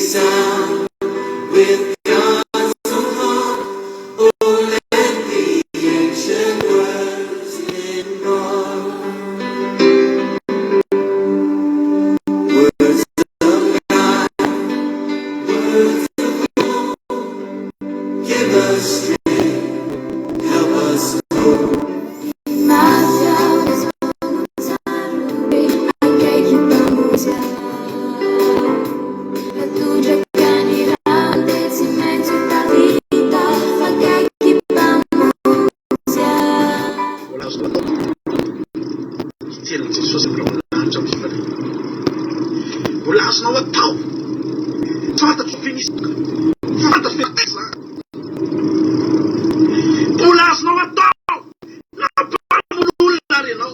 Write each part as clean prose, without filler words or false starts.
Sound with God's own harp. Oh, let the ancient words impart. Words of God, words of hope. Give us strength, help us cope. Mafy akaiky Mpamonjy Tondraka ny rano dia tsy maintsy tafita akaiky Mpamonjy Mbola azonao atao hitenin'i Jesosy amin'ireo lanitra amin'ny fifaliana. Mbola azonao atao. Fantatro fa misy fantatro fa aiza. Mbola azonao atao. Na mpamono olona ary ianao.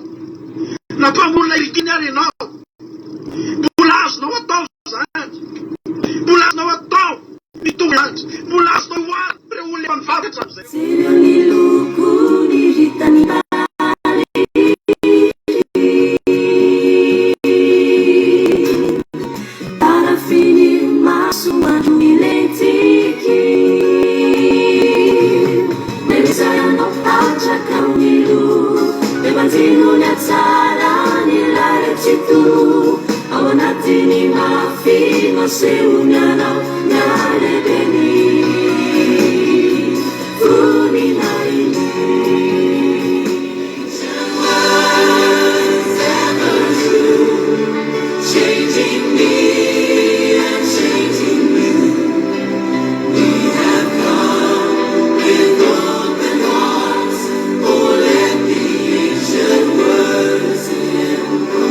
Na mpamono olona irikiny ary ianao. Mbola azonao atao izany. Mbola azonao atao mitovy andry. Mbola azonao oharina ireo olona efa nivavaka hatramin'izay. Jereo ny loko ny ritany Paris Tarafiny masoandro milentiky Melisa ianao hatraka ny loha Dia banjino ny hatsaran'ilay Tsitoha Ao anatin'ny mafy no asehony anao ny halehibeny voninahiny. Words ever true, changing me and changing you. We have come with open hearts. Oh, let the ancient words impart.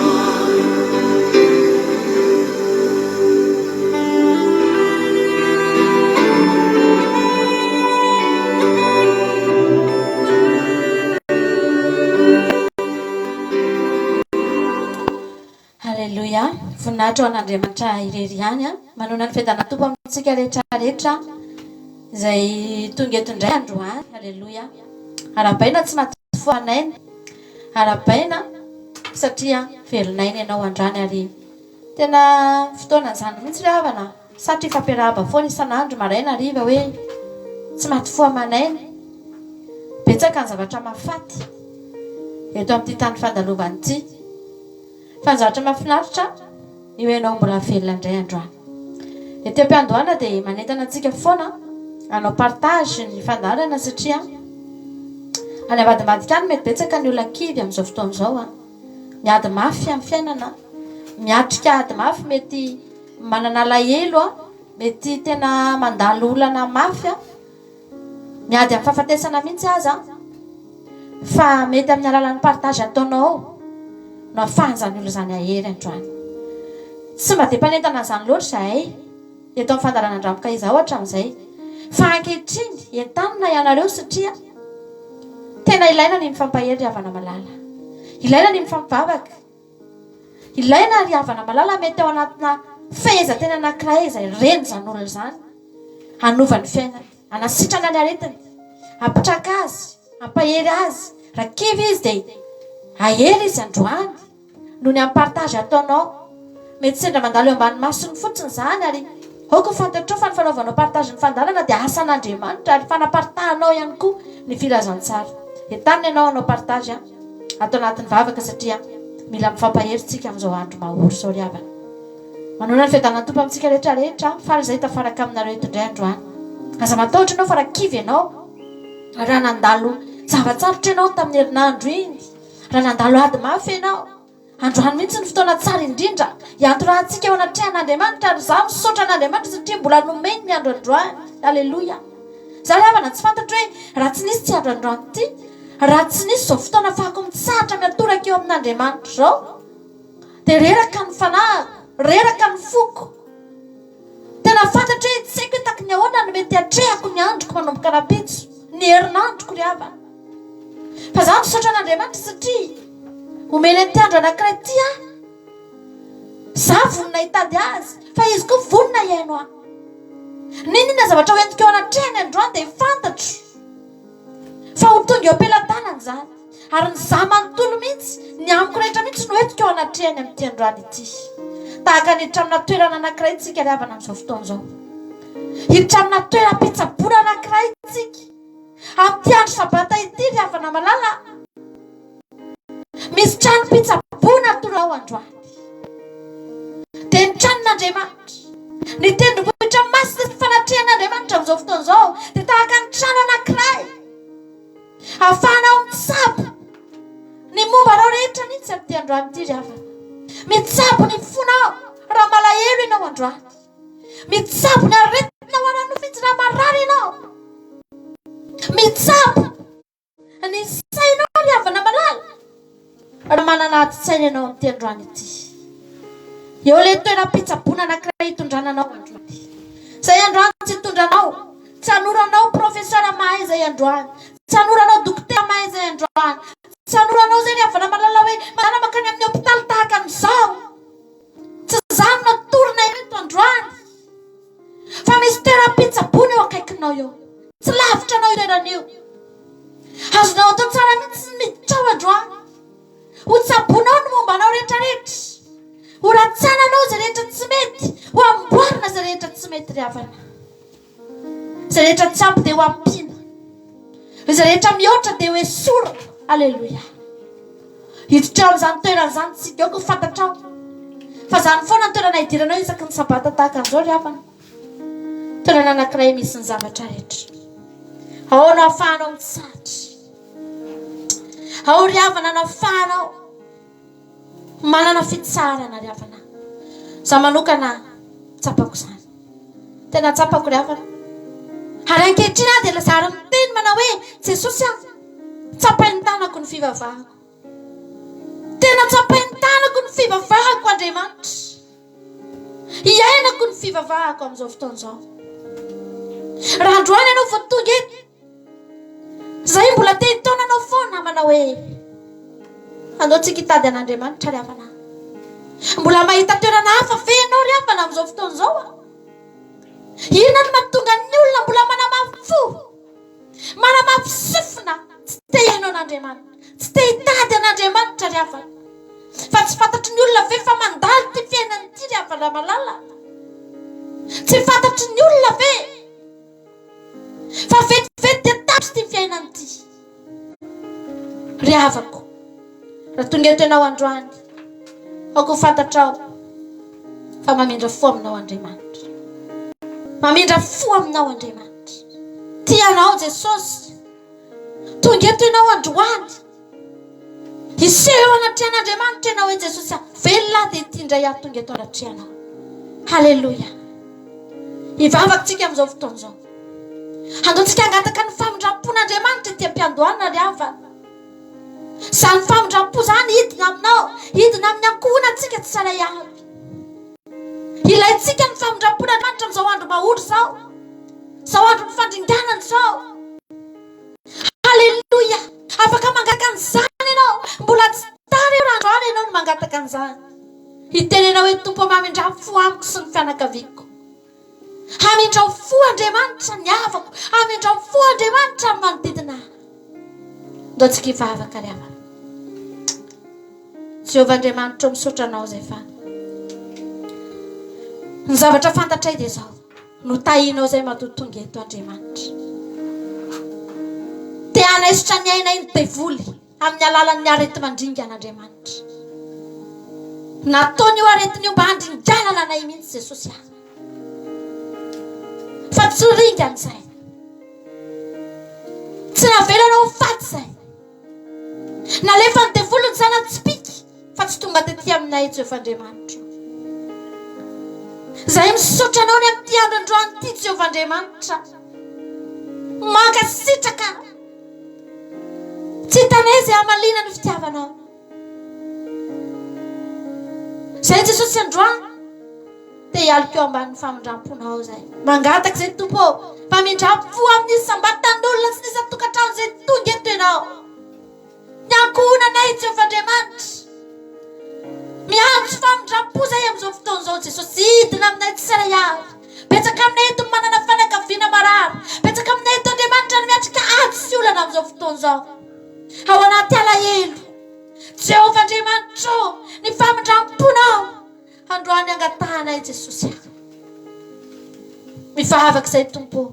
Haleloia! Voninahitra ho an'Andriamanitra irery ihany. Manona ny fiadanan'ny Tompo amintsika rehetra rehetra izay tonga eto indray androany. Haleloia! Arahabaina tsy maty foan'aina. Arahabaina satria velon'aina ianao androany ary tena fotoanan'izany mihitsy ry havana. Satry hifampiarahaba foana isan'andro maraina hariva hoe tsy maty fo aman'aina. Betsaka ny zavatra mahafaty eto amin'ity tany fandalovana ity. Fa ny zavatra mahafinaritra io ianao mbola velona indray androany. Ety am-piandohana dia manentana antsika foana hanao partage ny fandaharana satria any ambadimbadika any mety betsaka ny olona kivy amin'izao fotoana izao an. Miady mafy amin'ny fiainana, miatrika ady mafy mety manana alahelo an, mety tena mandalo olana mafy an, miady amin'ny fahafatesana mihitsy aza an, fa mety amin'ny alalan'ny partage ataonao ao no ahafahan'izany olona izany hahery androany. Tsy mba dia mpanentana an'izany loatra izahay eto amin'ny fandaharana Andramoka izaho hatramin'izay, fa ankehitriny entanina ianareo satria tena ilaina ny mifampahery ry havana malala, ilaina ny mifampivavaka. Ilaina ry havana malala mety ao anatina fehezanteny anankiray izay reny izany olona izany hanova ny fiainany, hanasitrana ny aretiny, hampitraka azy, hampahery azy. Raha kivy izy dia hahery izy androany noho ny amin'ny partage ataonao. Mety sendra mandalo eo ambany masony fotsiny izany ary aoka ho fantatrao fa ny fanaovanao partage ny fandaharana dia asan'Andriamanitra ary fanaparitahanao ihany koa ny filazantsara. Entanina ianao hanao partage an! Ato anatin'ny vavaka satria mila mifampahery tsika amin'izao andro mahory izao ry havana. Manoana ny fiadanan'ny Tompo amintsika rehetra rehetra, faly izay tafaraka aminareo eto indray androany. Aza matahotra ianao fa raha kivy ianao, raha nandalo zava-tsarotra ianao tamin'ny herinandro iny, raha nandalo ady mafy ianao, Androany mihitsy ny fotoana tsara indrindra hiantorahantsika eo anatrehan'Andriamanitra ary izaho misaotra an'Andriamanitra satria mbola nomeny ny andro androany. Aleloia. Izaho ry havana tsy fantatro hoe raha tsy nisy ity andro androany ity, raha tsy nisy izao fotoana afahako mitsahatra miantoraka eo amin'Andriamanitra izao, dia reraka ny fanahiko, reraka ny foko. Tena fantatro hoe tsy haiko hoe taky ny ahoana no mety hatrehako ny androko manomboka rahampitso, ny herinandroko ry havana. Fa za misaotra an'Andriamanitra satria omeny an'ity andro anankiray ity aho. Za vonona hitady azy, fa izy koa vonona hihaino ahy. N'inon'inona zavatra hoentiko eo anatrehany androany dia fantatro fa ho tonga eo am-pelatanany izany. Ary ny za manontolo mihitsy, ny amiko rehetra mihitsy no entiko eo anatrehany amin'ity androany ity. Tahaka ny hiditra amina toerana anankiray tsika ry havana amin'izao fotoana izao. Hiditra amina toeram-pitsaboana anankiray tsika. Amin'ity andro sabata ity ry havana malala. Misy tranom-pitsaboana atoro ao androany. Dia ny tranon'Andriamanitra. Ny tendrombohitra masina sy fanatrehan'Andriamanitra amin'izao fotoana izao dia tahaka ny trano anankiray. Ahafahanao mitsabo ny momba anao rehetra mihitsy amin'ity androany ity ry havana. Mitsabo ny fonao raha malahelo ianao androany. Mitsabo ny aretinao ara-nofo mihitsy raha marary ianao. Mitsabo ny sainao ry havana malala raha manana adin-tsaina ianao amin'ity androany ity. Eo ilay toeram-pitsaboana anankiray hitondrana anao androany. Izay androany tsy hitondra anao, tsy hanoro anao professeur mahay izay androany, tsy hanoro anao dokotera mahay izay androany, tsy hanoro anao izay ry havana malala hoe mandehana mankany amin'ny hopitaly tahaka an'izao. Tsy izany no atorona eto androany. Fa misy toeram-pitsaboana eo akaikinao eo. Tsy lavitra anao io toerana io. Azonao atao tsara mihitsy ny miditra ao androany. Ho tsaboinao ny momba anao rehetra rehetra. Ho rantsananao izay rehetra tsy mety. Ho amboarina izay rehetra tsy mety ry havana. Izay rehetra tsy ampy dia ho ampiana. Izay rehetra mihoatra dia ho esorina. Aleloia. Hiditra eo amin'izany toerana izany tsika. Aoka ho fantatrao fa izany foana ny toerana hidiranao isaky ny sabata tahaka an'izao ry havana. Toerana anankiray misy ny zavatra rehetra. Ao no ahafahanao mitsahatra. Ao ry havana no ahafahanao manana fitsaharana ry havana. Za manokana tsapako izany. Tena tsapako ry havana. Ary ankehitriny aho dia zary miteny manao hoe Jesosy ah, tsapain'ny tanako ny fivavahako. Tena tsapain'ny tanako ny fivavahako Andriamanitra. Iainako ny fivavahako amin'izao fotoana izao. Raha androany ianao vao tonga eto, Zahay mbola te hitaona anao foana manao hoe andao tsika hitady an'Andriamanitra ry havana. Mbola mahita toerana hafa ve ianao ry havana amin'izao fotoana izao a? Inona no mahatonga ny olona mbola manamafy fo, manamafy sofina, tsy te hihaino an'Andriamanitra, tsy te hitady an'Andriamanitra ry havana? Fa tsy fantatry ny olona ve fa mandalo ity fiainana ity ry havana malala? Tsy fantatry ny olona ve? Fa vetivety dia tapitra ity fiainana ity. Ry havako, raha tonga eto ianao androany, aoka ho fantatrao fa mamindra fo aminao Andriamanitra. Mamindra fo aminao Andriamanitra. Tia anao Jesosy. Tonga eto ianao androany. Hiseho eo anatrehan'Andriamanitra ianao hoe Jesosy ah, velona aho dia ity indray aho tonga eto anatrehanao. Haleloia. Hivavaka tsika amin'izao fotoana izao. Handao tsika hangataka ny famindram-pon'Andriamanitra ety am-piandohana ry havana. Izany famindram-po izany hidina aminao, hidina amin'ny ankohonantsika tsirairay avy. Ilaintsika ny famindram-pon'Andriamanitra amin'izao andro mahory izao. Izao andron'ny fandringanana izao. Haleloia! Afaka mangataka an'izany ianao. Mbola tsy tara eo raha androany ianao no mangataka an'izany. Hiteny ianao hoe, Tompo mamindrà fo amiko sy ny fianakaviako. Hamindrao fo Andriamanitra ny havako. Hamindrao fo Andriamanitra ny manodidina ahy. Ndao tsika hivavaka ry havana. Jehovah Andriamanitra misaotra anao izay fa ny zavatra fantatray dia izao. Notahinao izay matoa tonga eto Andriamanitra. Te hanaisotra ny ainay ny devoly amin'ny alalan'ny areti-mandringana Andriamanitra. Nataony io aretina io mba handringanana anay mihitsy Jesosy ah. Fa tsy ringana izay. Tsy navelanao ho faty izay. Nalefan'ny devoly ny zana-tsipìka fa tsy tonga tety aminay Jehovah Andriamanitra. Izahay misaotra anao ny amin'ity andro androany ity Jehovah Andriamanitra. Mankasitraka. Tsy hitanay izay hamaliana ny fitiavanao. Izay Jesosy androany. Te hialoka eo ambanin'ny famindram-ponao izay. Mangataka izay Tompo ô, mpamindram-po amin'ny isam-batan'olona sy ny isan-tokantrano izay tonga eto Ianao. Ny ankohonanay Jehovah Andriamanitra. Miantso famindram-po izay amin'izao fotoana izao Jesosy, hidina aminay tsirairay avy. Betsaka aminay eto ny manana fianakaviana marary. Betsaka aminay eto Andriamanitra ny miatrika ady sy olana amin'izao fotoana izao. Ao anaty alahelo. Jehovah Andriamanitra ô, ny famindram-ponao. androany angatahanay Jesosy a. Mivavaka izay Tompo ô.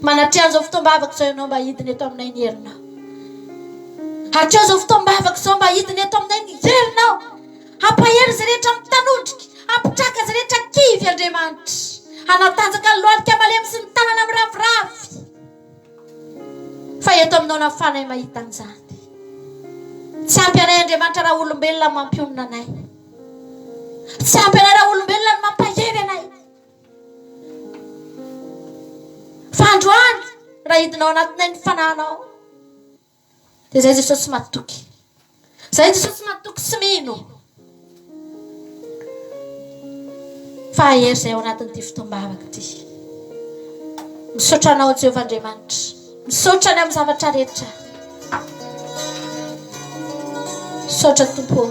Manatreha an'izao fotoam-bavaka izao ianao mba hidina eto aminay ny herinao. Hatreo izao fotoam-bavaka izao mba hidina eto aminay ny herinao. Hampahery izay rehetra mitanondrika, hampitraka izay rehetra kivy Andriamanitra. Hanatanjaka ny lohalika malemy sy ny tanana miraviravy. Fa eto aminao no ahafahanay mahita an'izany. Tsy ampy anay Andriamanitra raha olombelona mampionona anay. Tsy ampy anay raha olombelona ny mampahery anay. Fa androany, raha hidina ao anatinay ny fanahinao, dia izay Jesosy matoky. Izay Jesosy matoky sy mino. Fa hahery izay ao anatin'ity fotoam-bavaka ity. Misaotra anao Jehovah Andriamanitra. Misaotra ny amin'ny zavatra rehetra. Misaotra Tompo.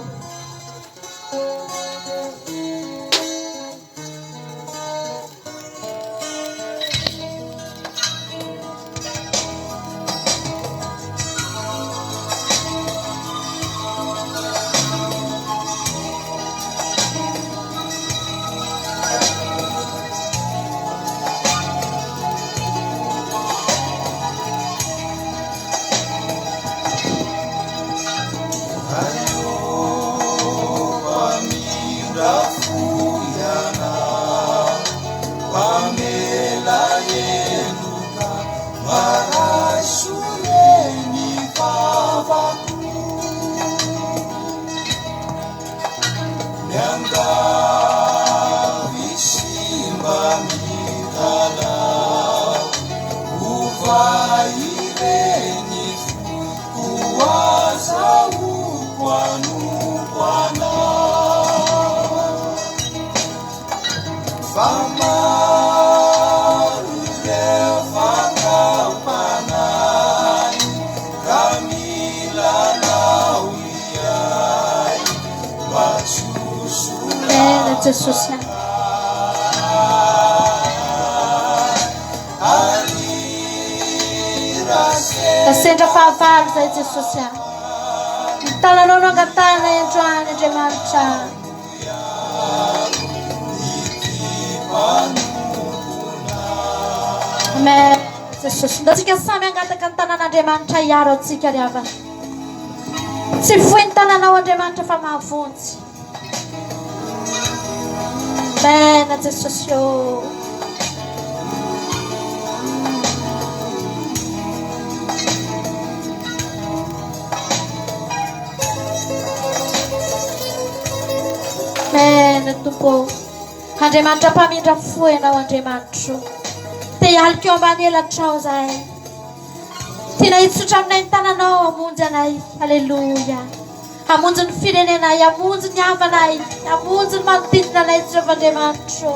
Jesosy a. Sendra fahavalo izay Jesosy a. Ny tananao no angatahana androany Andriamanitra. Amen. Jesosy. Ndao tsika samy hangataka ny tanan'Andriamanitra hiaro antsika ry havana. Tsy fohy ny tananao Andriamanitra fa mahavonjy. Amen Jesosy ô. Amen Tompo ô. Andriamanitra mpamindra fo ianao Andriamanitro. Te hialoka eo ambany elatrao zahay. Tiana hitsotra aminay ny tananao hamonjy anay. Aleloia. Hamonjy ny firenenay, hamonjy ny havanay, hamonjy ny manodidina anay Jehovah Andriamanitro.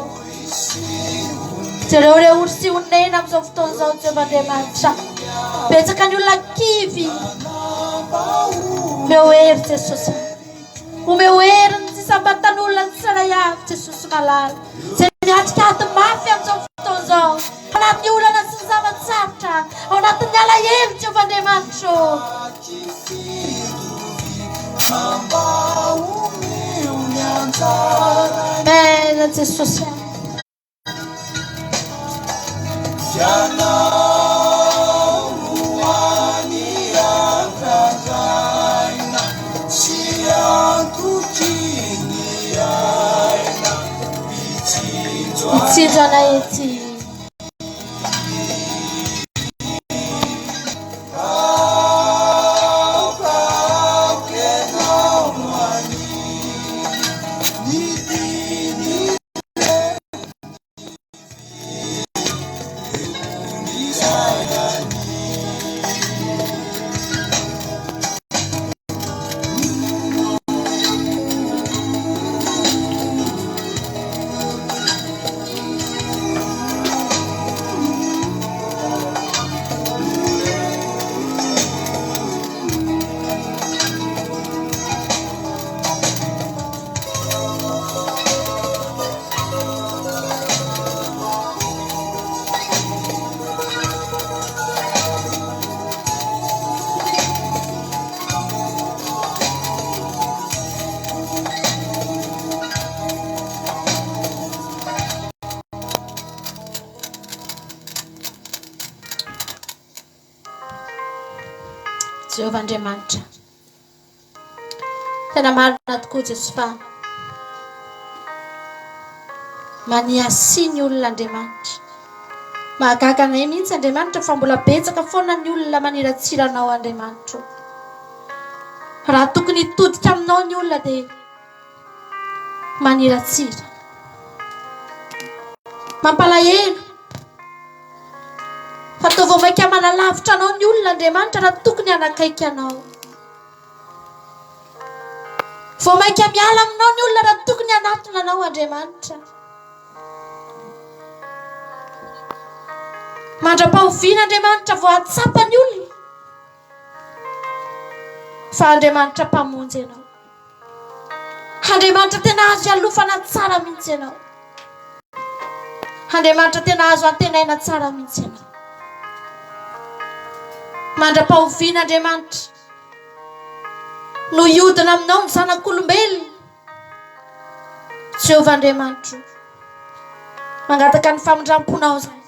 Jereo ireo ory sy onena amin'izao fotoana izao Jehovah Andriamanitra. Betsaka ny olona kivy. Omeo hery Jesosy. Omeo hery ny tsy isam-batan'olona ny tsirairay avy Jesosy malala. Izay miatrika ady mafy amin'izao fotoana izao. Ao anatin'ny olana sy ny zava-tsarotra. Ao anatin'ny alahelo Jehovah Andriamanitra. Amen Jesosy. Mitsinjo anay ety. Jehovah Andriamanitra. Tena marina tokoa Jesosy fa maniasia ny olona Andriamanitra. Mahagaga anay mihitsy Andriamanitra fa mbola betsaka foana ny olona maniratsira anao Andriamanitro. Raha tokony hitodika aminao ny olona dia maniratsira. Mampalahelo fa toa vao mainka manalavitra anao ny olona Andriamanitra raha tokony hanakaiky anao. Vao mainka miala aminao ny olona raha tokony hanatona anao Andriamanitra. Mandra-pahoviana Andriamanitra vao hahatsapa ny olona fa Andriamanitra Mpamonjy ianao. Andriamanitra tena azo ialofana tsara mihitsy ianao. Andriamanitra tena azo antenaina tsara mihitsy ianao. Mandra-pahoviana Andriamanitra no hiodina aminao ny zanak'olombelona. Jehovah Andriamanitro, mangataka ny famindram-ponao izahay.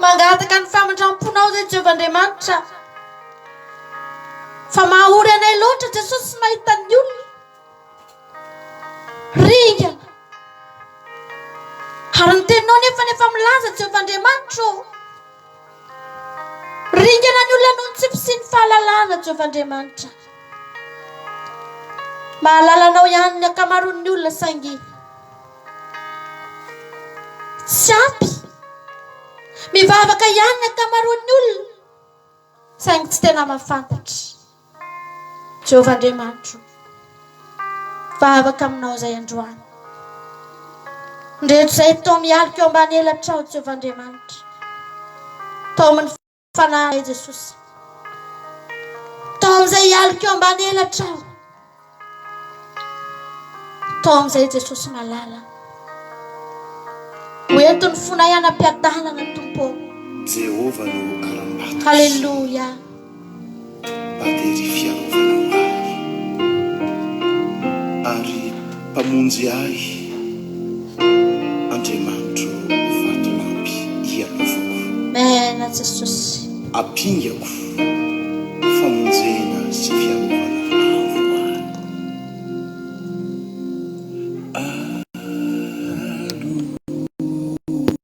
Mangataka ny famindram-ponao izay Jehovah Andriamanitra. Fa mahaory anay loatra Jesosy mahita ny olona. Ringana. Ary ny teninao nefa nefa milaza Jehovah Andriamanitra ô. Ringana ny olona noho ny tsy fisian'ny fahalalana Jehovah Andriamanitra. Mahalala anao ihany ny ankamaroan'ny olona saingy Tsy ampy. Mivavaka ihany ny ankamaroan'ny olona, saingy tsy tena mahafantatra. Jehovah Andriamanitro, vavaka aminao izay androany. Ndreto izay toa mialoka eo ambany elatrao, Jehovah Andriamanitra. Taomin'ny Fanahy Jesosy. Tao amin'izay hialoka eo ambany elatra aho. Tao amin'izay Jesosy malala. Ho ento ny fonay hanam-piadanana Tompo. Jehovah no harambato sy. Haleloia. Batery fiarovana ho ahy. Ary Mpamonjy ahy, Andriamanitro vatolampy hialovako. Amen Jesosy. Ampingako famonjena sy fiarovana avo ahy.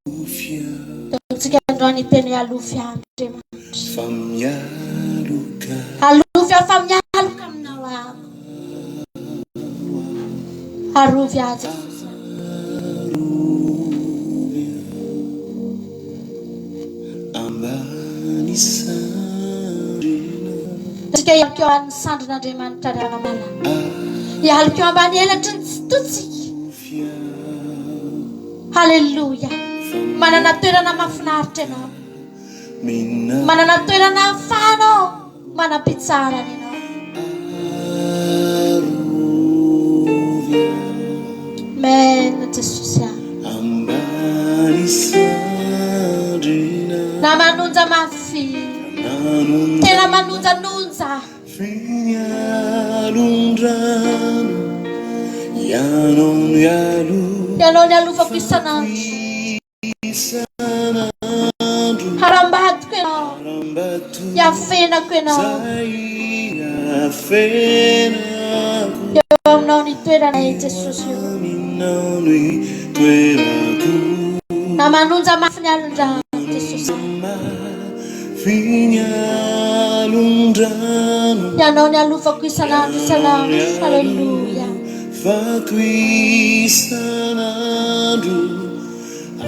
Alofy aho. Ataontsika androany hiteny hoe alofy aho Andriamanitra. Fa mialoka. Alofy aho fa mialoka aminao aho. Arovy ahy Jesosy a. Arovy ahy ambany sandrina. Tsika hialoka eo ambany sandrin'Andriamanitra ry havana malala. Hialoka eo ambany elatry ny tsitotsika. Haleloia. Manana toerana mahafinaritra ianao. Manana toerana ahafahanao manam-pitsaharana ianao. Amen Jesosy a. Na manonja mafy, tena manonjanonja. Ianao nialofako isan'andro. Harambatiko ianao, hiafenako ianao. Eo aminao ny toeranay Jesosy o. Na manonja mafy ny alon-drano Jesosy. Ianao ny alofako isan'andro isan'andro. Haleloia.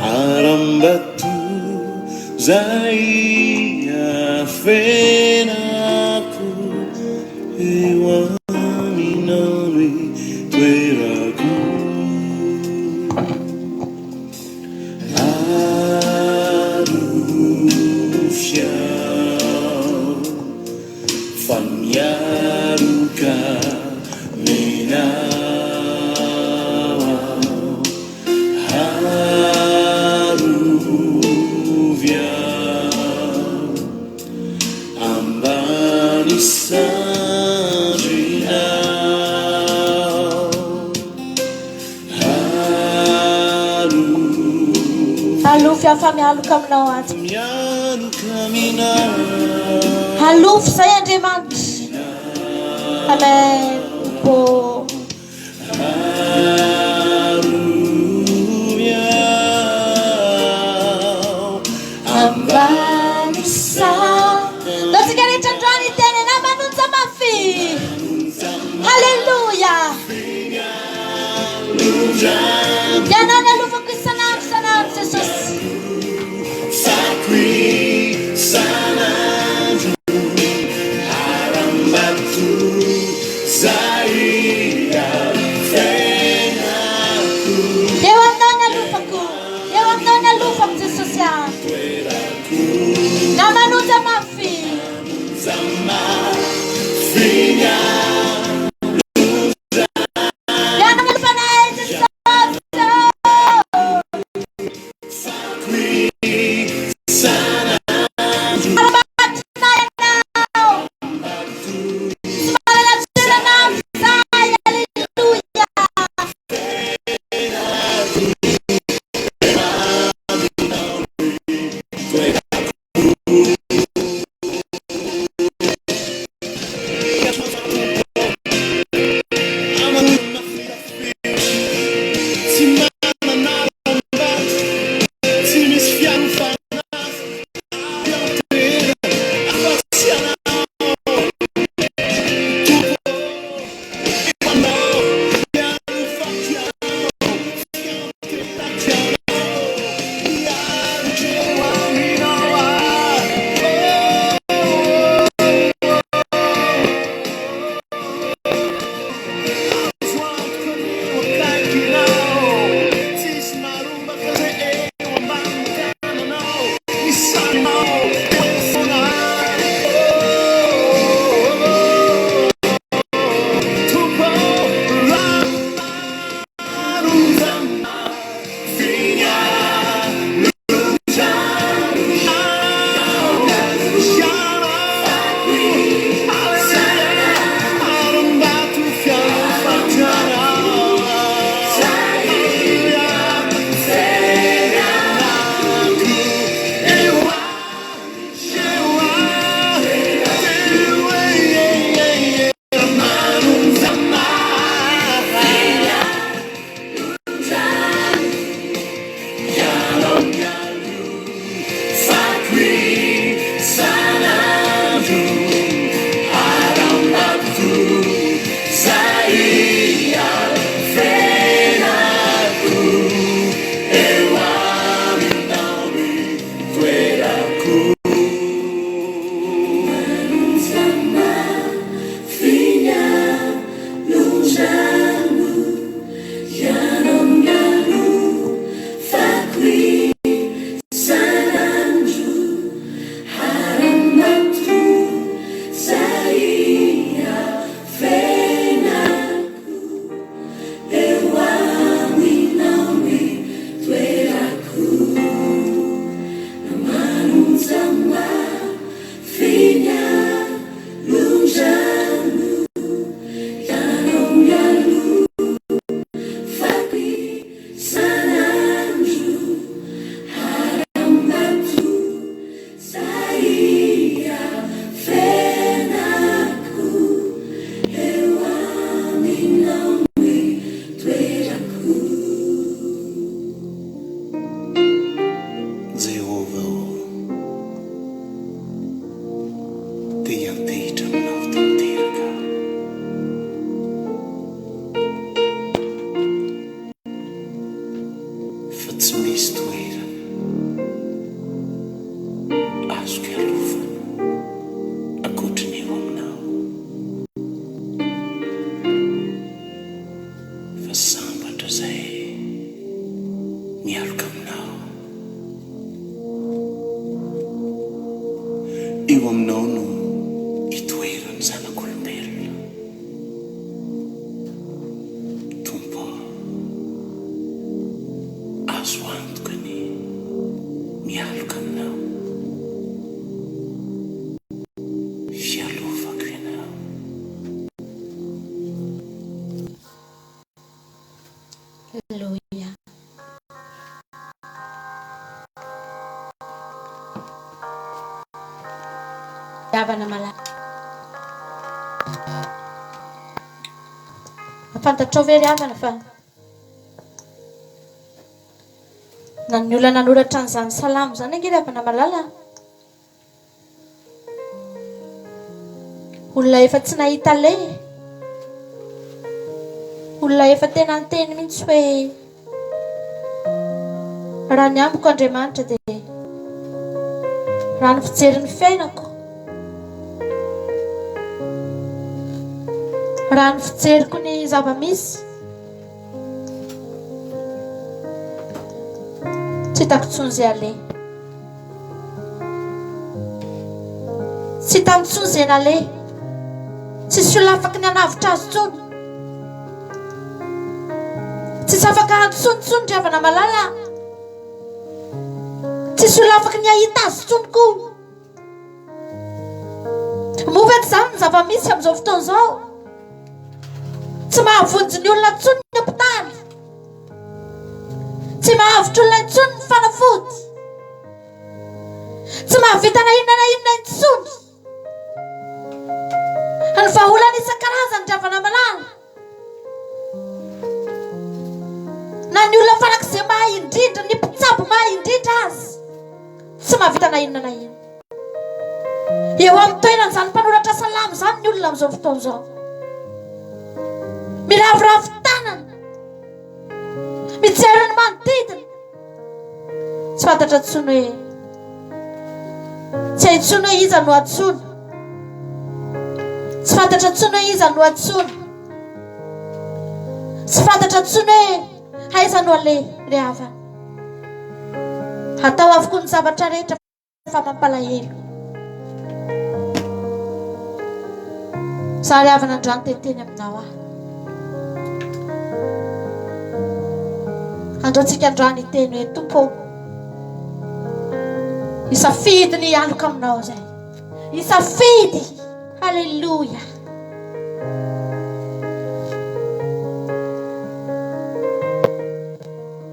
Harambato zay afenako eo aminao ny toerako. Arovy aho fa mialoka aminao aho. Arovy aho ambany sandrinao. Arovy. Arovy aho fa mialoka aminao aho. Mialoka aminao. Alofo izay Andriamanitra. Amen. Tompo. Ambany sa. Ndaontsika rehetra androany hiteny anà manonja mafy. Haleloia. Ianao ny alofako isan'andro isan'andro Jesosy. Eo aminao ny alofako, eo aminao ny alofako Jesosy ah. Na manonja mafy. Ianao ny alofanay Jesosy oh. Ara-batonay ianao. Tsy manana toerana amin'izay. Aleloia. Jehovah ô, te hiantehitra aminao tanteraka aho. Fa tsy misy toerana azoko ialofana ankoatry ny eo aminao. Fa sambatra izay mialoka aminao. Eo aminao no itoeran'ny zanak'olombelona. Tompo ô, azo antoka ny mialoka aminao. Fialofako ianao. Aleloia. havana malala. Fantatrao ve ry havana fa na ny olona nanoratra an'izany salamo izany ange ry havana malala Olona efa tsy nahita aleha e. Olona efa tena niteny mihitsy hoe raha ny amiko Andriamanitra dia raha ny fijery ny fiainako, raha ny fijeriko ny zava-misy, tsy hitako intsony izay aleha. Tsy hitany intsony izay naleha. Tsisy olona afaky ny hanavotra azy intsony. Tsisy afaka hantsoiny intsony ry havana malala. Tsisy olona afaky ny hahita azy intsony koa. Moa ve tsy izany ny zava-misy amin'izao fotoana izao? Tsy mahavonjy ny olona intsony ny hopitaly. Tsy mahavotra olona intsony ny fanafody. Tsy mahavita na inona na inona intsony. Ny vahaolana isan-karazany ry havana malala. Na ny olona farak'izay mahay indrindra, ny mpitsabo mahay indrindra aza, tsy mahavita na inona na inona. Eo amin'ny toeran'izany mpanoratra salamo izany ny olona amin'izao fotoana izao. Miraviravy tanana. Mijery ny manodidina. Tsy fantatra intsony hoe tsy hay intsony hoe iza no antsoina. Tsy fantatra intsony hoe iza no antsoina. Tsy fantatra intsony hoe aiza no aleha ry havana. Hatao avokoa ny zavatra rehetra. Fa mampalahelo. Sary havana androany te hiteny aminao aho. Andao tsika androany hiteny hoe Tompo ô, hisafidy ny hialoka aminao izay. Hisafidy. Haleloia.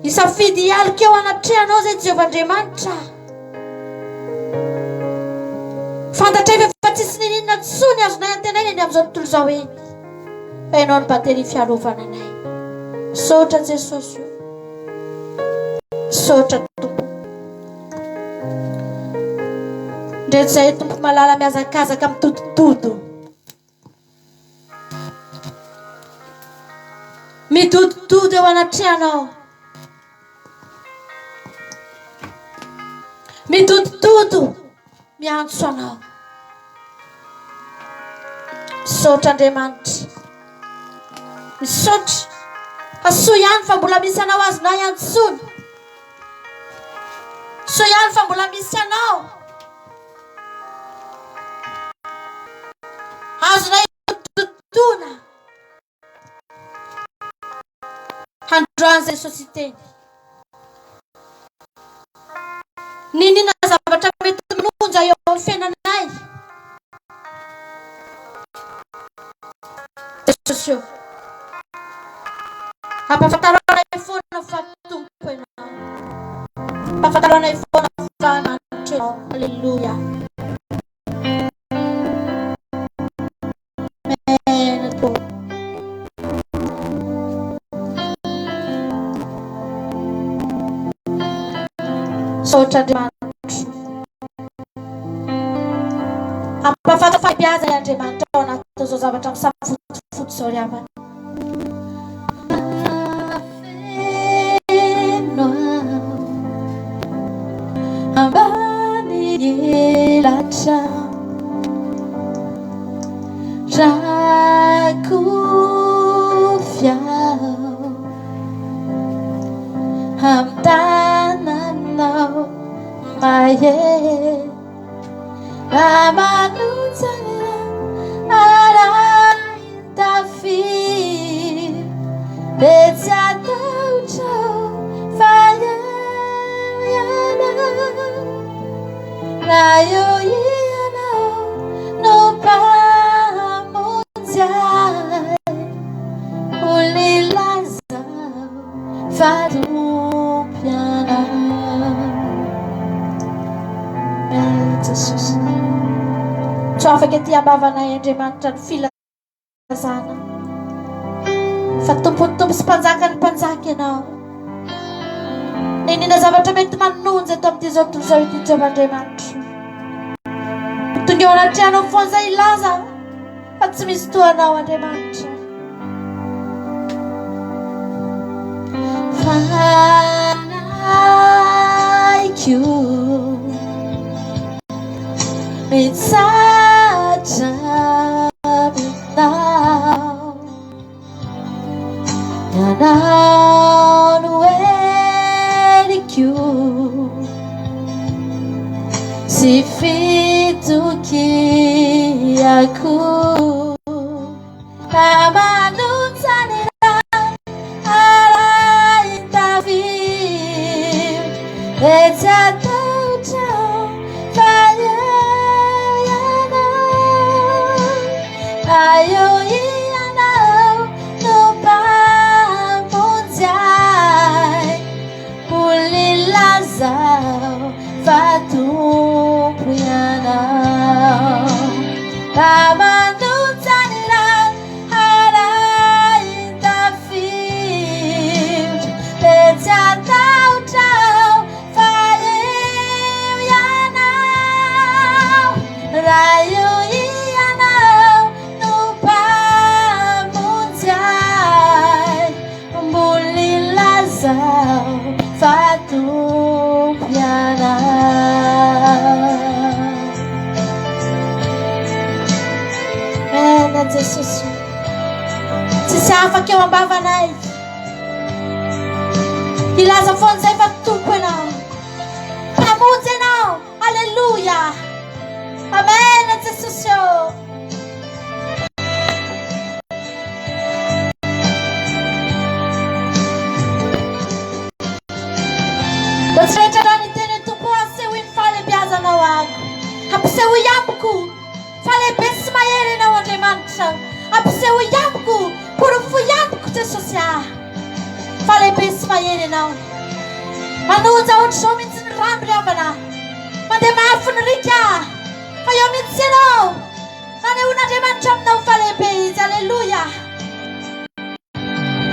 Hisafidy hialoka eo anatrehanao izay Jehovah Andriamanitra. Fantatray fa efa tsisy niniana intsony azonay antenaina eny amin'izao tontolo izao eny. Fa ianao no batterie fiarovana anay. Misaotra Jesosy o. Misaotra Tompo. Ndreto zahay Tompo malala mihazakazaka mitodotodo. Midodododo eo anatrehanao. Midodododo miantso anao. Misaotra Andriamanitra. Misaotra. Fa soa ihany fa mbola misy anao azonay antsoina. Soa ihany fa mbola misy anao. Azonay dododoana. Handroany izay société. Niniana zavatra mety manonja eo amin'ny fiainanay. Jesosy ô. Ampahafantaro anay foana fa Tompo ianao. Ampahafantaro anay foana fa Andriamanitra ianao. Alléluia. Amen. Misaotra Andriamanitra. Ampahafantaro fahabeazana Andriamanitra ao anatin'izao zavatra misafotofoto izao ry havana. Feno ambany elatra Rakofy aho amin'ny tananao mahery Raha manonja arahin-tafio Dia tsy hatahotra aho fa eo ianao Raha eo ianao no mpamonjy ahy Ho nilaza fa Tompo ianao. Amen Jesosy. Tsy ho afaka ety am-bavanay Andriamanitra ny filazana fa Tompon'ny Tompo sy Mpanjakan'ny Mpanjaka Ianao. Nenina zavatra mety manonja eto amin'ity izao tontolo izao ity Jehovah Andriamanitra. Tonga eo anatrehanao foana izay hilaza fa tsy misy toa anao Andriamanitra. Fanahiko mitsahatra aminao Ianao no heriko sy fitokiako. Jesosy. Tsisy afaka eo am-bavanay. Hilaza foana izay fa Tompo Ianao. Mpamonjy Ianao. Aleloia. Amen Jesosy ô. Tsy rehetra raha ny teny Tompo asehoy ny fahalehibiazanao amiko. Ampisehoy amiko fa lehibe sy mahery Ianao Andriamanitra. Ampisehoy amiko, porofoy amiko Jesosy ah. Fa lehibe sy mahery Ianao. Manonja ohatr'izao mihitsy ny rano ry havana. Mandeha mafy ny riaka. Fa eo mihitsy Ianao. Nanehoan'Andriamanitra aminao fa lehibe Izy. Aleloia.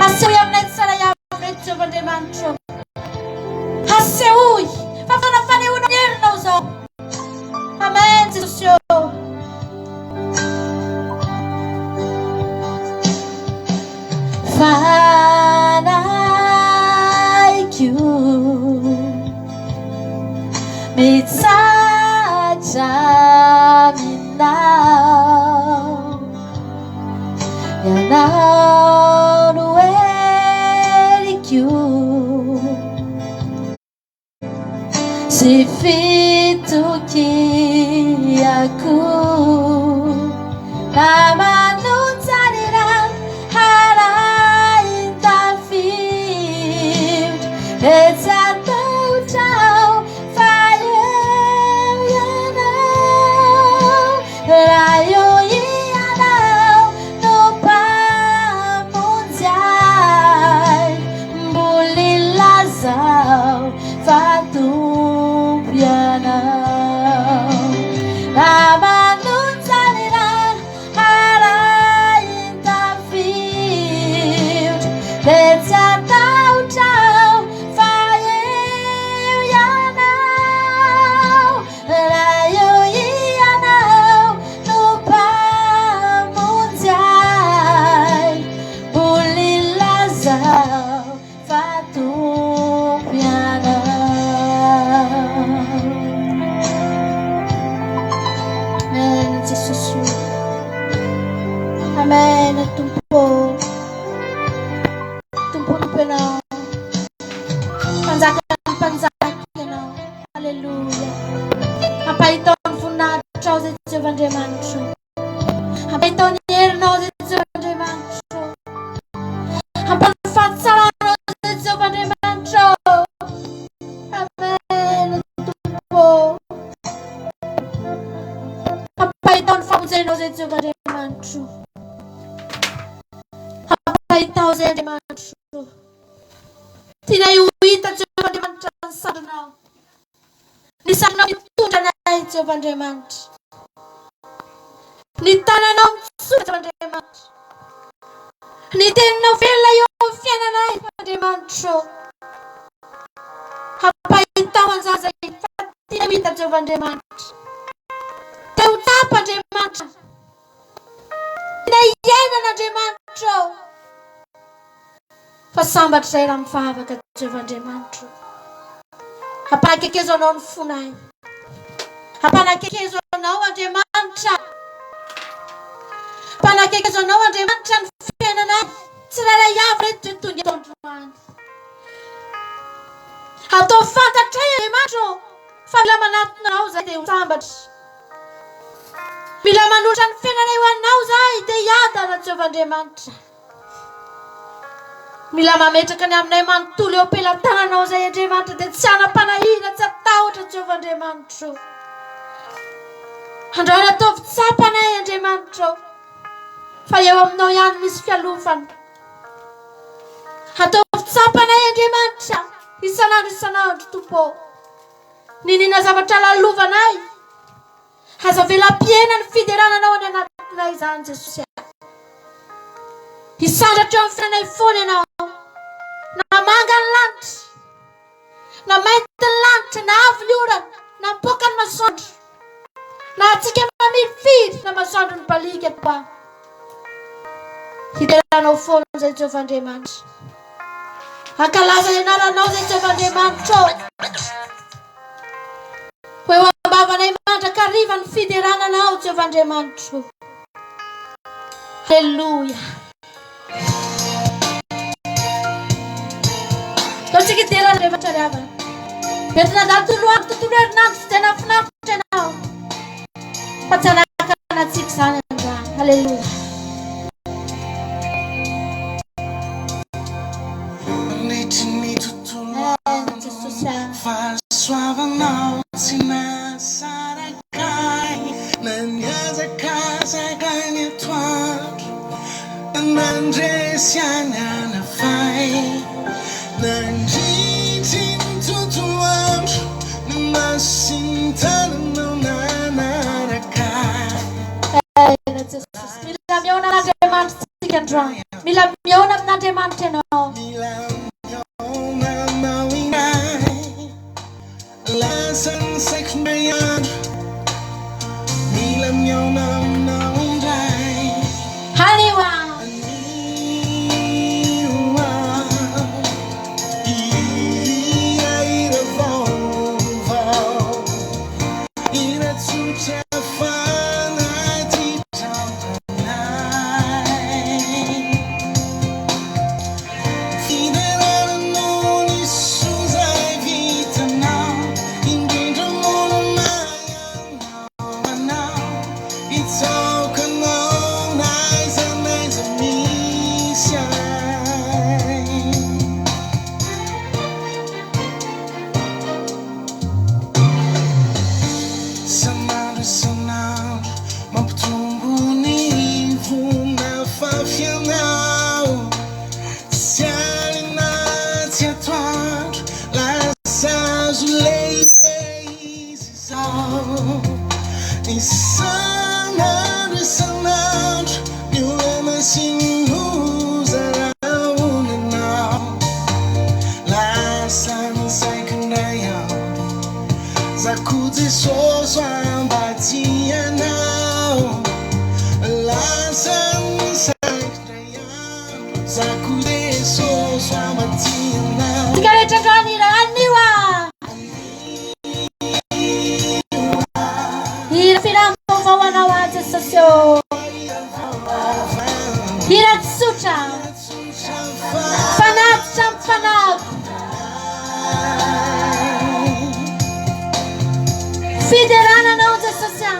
Asehoy aminay tsirairay avy ireto Jehovah Andriamanitro. Asehoy fa fotoana fanehoana ny herinao izao. Amen Jesosy ô. Fanahiko mitsahatra aminao Ianao no heriko Sy fitokiako Na manonja ny rano harahin-tafiotra Dia tsy hatahotra aho fa eo Ianao Raha eo Ianao no Mpamonjy ahy Mbola ilazao fa Tompo Ianao. Raha manonja ny rano harahin-tafiotra, dia tsy hatahotra aho fa eo Ianao. Raha eo Ianao no Mpamonjy ahy, mbola ilazao Fa Tompo Ianao. Amen Jesosy o. Amen Tompo o. Tompo Tompo Ianao. Mpanjakan'ny mpanjaka Ianao. Alléluia. Ampahitao ny voninahitrao izay Jehovah Andriamanitro. Ampahitao ny herinao izay Jehovah Andriamanitro. Ampahitao ny fahatsaranao izay Jehovah Andriamanitro. Amen Tompo. Ampahitao ny famonjenao izay Jehovah Andriamanitro. Ampahitao izay Andriamanitro. Tianay ho hita Jehovah Andriamanitra ny sandrinao. Ny sarinao mitondra anay Jehovah Andriamanitra. Ny teninao velona eo amin'ny fiainanay, Andriamanitra ô. Ampahitao an'izany izay fa tianay ho hita, Jehovah Andriamanitra. Te ho tsapa, Andriamanitra. Tianay hiainana, Andriamanitra ô. Fa sambatra izay raha mivavaka, Jehovah Andriamanitra ô. Ampahakekezo anao ny fonay. Ampanakekezo anao, Andriamanitra. Ampanakekezo anao, Andriamanitra, ny fiainanay. Tsirairay avy reto dia tonga eto androany. Ataovy fantatray, Andriamanitra ô, fa mila manatona anao izahay dia ho sambatra. Mila manolotra ny fiainanay ho anao izahay dia hiadana, Jehovah Andriamanitra. Mila mametraka ny aminay manontolo eo am-pelatananao izay Andriamanitra dia tsy hanam-panahiana, tsy hatahotra Jehovah Andriamanitro. Androany ataovy tsapanay Andriamanitro fa eo aminao ihany misy fialofana. Ataovy tsapanay Andriamanitra isan'andro isan'andro Tompo. Niniana zavatra lalovanay. Aza avela hampihena ny fiderana anao any anatinay izany Jesosy a. Hisandratra eo amin'ny fiainanay foana ianao. Na manga ny lanitra, na mainty ny lanitra, na avy ny orana, na mipoaka ny masoandro, na antsika mamirifiry, na masoandro mibaliaka Tompo a. Hidera anao foana izay Jehovah Andriamanitra. Hankalaza ny anaranao izay Jehovah Andriamanitra ô. Ho eo am-bavanay mandrakariva ny fiderana Anao, Jehovah Andriamanitro. Haleloia. Ataontsika hidera an'Andriamanitra ry havana. Mety nandalo tontolo andro, tontolo herinandro tsy dia nahafinaritra ianao. Fa tsy hanakana antsika izany androany. Haleloia. Nandritry ny tontolo andro. Fahasoavanao tsy nahasaraka ahy na nihazakazaka ny atoandro na nandresy ahy anafay nandritry ny tontolo andro ny maso sy ny tananao nanaraka ahy. Mila mihaona amin'Andriamanitra isika androany. Mila mihaona amin'Andriamanitra ianao. Mila mihaona aminao indray. Lasa ny saiko indray andro. Mila mihaona aminao indray. Anio aho. Anio aho. Hihira hira vaovao. Hira tsotra fanatitra am-panahy. Fiderana noho ny soa izay vitanao, indrindra moa na ianao anao, hitsaoka anao n'aiza n'aiza misy ahy. Isan'andro isan'andro mampitombo ny voa nafafy anao. Tsy alina tsy atoandro lasa hazo lehibe izy izao. Isan'andro isan'andro ny olana sy ny loza rahonanao. Lasa ny saiko indray aho. Za ko Jesosy mba tia anao. Lasa ny saiko indray andro. Za ko Jesosy mba tia anao. Tsika rehetra androany hira anio ah. Hira filam-baovao anao ah Jesosy ô. Hira tsotra. Fanatitra amin'ny fanahiko. Fiderana anao Jesosy ah.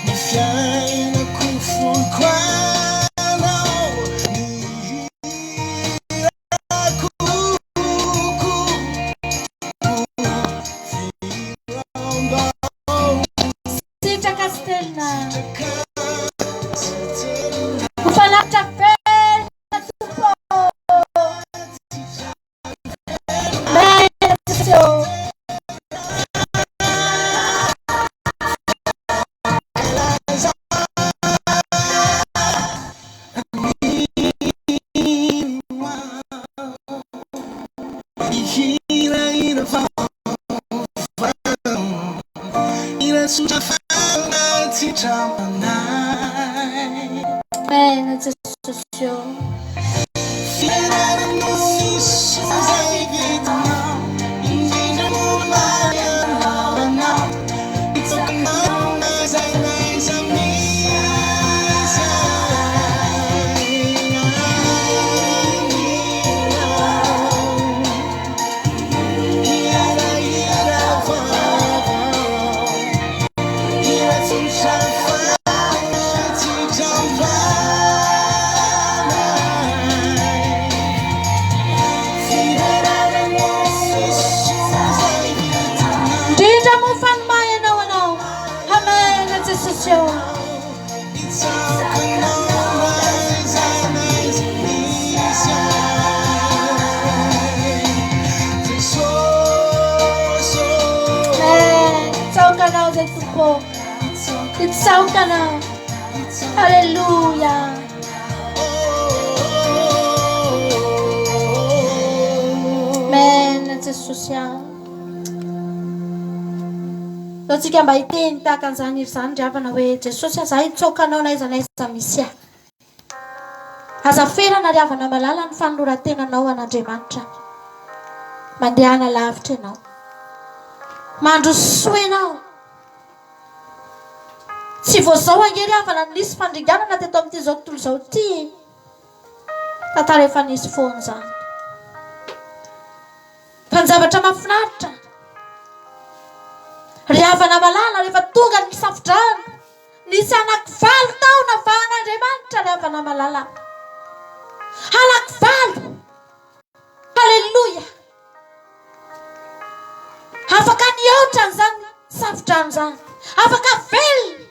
Ny fiainako foiko anao, ny hirako Sitraka sy telina. Sitraka. Jesosy ô. Indrindra moa fa ny maha ianao anao. Amen Jesosy ô. Amen. Tsaoka anao zay Tompo. Tsaoka anao. Alléluia. Amen Jesosy a. Ataontsika mba hiteny tahaka an'izany hira izany ry havana hoe Jesosy a, za hitsaoka anao na aiza na aiza misy ahy. Aza ferana ry havana malala ny fanoloran-tenanao an'Andriamanitra. Mandehana lavitra ianao. Mandrosoa ianao. Tsy vao izao ange ry havana no nisy fandringanana teto amin'ity izao tontolo izao ity e. Tantara efa nisy foana izany. Fa ny zavatra mahafinaritra, ry havana malala, rehefa tonga ny safodrano, nisy anakivalo tao navahan'Andriamanitra, ry havana malala. Anakivalo! Haleloia! Afaka nihoatra an'izany safodrano izany. Afaka velona.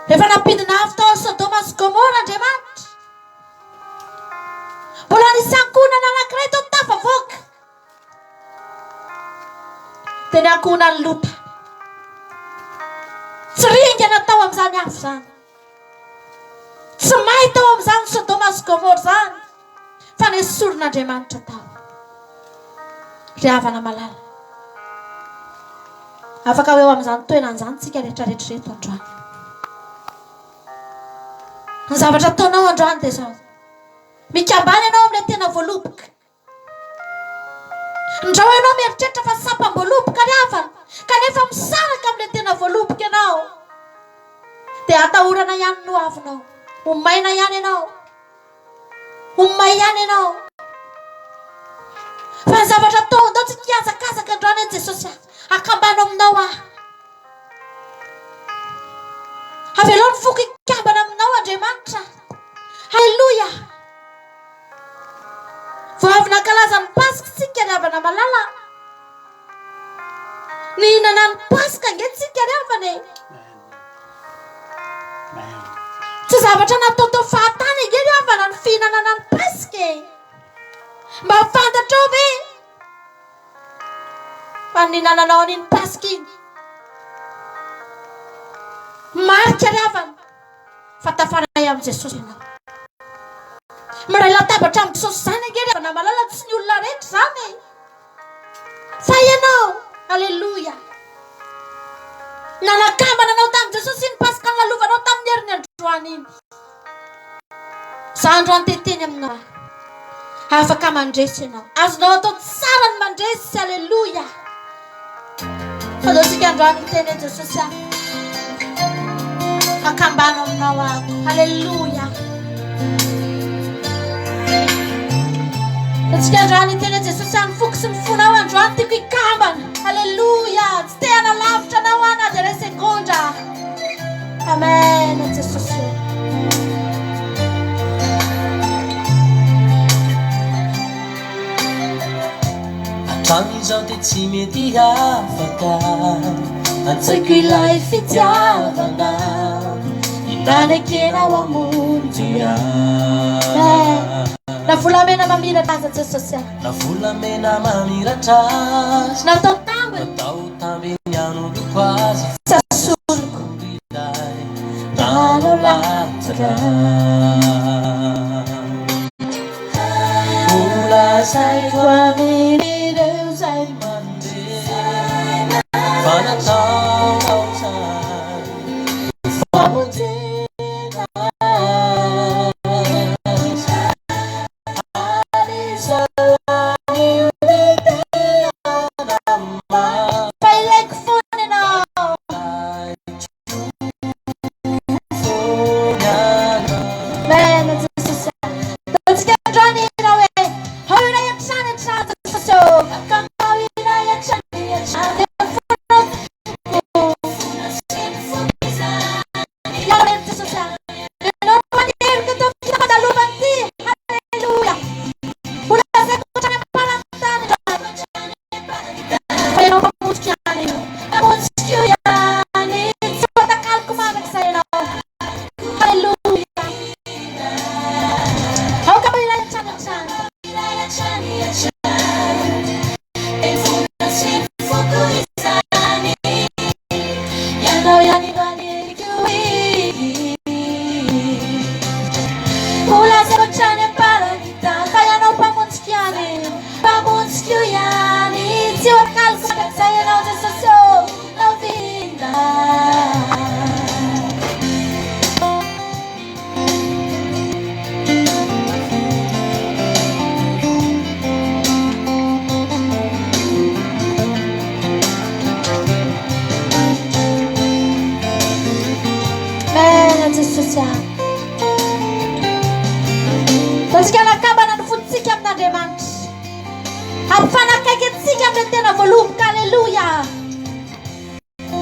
Rehefa nampidina avy tao Sodoma sy Gomora Andriamanitra, mbola nisy ankohonana anankiray tao tafavoaka. Dia ny ankohonan'i Lota. Tsy ringana tao amin'izany afo izany. Tsy may tao amin'izany Sodoma sy Gomora izany, fa nesorin'Andriamanitra tao. Ry havana malala, afaka ho eo amin'izany toerana izany tsika rehetrarehetra ireto androany. Ny zavatra ataonao androany dia izao. Mikambana ianao amin'ilay tena voaloboka. Ndrao ianao mieritreritra fa sampam-boaloboka ry havana, kanefa misaraka amin'ilay tena voaloboka ianao. Dia atahorana ihany ny hoavinao. Ho maina ihany ianao. Ho may ihany ianao. Fa ny zavatra atao, andao tsy hihazakazaka androany hoe Jesosy ah, akambano aminao aho. Avelao ny foko hikambana aminao Andriamanitra. Haleloia. Vao avy nankalaza ny Paska isika ry havana malala. Nihinana ny Paska ange tsika ry havana e. Tsy zavatra nataotao fahatany ange ry havana ny fihinanana ny Paska e. Mba fantatrao ve fa nihinananao an'iny Paska iny? Marika ry havana fa tafaray amin'i Jesosy ianao. Miray latabatra amin'i Jesosy izany ange ry havana malala, tsy ny olona rehetra izany e. Fa ianao, aleloia, nanakambana anao tamin'i Jesosy iny Paska nolalovanao tamin'ny heriny androany iny. Za androany te hiteny aminao aho. Afaka mandresy ianao. Azonao atao tsara ny mandresy. Aleloia. Fanaontsika androany ny teny hoe Jesosy aho. Akambano aminao aho. Aleloia. Fanaontsika androany ny teny hoe Jesosy aho ny foko sy ny fonao androany tiako hikambana. Aleloia. Tsy te hanalavitra anao aho na dia iray segondra. Amen Jesosy o. Hatramin'izao dia tsy mety afaka an-tsaiko ilay fitiavana nanekenao hamonjy ahy. Na volamena mamiratra aza Jesosy a. Na volamena mamiratra aza. Natao tambiny. Natao tambiny hanoloko azy. Tsy asoriko. Ilay rano latsaka. Ho lazaiko amin'ireo izay mandre fa nataonao izany ho famonjena. Antsika hanakambana ny fontsika amin'Andriamanitra. Hampifanakaiky antsika amin'ilay tena voaloboka. Aleloia!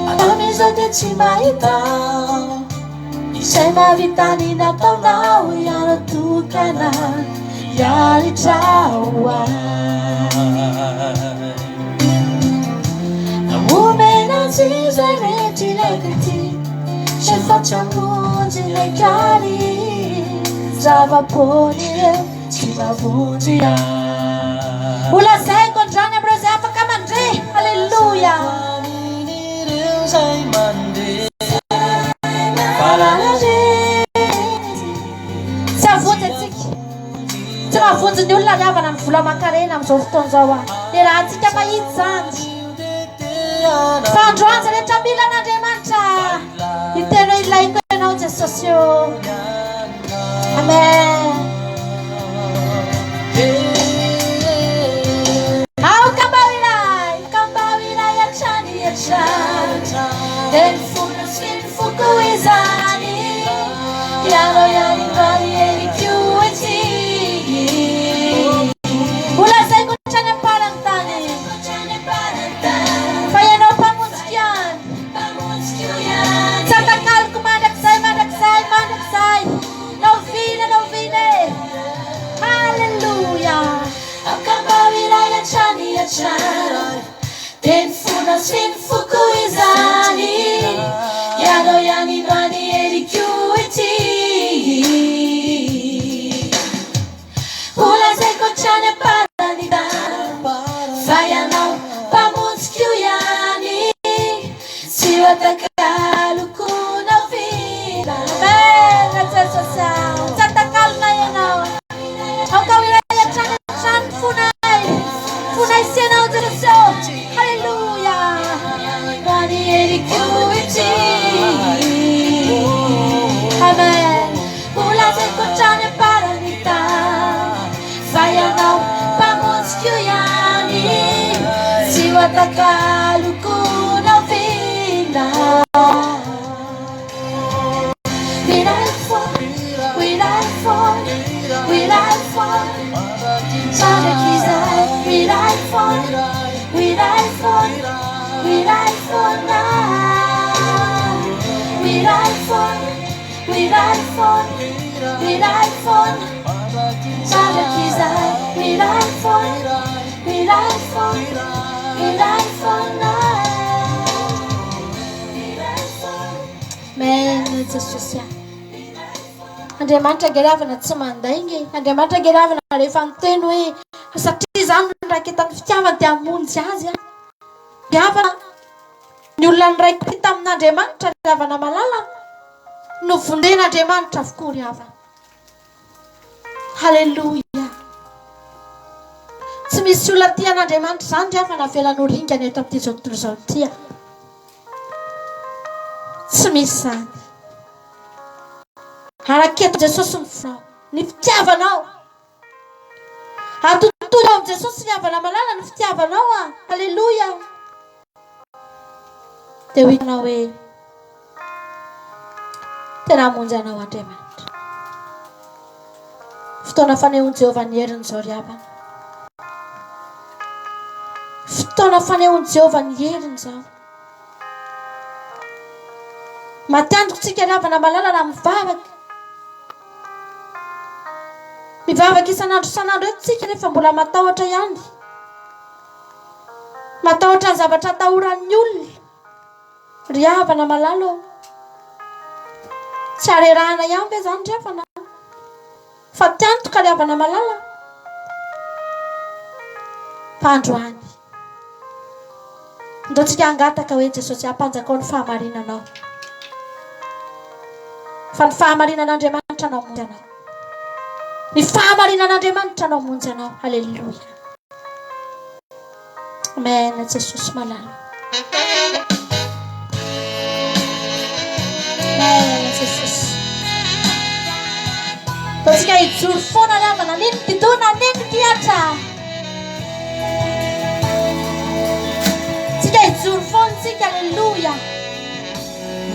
Amin'izao dia tsy mahita izay mahavita ny nataonao ianao tokana hiaritra ho ahy. Omena azy izay rehetra ilaiko ity, efa tsy hamonjy ilay kary zava-poana ireo tsy mahavonjy ahy. Ho lazaiko androany amin'ireo izay afaka mandre, Aleloia. Tsy hahavonjy antsika. Tsy mahavonjy ny olona ry havana ny vola aman-karena amin'izao fotoana izao a. Iarahantsika mahita izany. Fa androany izay rehetra mila an'Andriamanitra hiteny hoe ilaiko ianao Jesosy ô. Amen. Aoka mba ho iray, aoka mba ho iray hatrany hatrany. Dia ny fona sy ny foko izany. Ianao ihany no heriko ety. Ho lazaiko hatrany am-paran'ny tany. Fa ianao mpamonjiko ihany. Tsy atakaloko mandrakizay, mandrakizay, mandrakizay. Na oviana na oviana e. Haleloia. Aoka mba ho iray hatrany hatrany. Dia ny fonao sy ny foko izany. Ianao ihany no any heriko ety. Ho lazaiko hatrany am-parany Fa ianao mpamonjiko ihany. Tsy ho atakaloko na oviana. Amen Jesosy a. Tsy atakalona ianao. Aoka ho iray hatrany hatrany ny fonay. Fonay sy ianao Jesosy ô. Haleloia. Amen. Ho lazaiko hatrany am-paran'ny tany fa ianao mpamonjiko ihany. Tsy ho atakaloko na oviana. Iray foana, iray foana, iray foana, mandrakizay. Iray foana, iray foana, iray foana, iray foana. Iray foana, iray foana, mandrakizay. Iray foana, iray foana, iray foana. Iray foana. Amen Jesosy a. Andriamanitra ange ry havana tsy mandainga e. Andriamanitra ange ry havana rehefa niteny hoe satria izaho no niraiketan'ny fitiavany dia hamonjy azy aho. Ry havana, Ny olona niray-po tamin'Andriamanitra ry havana malala no vonjen'Andriamanitra avokoa ry havana. Haleloia. Tsy misy olona tia an'Andriamanitra izany ry havana avelany ho ringana eto amin'ity izao tontolo izao ity. Tsy misy izany. Araketo Jesosy ny fonao, ny fitiavanao. Atotoy ao amin'i Jesosy ry havana malala ny fitiavanao a! Aleloia! Dia ho hitanao hoe tena hamonjy anao Andriamanitra. Fotoana fanehoan'i Jehovah ny heriny izao ry havana. Fotoana fanehoan'i Jehovah ny heriny izao. Matiantoka isika ry havana malala raha mivavaka. Mivavaka isan'andro isan'andro eto tsika nefa mbola matahotra ihany. Matahotra ny zavatra atahoran'ny olona. Ry havana malala ô. Tsy harerahana ihany ve izany ry havana? Fa tiantoka ry havana malala. Fa androany. Ndao tsika hangataka hoe Jesosy ampanjakao ny fahamarinanao. Fa ny fahamarinan'Andriamanitra no hamonjy anao. Ny fahamarinan'Andriamanitra no hamonjy anao. Haleloia. Amen Jesosy malala. Amen Jesosy. Ndao tsika hijoro foana ry havana. Nino didona, nino kihatra. Tsika hijoro foana tsika, aleloia.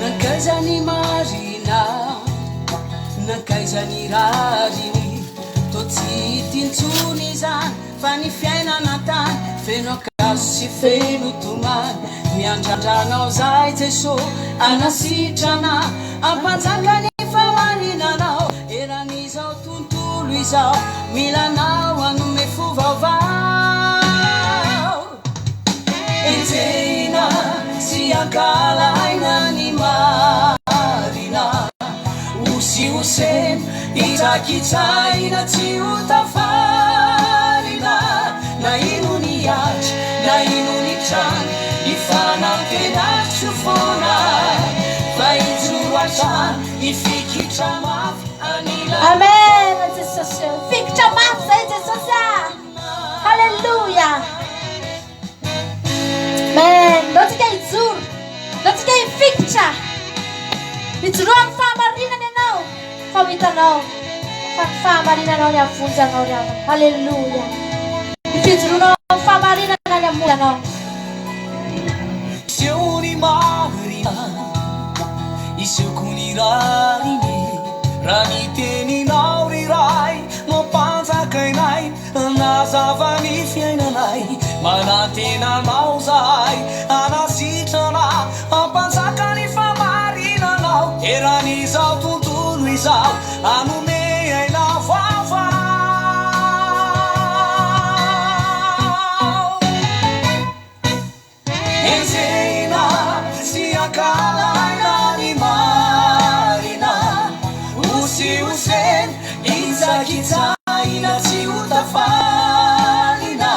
Nankaiza ny marina, nankaiza ny rariny. Toa tsy hita intsony izany fa ny fiainana an-tany feno ankaso sy feno tomany. Miandrandra anao zahay Jeso hanasitrana hampanjaka ny famaninanao eran'izao tontolo izao. Mila anao hanome fo vaovao. Enjehina sy ankahalaina ny marina. Hosihosena, hitsakitsahina tsy ho tafarina. Na ino nihatra, na ino nitranga, ny fanantenako tsy ho foana. Fa hijoro hatrany, hifikitra mafy anilanao Amen Jesosy ô. Fikitra mafy zay Jesosy a. Haleloia. Amen. Ndao tsika hijoro. Ndao tsika hifikitra. Mijoroa amin'ny fahamarinana ianao fa ho hitanao fa ny fahamarinanao ny hahavonjy anao ry havana. Haleloia. Ny fijoroanao amin'ny fahamarinana ny hamonjy anao. Iseho ny marina, iseho koa ny rariny, raha ny teninao ry Ray no ampanjakainay, Nazava ny fiainanay, manantena anao zahay, hanasitrana, hampanjaka ny fahamarinanao, eran'izao tontolo izao, hanome aina vaovao. Enjehina sy ankahalaina ny marina, hosihosena, hitsakitsahina tsy ho tafarina,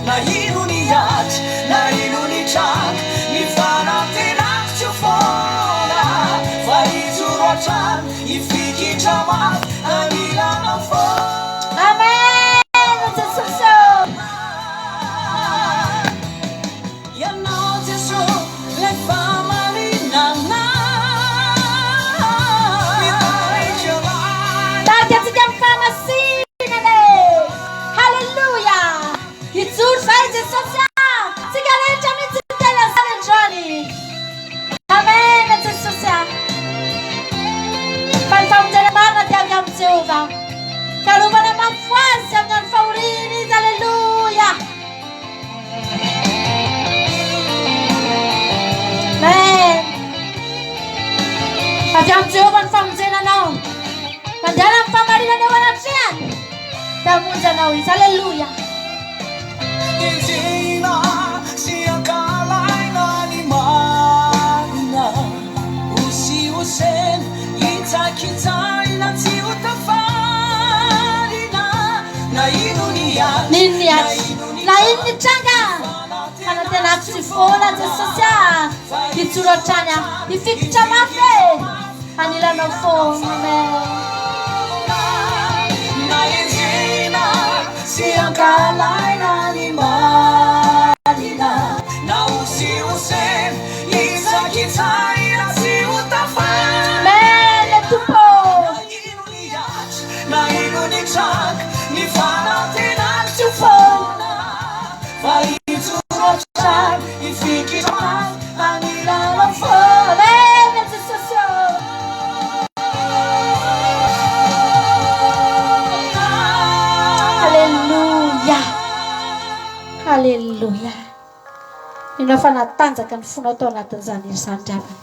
na ino ny ady, na ino ny tranga, ny fanantenako tsy ho foana, fa hijoro hatrany, hifikitra mafy anilanao foana. Amen Jesosy ô! Ianao Jeso lay fahamarinana. Mitarika ahy. Mitarika antsika amin'ny fahamasinana e! Haleloia! Hijoro izay Jesosy a! Tsika rehetra mihitsy ny tena izany androany. Amen Jesosy a! Fa ny famonjena marina dia avy amin'i Jehovah. Fiarovana mafy ho azy amin'ny andro fahoriana izy. Aleloia! Amen. Avy amin'i Jehovah ny famonjena anao. Mandehana amin'ny fahamarinana eo anatrehany. Dia hamonjy anao izy. Aleloia! Enjehina sy ankahalaina ny marina, hosihosena, hitsakitsahina tsy ho tafarina, na ino ny ady, N'ino ny na ady, ino ny na ino ny tranga, tranga, ny fanantenako fanantenako tsy tsy foana foana, Jesosy ah, fa hijoro hijoro hatrany aho, hatrany, hifikitra mafy hifikitra e, mafy anilanao anilanao foana, amen. foana, na enjehina Tsy ankahalaina ny marina na hosihosena, hitsakitsahina tsy ho tafarina. Amen Tompo ô. Na ino ny ady, na ino ny tranga, ny fanantenako tsy ho foana, fa hijoro hatrany, hifikitra mafy anilanao foana. Amen Jesosy ô. Haleloia! Haleloia! Mino aho fa natanjaka ny fonao tao anatin'izany hira izany ry havana.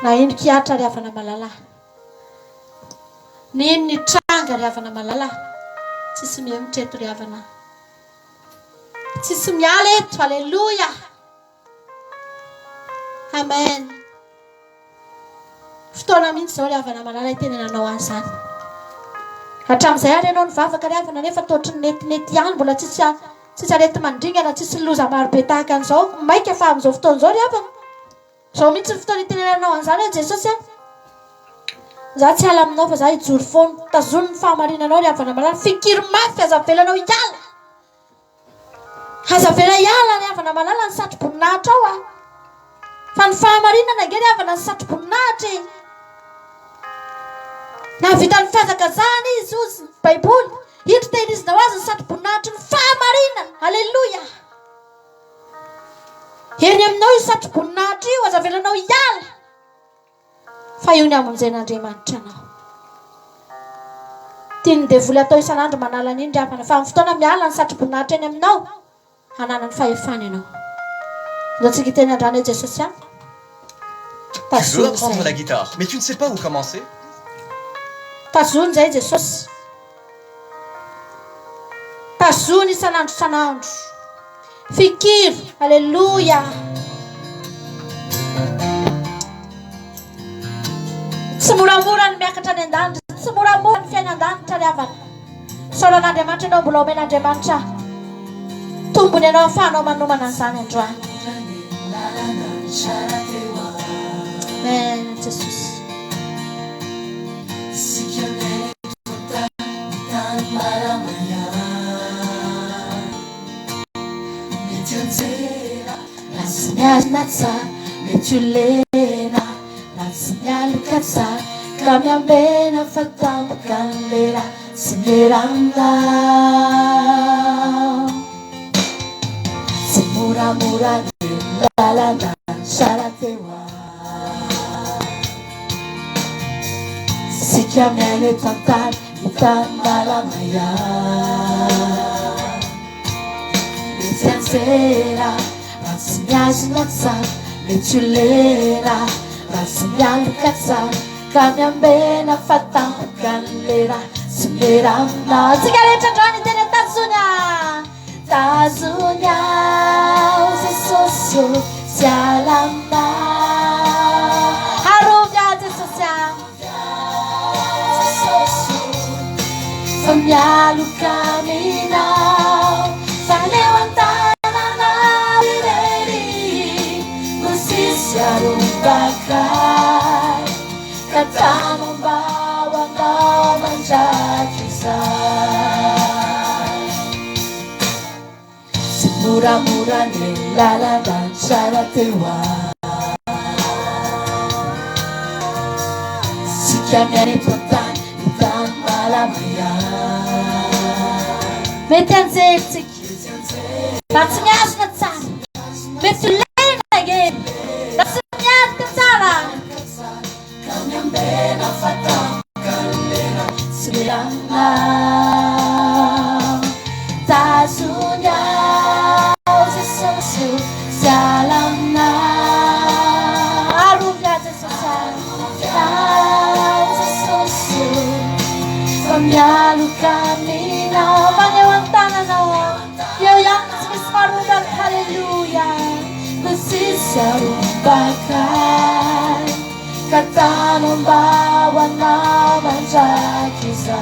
Na ino kihatra ry havana malala. N'ino nitranga ry havana malala. Tsisy mihemotra eto ry havana. Tsisy miala eto. Haleloia! Amen. Fotoana mihitsy izao ry havana malala hitenenanao an'izany. Hatramin'izay ary ianao nivavaka ry havana nefa toa ohatry ny netinety ihany, mbola tsisy tsisy areti-mandringana, tsisy loza marobe tahaka an'izao. Maika fa amin'izao fotoana izao ry havana. Izao mihitsy ny fotoana hitenenanao an'izany hoe Jesosy a, za tsy hiala aminao fa za hijoro foana. Tazony ny fahamarinanao ry havana malala, fikiro mafy, aza avelanao hiala. Aza avela hiala ry havana malala ny satroboninahitra ao a! Fa ny fahamarinana ange ry havana ny satroboninahitra e! Nahavita ny fihazakazahana izy hozy ny baiboly, indro tehirizina ho azy ny satroboninahitry ny fahamarinana, aleloia! Eny aminao io satroboninahitra io, aza avelanao hiala! Fa io ny hamonjen'Andriamanitra anao. Tian'ny devoly atao isan'andro manala an'iny ry havana, fa amin'ny fotoana miala ny satroboninahitra eny aminao, hanana ny fahefana ianao. Ndao tsika hiteny androany hoe Jesosy a, Tu veux tazony apprendre izay. la guitare, mais tu ne sais pas où commencer? Tazony izay Jesosy. Tazony isan'andro isan'andro. Fikiro, aleloia. Tsy moramora ny miakatra any an-danitra, tsy moramora ny fiainan-danitra ry havana. Isaorana Andriamanitra ianao mbola omen'Andriamanitra tombony ianao ahafahanao manomana an'izany androany. Amen Jesosy. Raha tsy miarina tsara, mety ho lena. Raha tsy mialoka tsara, ka miambena fa tampoka ny lera tsy miera aminao. Tsy moramora ny lalana tsara teo Isika miaina eto an-tany, ny tany malama ihany. Mety hianjera raha tsy mihazona tsara, mety ho lena raha tsy mialoka tsara, ka miambena fa tampoka ny lera tsy miera aminao. Tsika rehetra androany teny an-tazony ah. Tazony aho Jesosy ô, tsy hiala aminao. Arovy aho Jesosy ah. Jesosy ô, fa mialoka aminao. Fa ny eo an-tananao irery no tsisy arombaka ahy. Ka tano mba ho anao mandrakizay. Tsy moramora ny lalana tsara teo ahy. Tsika miaina eto an-tany, ny tany malama ihany. Mety anjely tsika, raha tsy mihazona tsara. Mety ho lena ange, raha tsy miaritra tsara. Ka miambena fa tampoka ny lera tsy milamina. Tazony aho Jesosy o, tsy hiala aminao. Arovy aho Jesosy, arovy aho Jesosy o, fa mialoka aminao. Fa ny eo an-tananao, eo ihany tsy misy marombaka. Haleloia. No tsisy arombaka ahy, ka tano mba ho anao mandrakizay.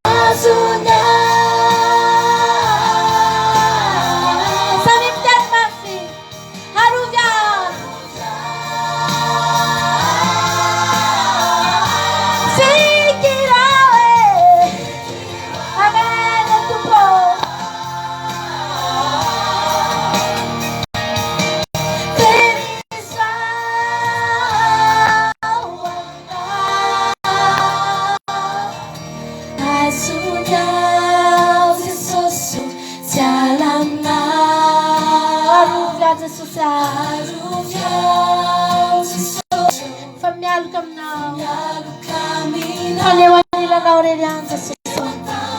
Tazony ahy. Samy miteny mafy, arovy ahy. Fikirao e. Amen, Tompo. Fa mialoka aminao. Fa ny eo anilanao irery ihany Jesosy.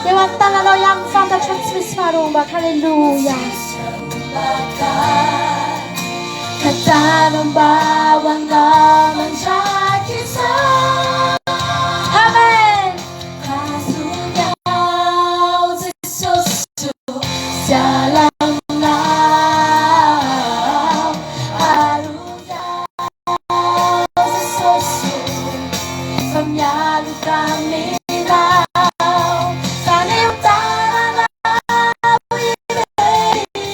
Eo an-tananao ihany no fantatro fa tsy misy faharombaka. Haleloia. Ka tano mba ho anao mandrakizay. Amen. Azony aho Jesosy ô, tsy hiala aminao. Arovy aho Jesosy ô, fa mialoka aminao. Fa ny tananao irery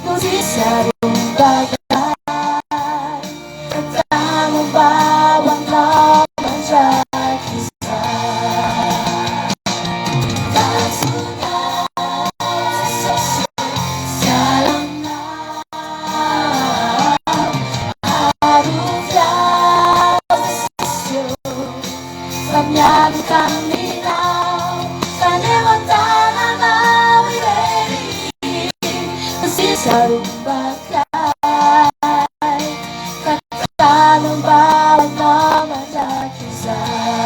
no tsisy arombaka ahy. Ka tano mba ho anao mandrakizay. Tazony aho Jesosy ô, tsy hiala aminao. Arovy aho Jesosy ô, fa mialoka aminao. Fa ny eo an-tananao irery no tsisy arombaka ahy. Ka tano mba ho anao mandrakizay.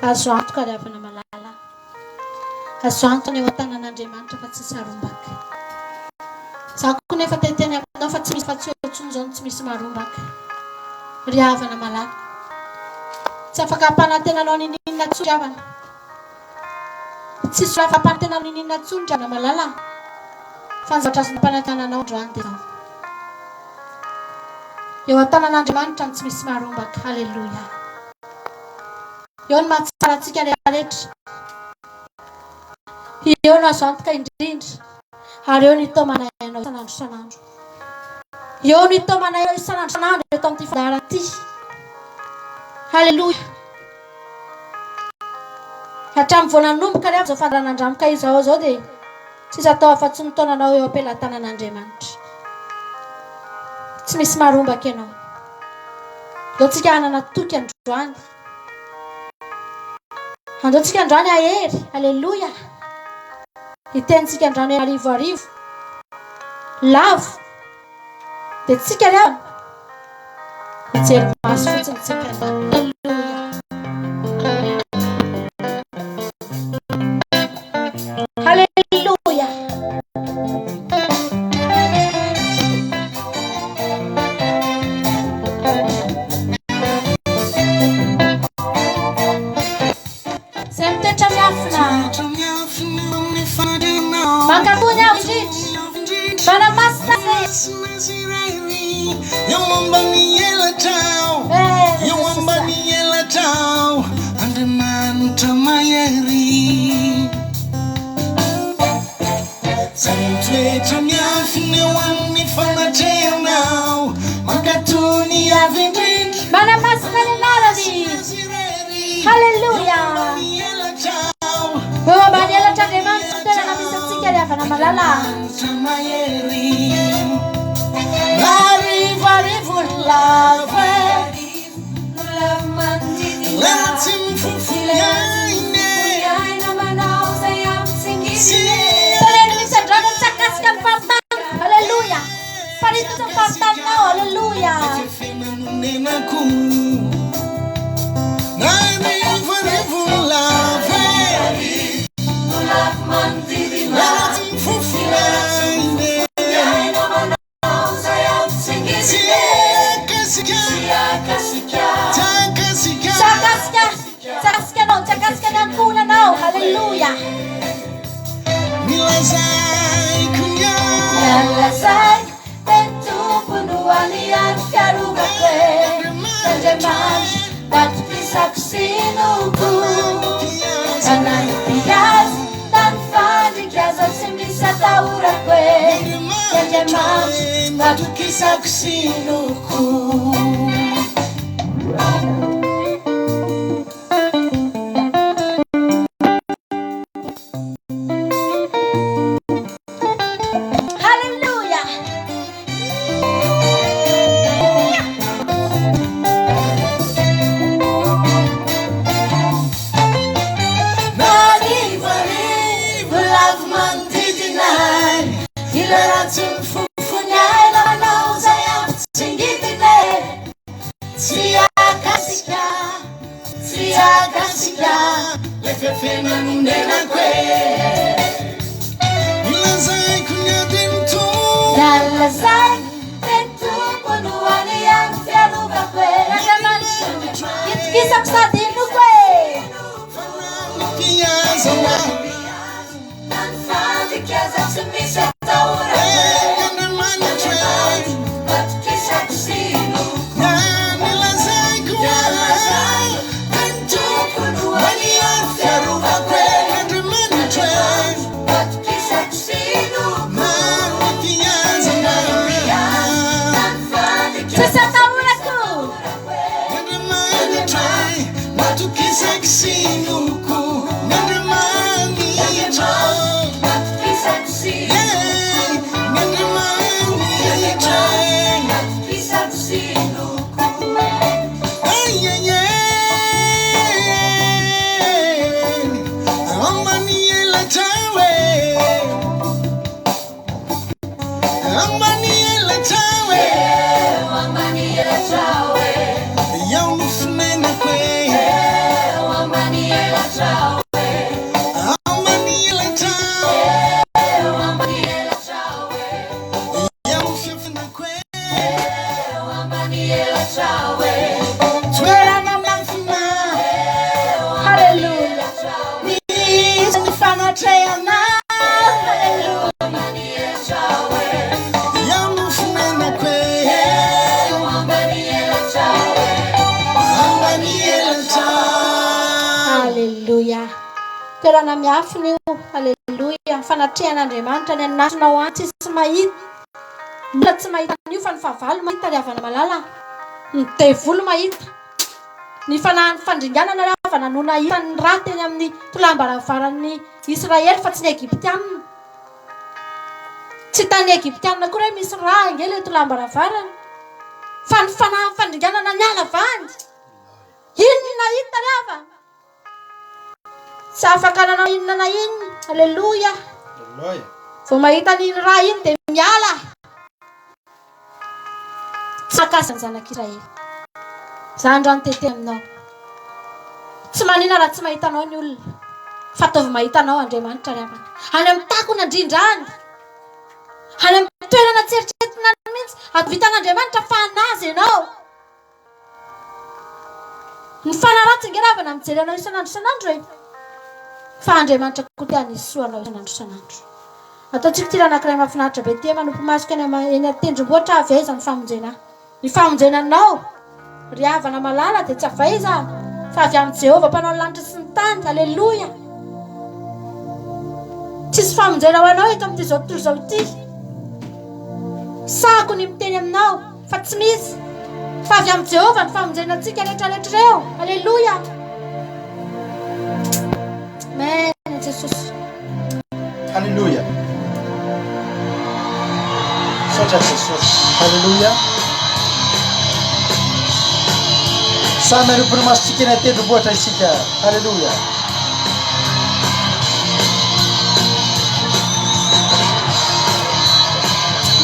Azo antoka ry havana malala. Azo antoka ny eo an-tanan'Andriamanitra fa tsisy arombaka. Za koa nefa te hiteny aminao fa tsy misy fa tsy eo intsony izao no tsy misy marombaka. Ry havana malala. Tsy afaka hampanantena anao niniana intsony ry havana. Tsisy olona afaka hampanantena anao niniana intsony ry havana malala. Fa ny zavatra azonao ampanantenana anao androany dia izao. Eo an-tanan'Andriamanitra no tsy misy marombaka. Aleloia. Eo no mahatsara antsika rehetra. Eo no azo antoka indrindra. Ary eo no itaomanay anao isan'andro isan'andro. Eo no itaomanay anao isan'andro isan'andro eto amin'ity fandaharana ity. Haleloia. Hatramin'ny vao nanomboka ry izao fandaharana Andramoka izao izao dia tsisy atao afa-tsy mitaona anao eo am-pelatanan'Andriamanitra. Tsy misy marombaka ianao. Andao tsika hanana toky androany. Andao tsika androany hahery. Aleloia. Hitenintsika androany hoe arivo arivo. Lavo. Dia tsika ry havana. Hijery maso fotsiny tsika. Aleloia. Haleloia. Izay mitoetra miafina. Mankatò ny avo indrindra. Manamasina azy. Eo ambany elatrao, eo ambany elatrao, Andriamanitra mahery. Izay mitoetra miafina eo amin'ny fanatrehanao, mankatò ny Avo Indrindra. Manamasina ny anarany. Haleloia. Eo ambany elatr'Andriamanitra ny toerana misy antsika ry havana malala. Andriamanitra mahery. Arivo arivo ny lava. Raha tsy mifofo ny aina Teneno mihitsy androany hoe tsy hakasika ny faritany. Aleloia. Farito ny faritaninao. Aleloia. Fenanonenako Arivo arivo ny lava Raha tsy mifofo ny aina Tsy hakasika Tsy hakasika Tsy hakasika. Tsy hakasika anao. Tsy hakasika ny ankohonanao. Aleloia. Nilazaiko ny ahy. Nilazaiko dia ny Tompo no hany fiarovako e. Andriamanitra natokisako sy inoako. Nanampy azy tamin'ny fandrika aza tsy misy atahorako e. Andriamanitra natokisako sy inoako. Haleloia! Marivo arivo lavo manodidina ahy, Ilay ratsy mifofo ny aina manao izay hampitsingidina e. Tsy hakasika, tsy hakasika, ilay fefena nonenako e. Nolazaiko ny adin'ny Tompo. Nolazaiko dia ny Tompo no hany ihany fiarovako e. Andriamanitra, itokisako sady inoako e. Fanampiazana. Tsisy atahorako. Toerana miafina. Haleloia. Misy ny fanatrehanao. Eo no fonenako e. Ambany elatrao. Haleloia. Toerana miafina io. Haleloia. Fanatrehan'Andriamanitra any anatinao any tsisy mahita. Ny olona tsy mahita an'io fa ny fahavalo mahita ry havana malala. Ny devoly mahita. Ny fanahin'ny fandringanana ry havana no nahita ny ra teny amin'ny tolam-baravaran'ny Israely fa tsy ny Egyptiana. Tsy hitan'ny Egyptiana akory hoe misy ra ange ilay tolam-baravarana. Fa ny fanahin'ny fandringanana niala avy any. Iny no nahita ry havana. Tsy afaka nanao inona na inona. Aleloia. Vao mahita an'iny ra iny dia miala. Tsy mahakasika ny zanak'Israely. Za androany te aminao. Tsy manina raha tsy mahita anao ny olona. Fa ataovy mahita anao Andriamanitra ry havana. Any amin'ny takona indrindra any. Any amin'ny toerana tsy eritreretina any mihitsy. Ataovy hitan'Andriamanitra fa an'azy ianao. Ny fanahy ratsy ange ravana mijery anao isan'andro isan'andro e! Fa Andriamanitra koa te hanisy soa anao isan'andro isan'andro. Ataontsika ity raha anankiray mahafinaritra be ity, manompo masoko eny eny an-tendrombohitra avy aiza ny famonjena ahy? Ny famonjena anao, ry havana malala, dia tsy avy aiza fa avy amin'i Jehovah Mpanao ny lanitra sy ny tany. Aleloia! Tsisy famonjena ho anao eto amin'ity izao tontolo izao ity. Sahako ny miteny aminao. Fa tsy misy. Fa avy amin'i Jehovah ny famonjena antsika rehetra rehetra ireo. Aleloia. Amen, Jesosy. Haleloia. Misaotra Jesosy. Haleloia. Samy hanompo ny masontsika eny an-tendrombohitra isika. Haleloia.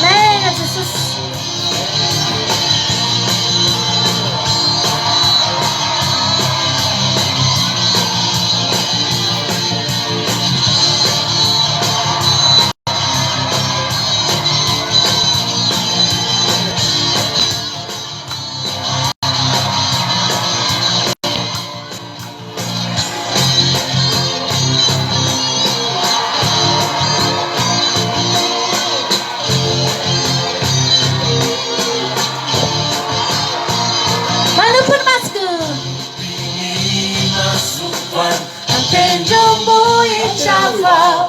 Amen, Jesosy. Manompo ny masoko. An-tendrombohitra vao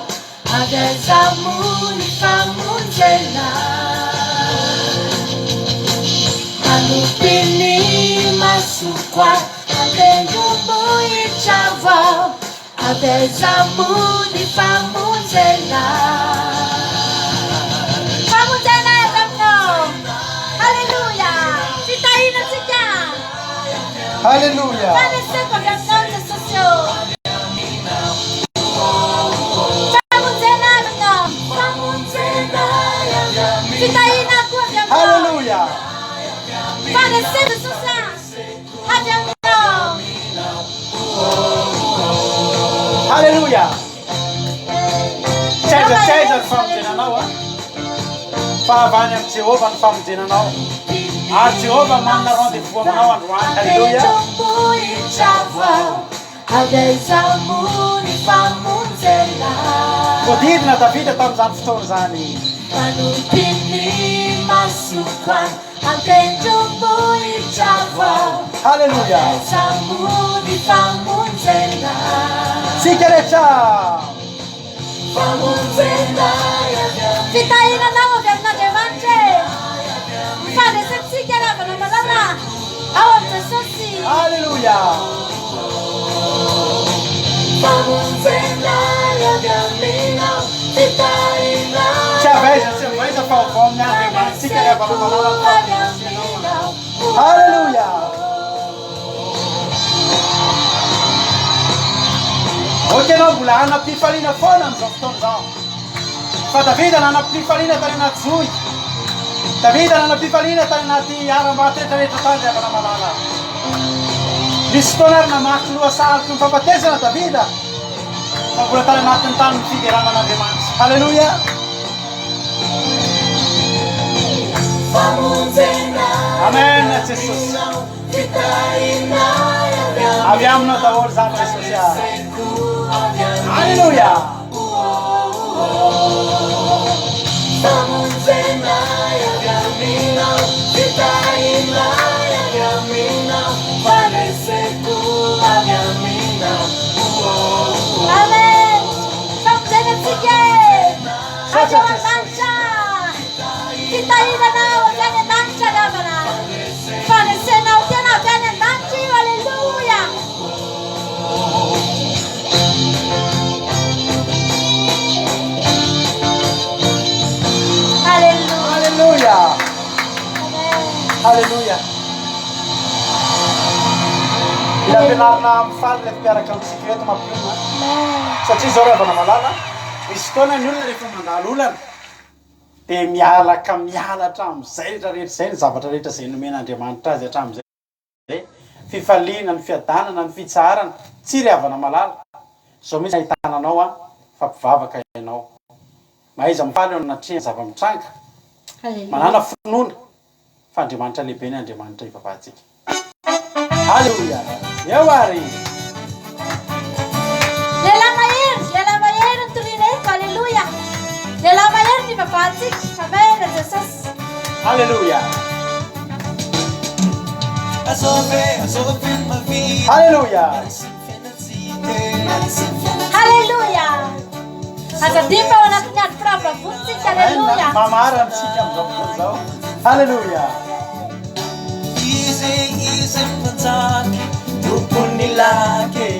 avy aiza moa ny famonjena? Manopy ny masoko an-tendrombohitra vao avy aiza moa ny famonjena? Famonjena avy aminao. Haleloia. Fitahiana antsika. Haleloia. Faneseko avy aminao Jesosy ô. Famonjena avy aminao. Famonjena avy aminao. Fitahiana koa avy aminao. Haleloia. Faneseko Jesosy a. Avy aminao. Haleloia. Tsy aiza tsy aiza ny famonjena anao a. Fa avy any amin'i Jehovah ny famonjena anao. Ary Jehovah manana rendez-vous aminao androany. Haleloia. An-tendrombohitra vao avy aiza moa ny famonjena? Voadidina Davida tamin'izany fotoana izany. Manopy ny masoko any an-tendrombohitra vao Haleloia. avy aiza moa ny famonjena? Tsika rehetra. Famonjena avy aminao. Fitahiana anao avy amin'Andriamanitra e. Ny fandresentsika ry havana malala ao amin'i Jesosy. Haleloia. Famonjena avy aminao. Fitahiana. Tsy avy aiza tsy avy aiza fa avy ao amin'ny Andriamanitsika ry havana malala ny famonjena anao. Haleloia. Ok ianao mbola hanam-pifaliana foana amin'izao fotoana izao. Fa Davida nanam-pifaliana tany anaty zohy. Davida nanam-pifaliana tany anaty harambato rehetra rehetra tany ry havana malala. Nisy fotoana ary namaky lohasaha aloky ny fahafatesana Davida fa mbola tany anatin'ny tanin'ny fiderana an'Andriamanitra. Haleloia! Amen Jesosy. Avy aminao daholo izany Jesosy ah. Alléluia. Amen. Famonjena antsika e. Avy ao an-danitra. Fitahiana anao avy any an-danitra ry havana. Fandresenao tena avy any an-danitra io. Aleloia. Aleloia. Alléluia. Alléluia. Mila ampianarina mifaly ireto mpiaraka amintsika ireto mampionona. Satria izao ry havana malala, misy fotoana ny olona rehefa mandalo olana dia miala ka miala hatramin'izay rehetra rehetra izay ny zavatra rehetra izay nomen'Andriamanitra azy hatramin'izay, fifaliana, ny fiadanana, ny fitsaharana. Tsia ry havana malala, izao mihitsy ahitana anao an, fa mpivavaka ianao. Mahaiza mifaly eo anatrehan'ny zava-mitranga. Manàna finoana fa Andriamanitra lehibe ny Andriamanitra ivavahantsika. Haleloia! Eo ary! Lehilahy mahery, lehilahy mahery ny toriana eto, aleloia. Lehilahy mahery ny ivavahantsika, amen Jesosy. Haleloia! Haleloia! Haleloia! Aza adino fa ao anatin'ny andro firavoravoana isika, aleloia. Mamara antsika amin'izao fotoana izao. Haleloia! Izy izy mpanjaka tompon'ny lake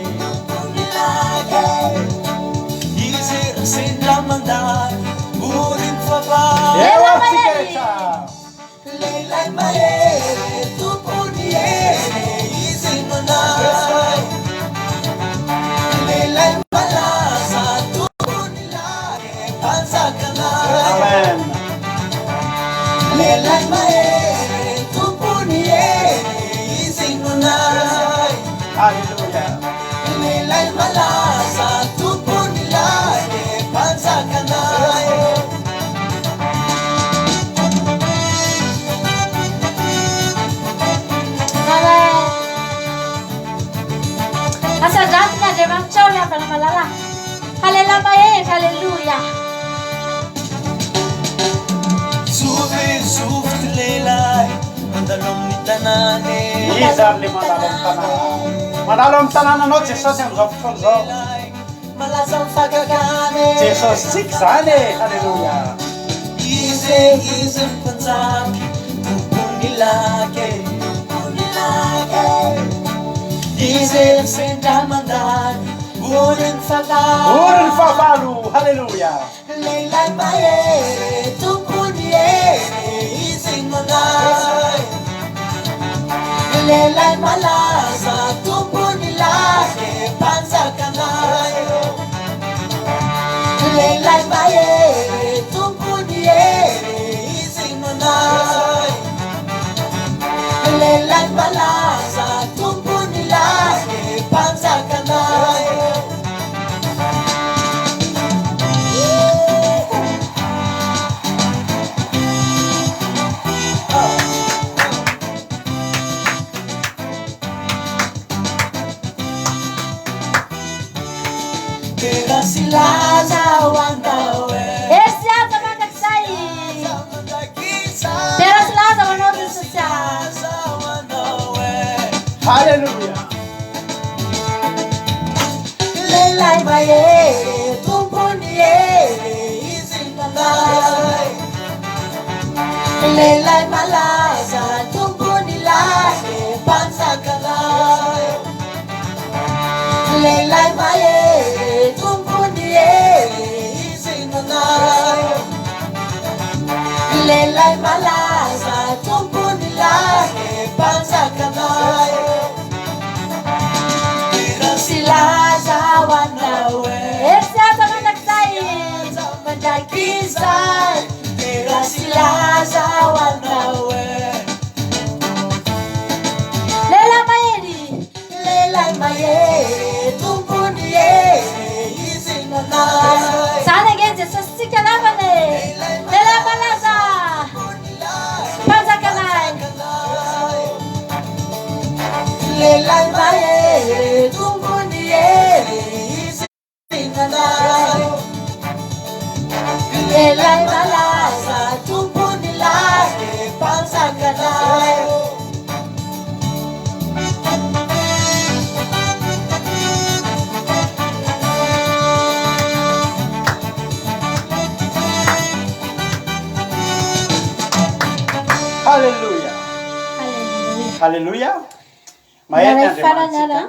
Izy raha sendra mandalo ory ny fahavalo Eo ary tsika rehetra. Lehilahy mahery tompon'ny hery izy no anay Lehilahy malaza tompon'ny lake mpanjakanay Amen. Lehilahy mahery tompon'ny hery izy no anay Haleloia. Lehilahy malaza tompon'ny lake mpanjakanay Amen. Asandrato ny Andriamanitrao ry havana malala. Haleloia mahery, haleloia. Zovy zovy ty lehilahy mandalo amin'ny tanàna Iza ary le mandalo amin'ny tanàna? Mandalo amin'ny tanànanao Jesosy amin'izao fotoana izao. Malaza amin'ny fakakana Jesosy tsika izany e! Haleloia. Izy izy mpanjaka tompon'ny lake Izy sendra mandalo ory ny fahavalo Ory ny fahavalo. Haleloia. Lehilahy mahery tompon'ny hery izy no anay Lehilahy malaza tompon'ny lake mpanjakanay Lehilahy mahery tompon'ny hery izy no anay Lehilahy malaza tompon'ny lake mpanjakanay Dera sy laza ho anao e Hery sy haja mandrakizay. Dera sy laza ho anao Jesosy. Haleloia. Lehilahy mahery tompon'ny hery izy no anay Lehilahy malaza tompon'ny lake mpanjakanay Lehilahy mahery tompon'ny hery izy no anay Lehilahy malaza tompon'ny lake mpanjakanay Dera sy laza ho anao e Hery sy haja mandrakizay. Mandrakizay Dera sy laza ho anao e Lehilahy mahery. Lehilahy mahery tompon'ny hery izy no anay Zany ange Jesosy tsika namana e. Lehilahy malaza. Lehilahy mahery, tompon'ny hery, izy nanao. Lehilahy malaza, tompon'ny lahy, mpanjakanay. Haleloia. Haleloia. Haleloia. Mahery ny Iray farany Andriamanitsika. ary an.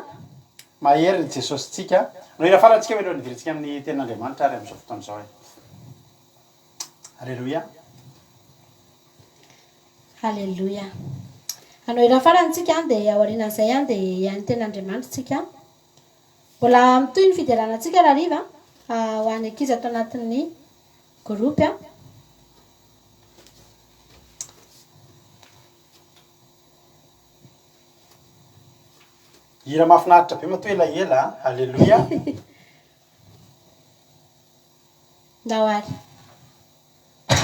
Mahery ny Jesosintsika. No hira farany tsika mialohan'ny hidirantsika amin'ny tenin'Andriamanitra ary amin'izao fotoana izao e. Haleloia. Haleloia. Hanao hira farany tsika an, dia aorianan'izay an dia hihaino tenin'Andriamanitra tsika. Mbola mitohy ny fiderana antsika rahariva ho an'ny ankizy ato anatin'ny groupe an. Hira mahafinaritra be matoa elaela a. Haleloia. Ndao ary.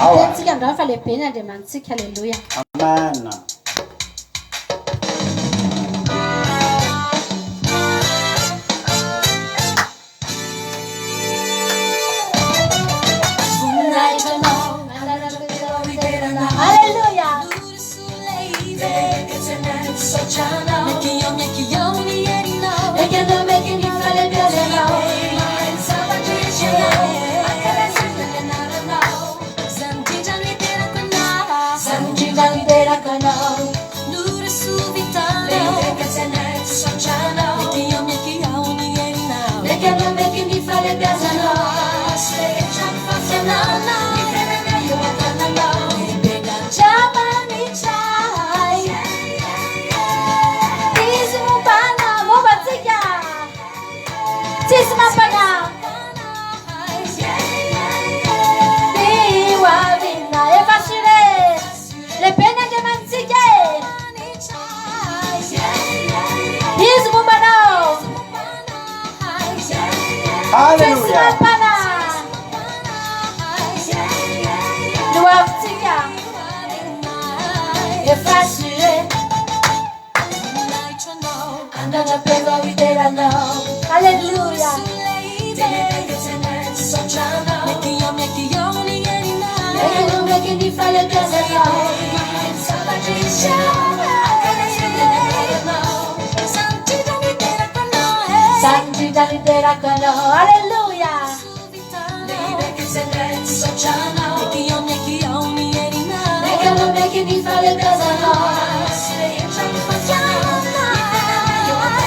Ao ary. Tenintsika androany fa lehibe ny Andriamanitsika. Haleloia. Amen. Haleloia. Izy momba anao, momba antsika. Tsisy mampanahy. Ny ho avina efa assuré. Lehibe ny Andriamanitsika e. Izy momba anao. Tsisy Haleloia. mampanahy. Ny ho avintsika efa assuré. Haleloia. Haleloia.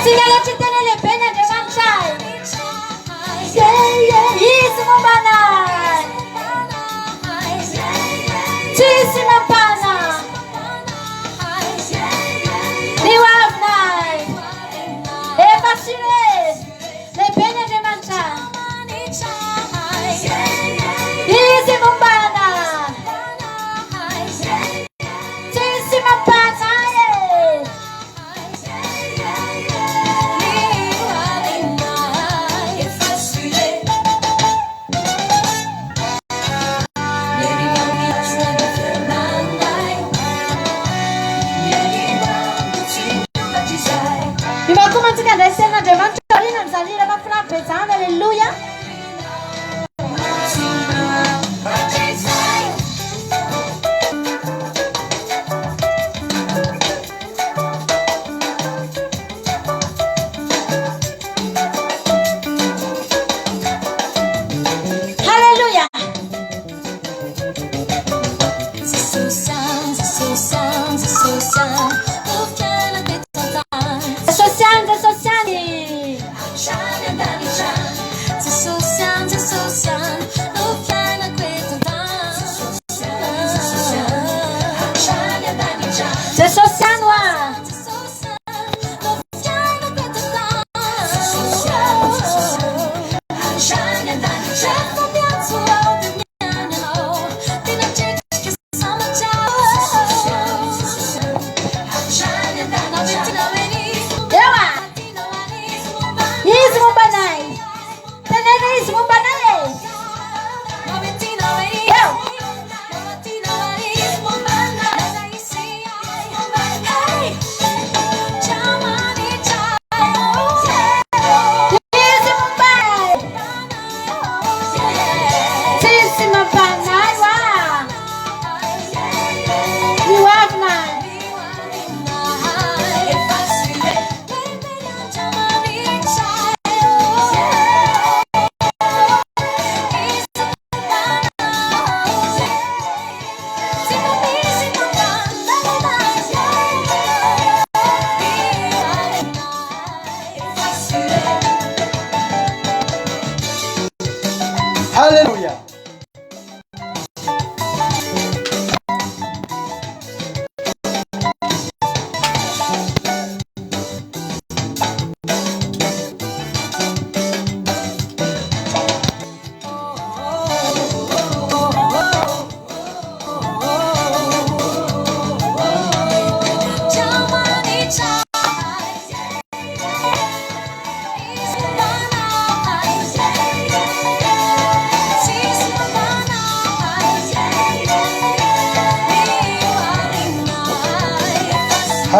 Tsika rehetra tena lehibe ny Andriamanitra. Izy momba anay. Tsisy mampanahy. Ny ho avinay. Efa assuré. Lehibe ny Andriamanitra. Izy momba anay. Tsisy mampanahy e. Mivakomantsika indray tenin'Andriamanitra aorianan'izany hira mahafinaritra be izany. Aleloia. Haleloia. Jesosy any, Jesosy any.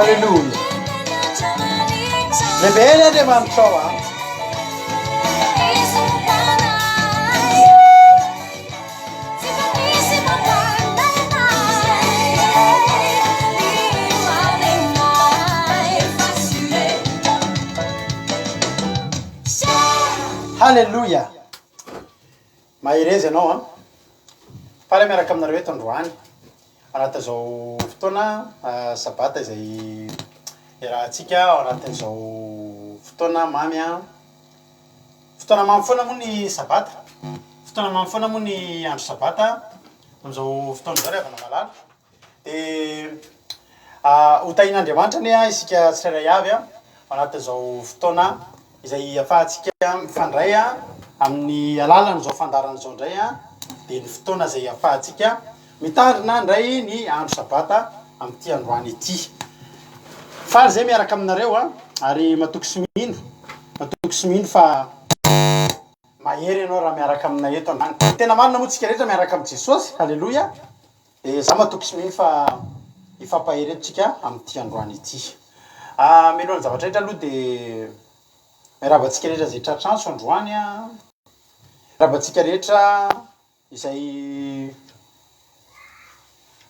Alléluia. Lehibe ny Andriamanitrao a. Haleloia! Mahereza ianao an! Faly miaraka aminareo eto androany anatin'izao fotoana sabata izay iarahantsika ao anatin'izao fotoana mamy an! Fotoana mamy foana moa ny sabata, fotoana mamy foana moa ny andro sabata amin'izao fotoana izao ry havana malala. Dia ho tahian'Andriamanitra anie isika tsirairay avy ao anatin'izao fotoana izay ahafahantsika mifandray amin'ny alalan'izao fandaharana izao indray dia ny fotoana izay ahafahantsika mitandrina indray ny andro sabata amin'ity androany ity. Faly izay miaraka aminareo ary matoky sy mino, matoky sy mino fa mahery ianao raha miaraka aminay eto androany. Tena marina moa tsika rehetra miaraka amin'i Jesosy, haleloia. Dia za matoky sy mino fa hifampahery eto tsika amin'ity androany ity. Mialohan'ny zavatra rehetra aloha dia miarahaba antsika rehetra izay tratra antso androany an. Miarahaba antsika rehetra izay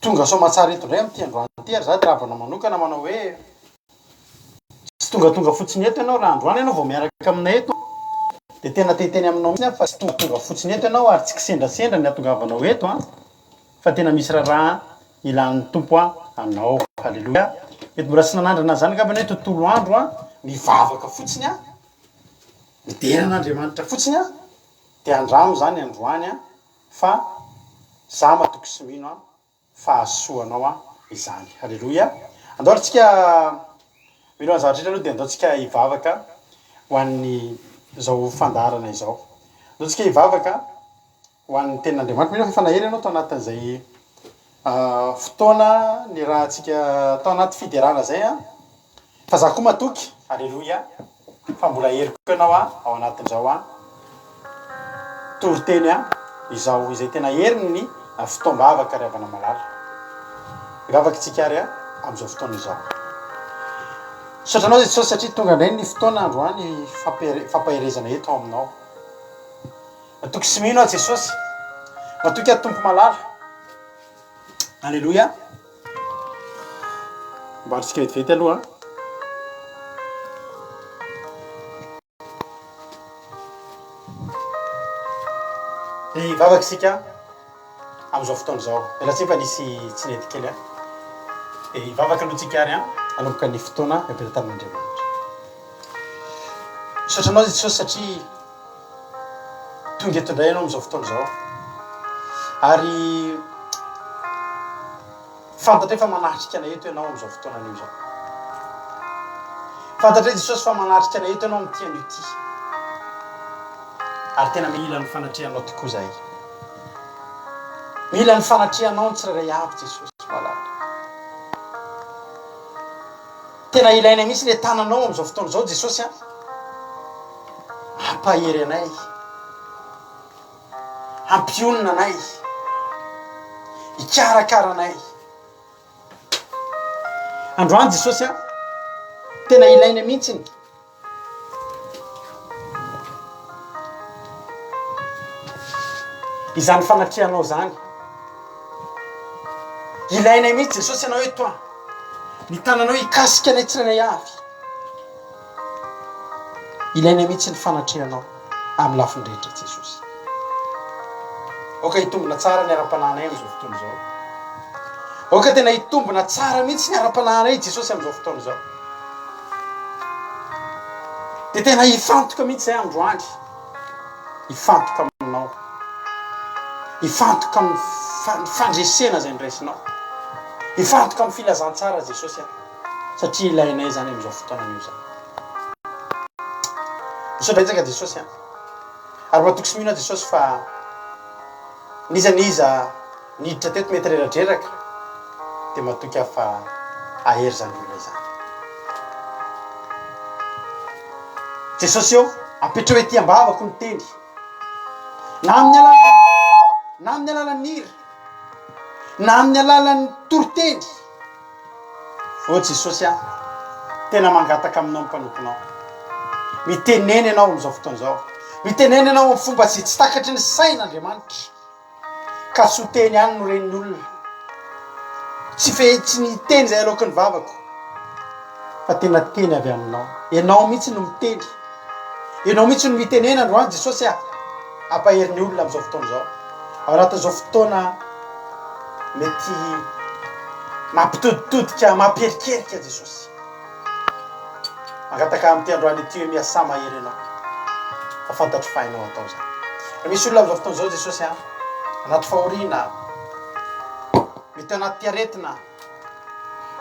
tonga soamatsara eto indray amin'ity androany ity ary za dia rahabanao manokana manao hoe Tsy tongatonga fotsiny eto ianao raha androany ianao vao miaraka aminay eto dia tena te hiteny aminao mihitsy aho fa tsy tongatonga fotsiny eto ianao ary tsy kisendrasendra ny hatongavanao eto an, fa tena misy raharaha ilan'ny Tompo anao. Haleloia. Mety mbola tsy nanandrana an'izany angamba ianao hoe tontolo andro an, mivavaka fotsiny an, midera an'Andriamanitra fotsiny an, dia andramo izany androany an, fa za matoky sy mino an, fahasoanao aho izany. Haleloia. Andao ary tsika milohan'ny zavatra rehetra aloha dia andao tsika hivavaka ho an'ny izao fandaharana izao. Andao tsika hivavaka ho an'ny tenin'Andriamanitra. Mino aho fa efa nahery ianao tao anatin'izay fotoana nirahantsika tao anaty fiderana izay an. Fa za koa matoky, Aleloia, fa mbola hery koa ianao an, ao anatin'izao an, toriteny an, izao izay tena herin'ny fotoam-bavaka ry havana malala. Hivavaka isika ary an, amin'izao fotoana izao. Misaotra anao Jesosy satria tonga indray ny fotoana androany fampaherezana eto ao aminao. Matoky sy mino aho Jesosy. Matoky aho Tompo malala. Aleloia. Amboarintsika vetivety aloha. Dia hivavaka isika amin'izao fotoana izao. Miala tsiny fa nisy tsy nety kely an. Dia hivavaka aloha tsika ary an, hanomboka ny fotoana eo am-pelatanan'Andriamanitra. Misaotra anao Jesosy satria Tonga eto indray ianao amin'izao fotoana izao. Ary fantatray fa manatrika anay eto ianao amin'izao fotoana anio izao. Fantatray Jesosy fa manatrika anay eto ianao amin'ity anio ity. Ary tena mila ny fanatrehanao tokoa izahay. Mila ny fanatrehanao ny tsirairay avy Jesosy malala. Tena ilainay mihitsy le tananao amin'izao fotoana izao Jesosy a. Hampahery anay. Hampionona anay. Hikarakara anay. Androany Jesosy a. Tena ilainay mihitsy. Izany fanatrehanao izany. Ilainay mihitsy Jesosy ianao eto an. Ny tananao hikasika anay tsirairay avy. Ilainay mihitsy ny fanatrehanao amin'ny lafiny rehetra Jesosy. Aoka hitombina tsara ny ara-panahinay amin'izao fotoana izao. Aoka tena hitombina tsara mihitsy ny ara-panahinay Jesosy amin'izao fotoana izao. Dia tena hifantoka mihitsy izay androany. Hifantoka aminao. Hifantoka amin'ny fandresena izay noraisinao. Hifantoka amin'ny filazantsara Jesosy a. Satria ilainay izany amin'izao fotoana anio izany. Misaotra betsaka Jesosy a. Ary matoky sy mino aho Jesosy fa n'iza n'iza niditra teto mety reradreraka dia matoky aho fa hahery izany olona izany. Jesosy ô, apetrao ety am-bavako ny teny. Na amin'ny alalan'ny na amin'ny alalan'ny hira, na amin'ny alalan'ny toriteny. Ô Jesosy a, tena mangataka aminao ny mpanomponao. Mitenena ianao amin'izao fotoana izao. Mitenena ianao amin'ny fomba izay tsy takatry ny saina Andriamanitra. Ka tsy ho teny ihany no ren'ny olona. Tsy fe tsy ny teny izay aloaky ny vavako fa tena teny avy aminao. Ianao mihitsy no miteny. Ianao mihitsy no mitenena androany Jesosy a. Ampahery ny olona amin'izao fotoana izao. Ao anatin'izao fotoana mety mampitoditodika, mampierikerika Jesosy. Mangataka amin'ity androany ity hoe miasà mahery ianao fa fantatro fa hainao atao izany. Raha misy olona amin'izao fotoana izao Jesosy a, anaty fahoriana, mety anaty aretina,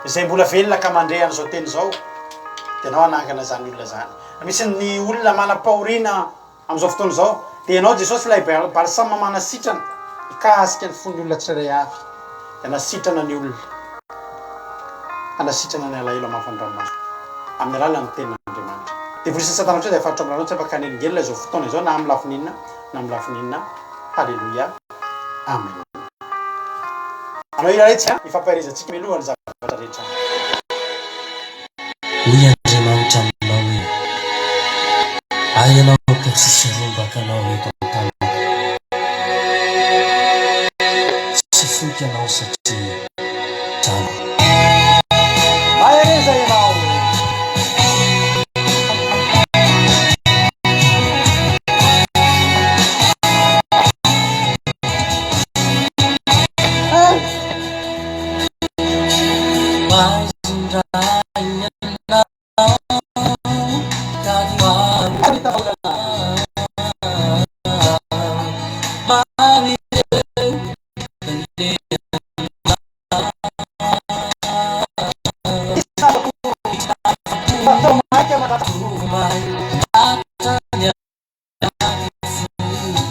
izay mbola velona ka mandre an'izao teny izao, dia ianao hanangana izany olona izany. Raha misy ny olona manam-pahoriana Amin'izao fotoana izao, dia Ianao Jesosy ilay balsama manasitrana, hikasika ny fon'ny olona tsirairay avy, dia hanasitrana ny olona, hanasitrana ny alahelo hamafa ny ranomaso, amin'ny alalan'ny Tenin'Andriamanitra. Devoly sy ny Satana kosa dia faritra amin'ny ranao tsy afaka hanelingelina izao fotoana izao na amin'ny lafiny inona na amin'ny lafiny inona. Haleloia. Amen. Anao hira iray tsika hifampaherezantsika mialoha ny zavatra rehetra. Hoy Andriamanitra aminao hoe, Ahy ianao ka tsisy rombaka anao eto an-tanako. Tsy foiko ianao satria zanako. Mahereza ianao.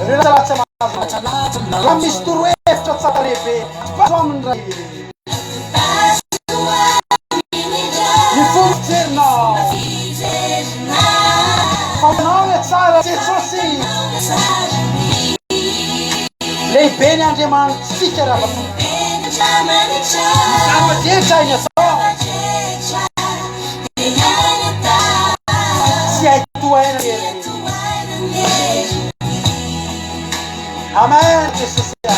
Ireo latsalatsa mahazo Raha misy torohevitra tsara lehibe, azo amin'ny ray. Ny fomba fijerinao. Fanao ny tsara Jesosy. Lehibe ny Andriamanitsika raha Zava-drehetra hainy atao. Tsy hay tohaina ny heriny. Amen Jesosy a.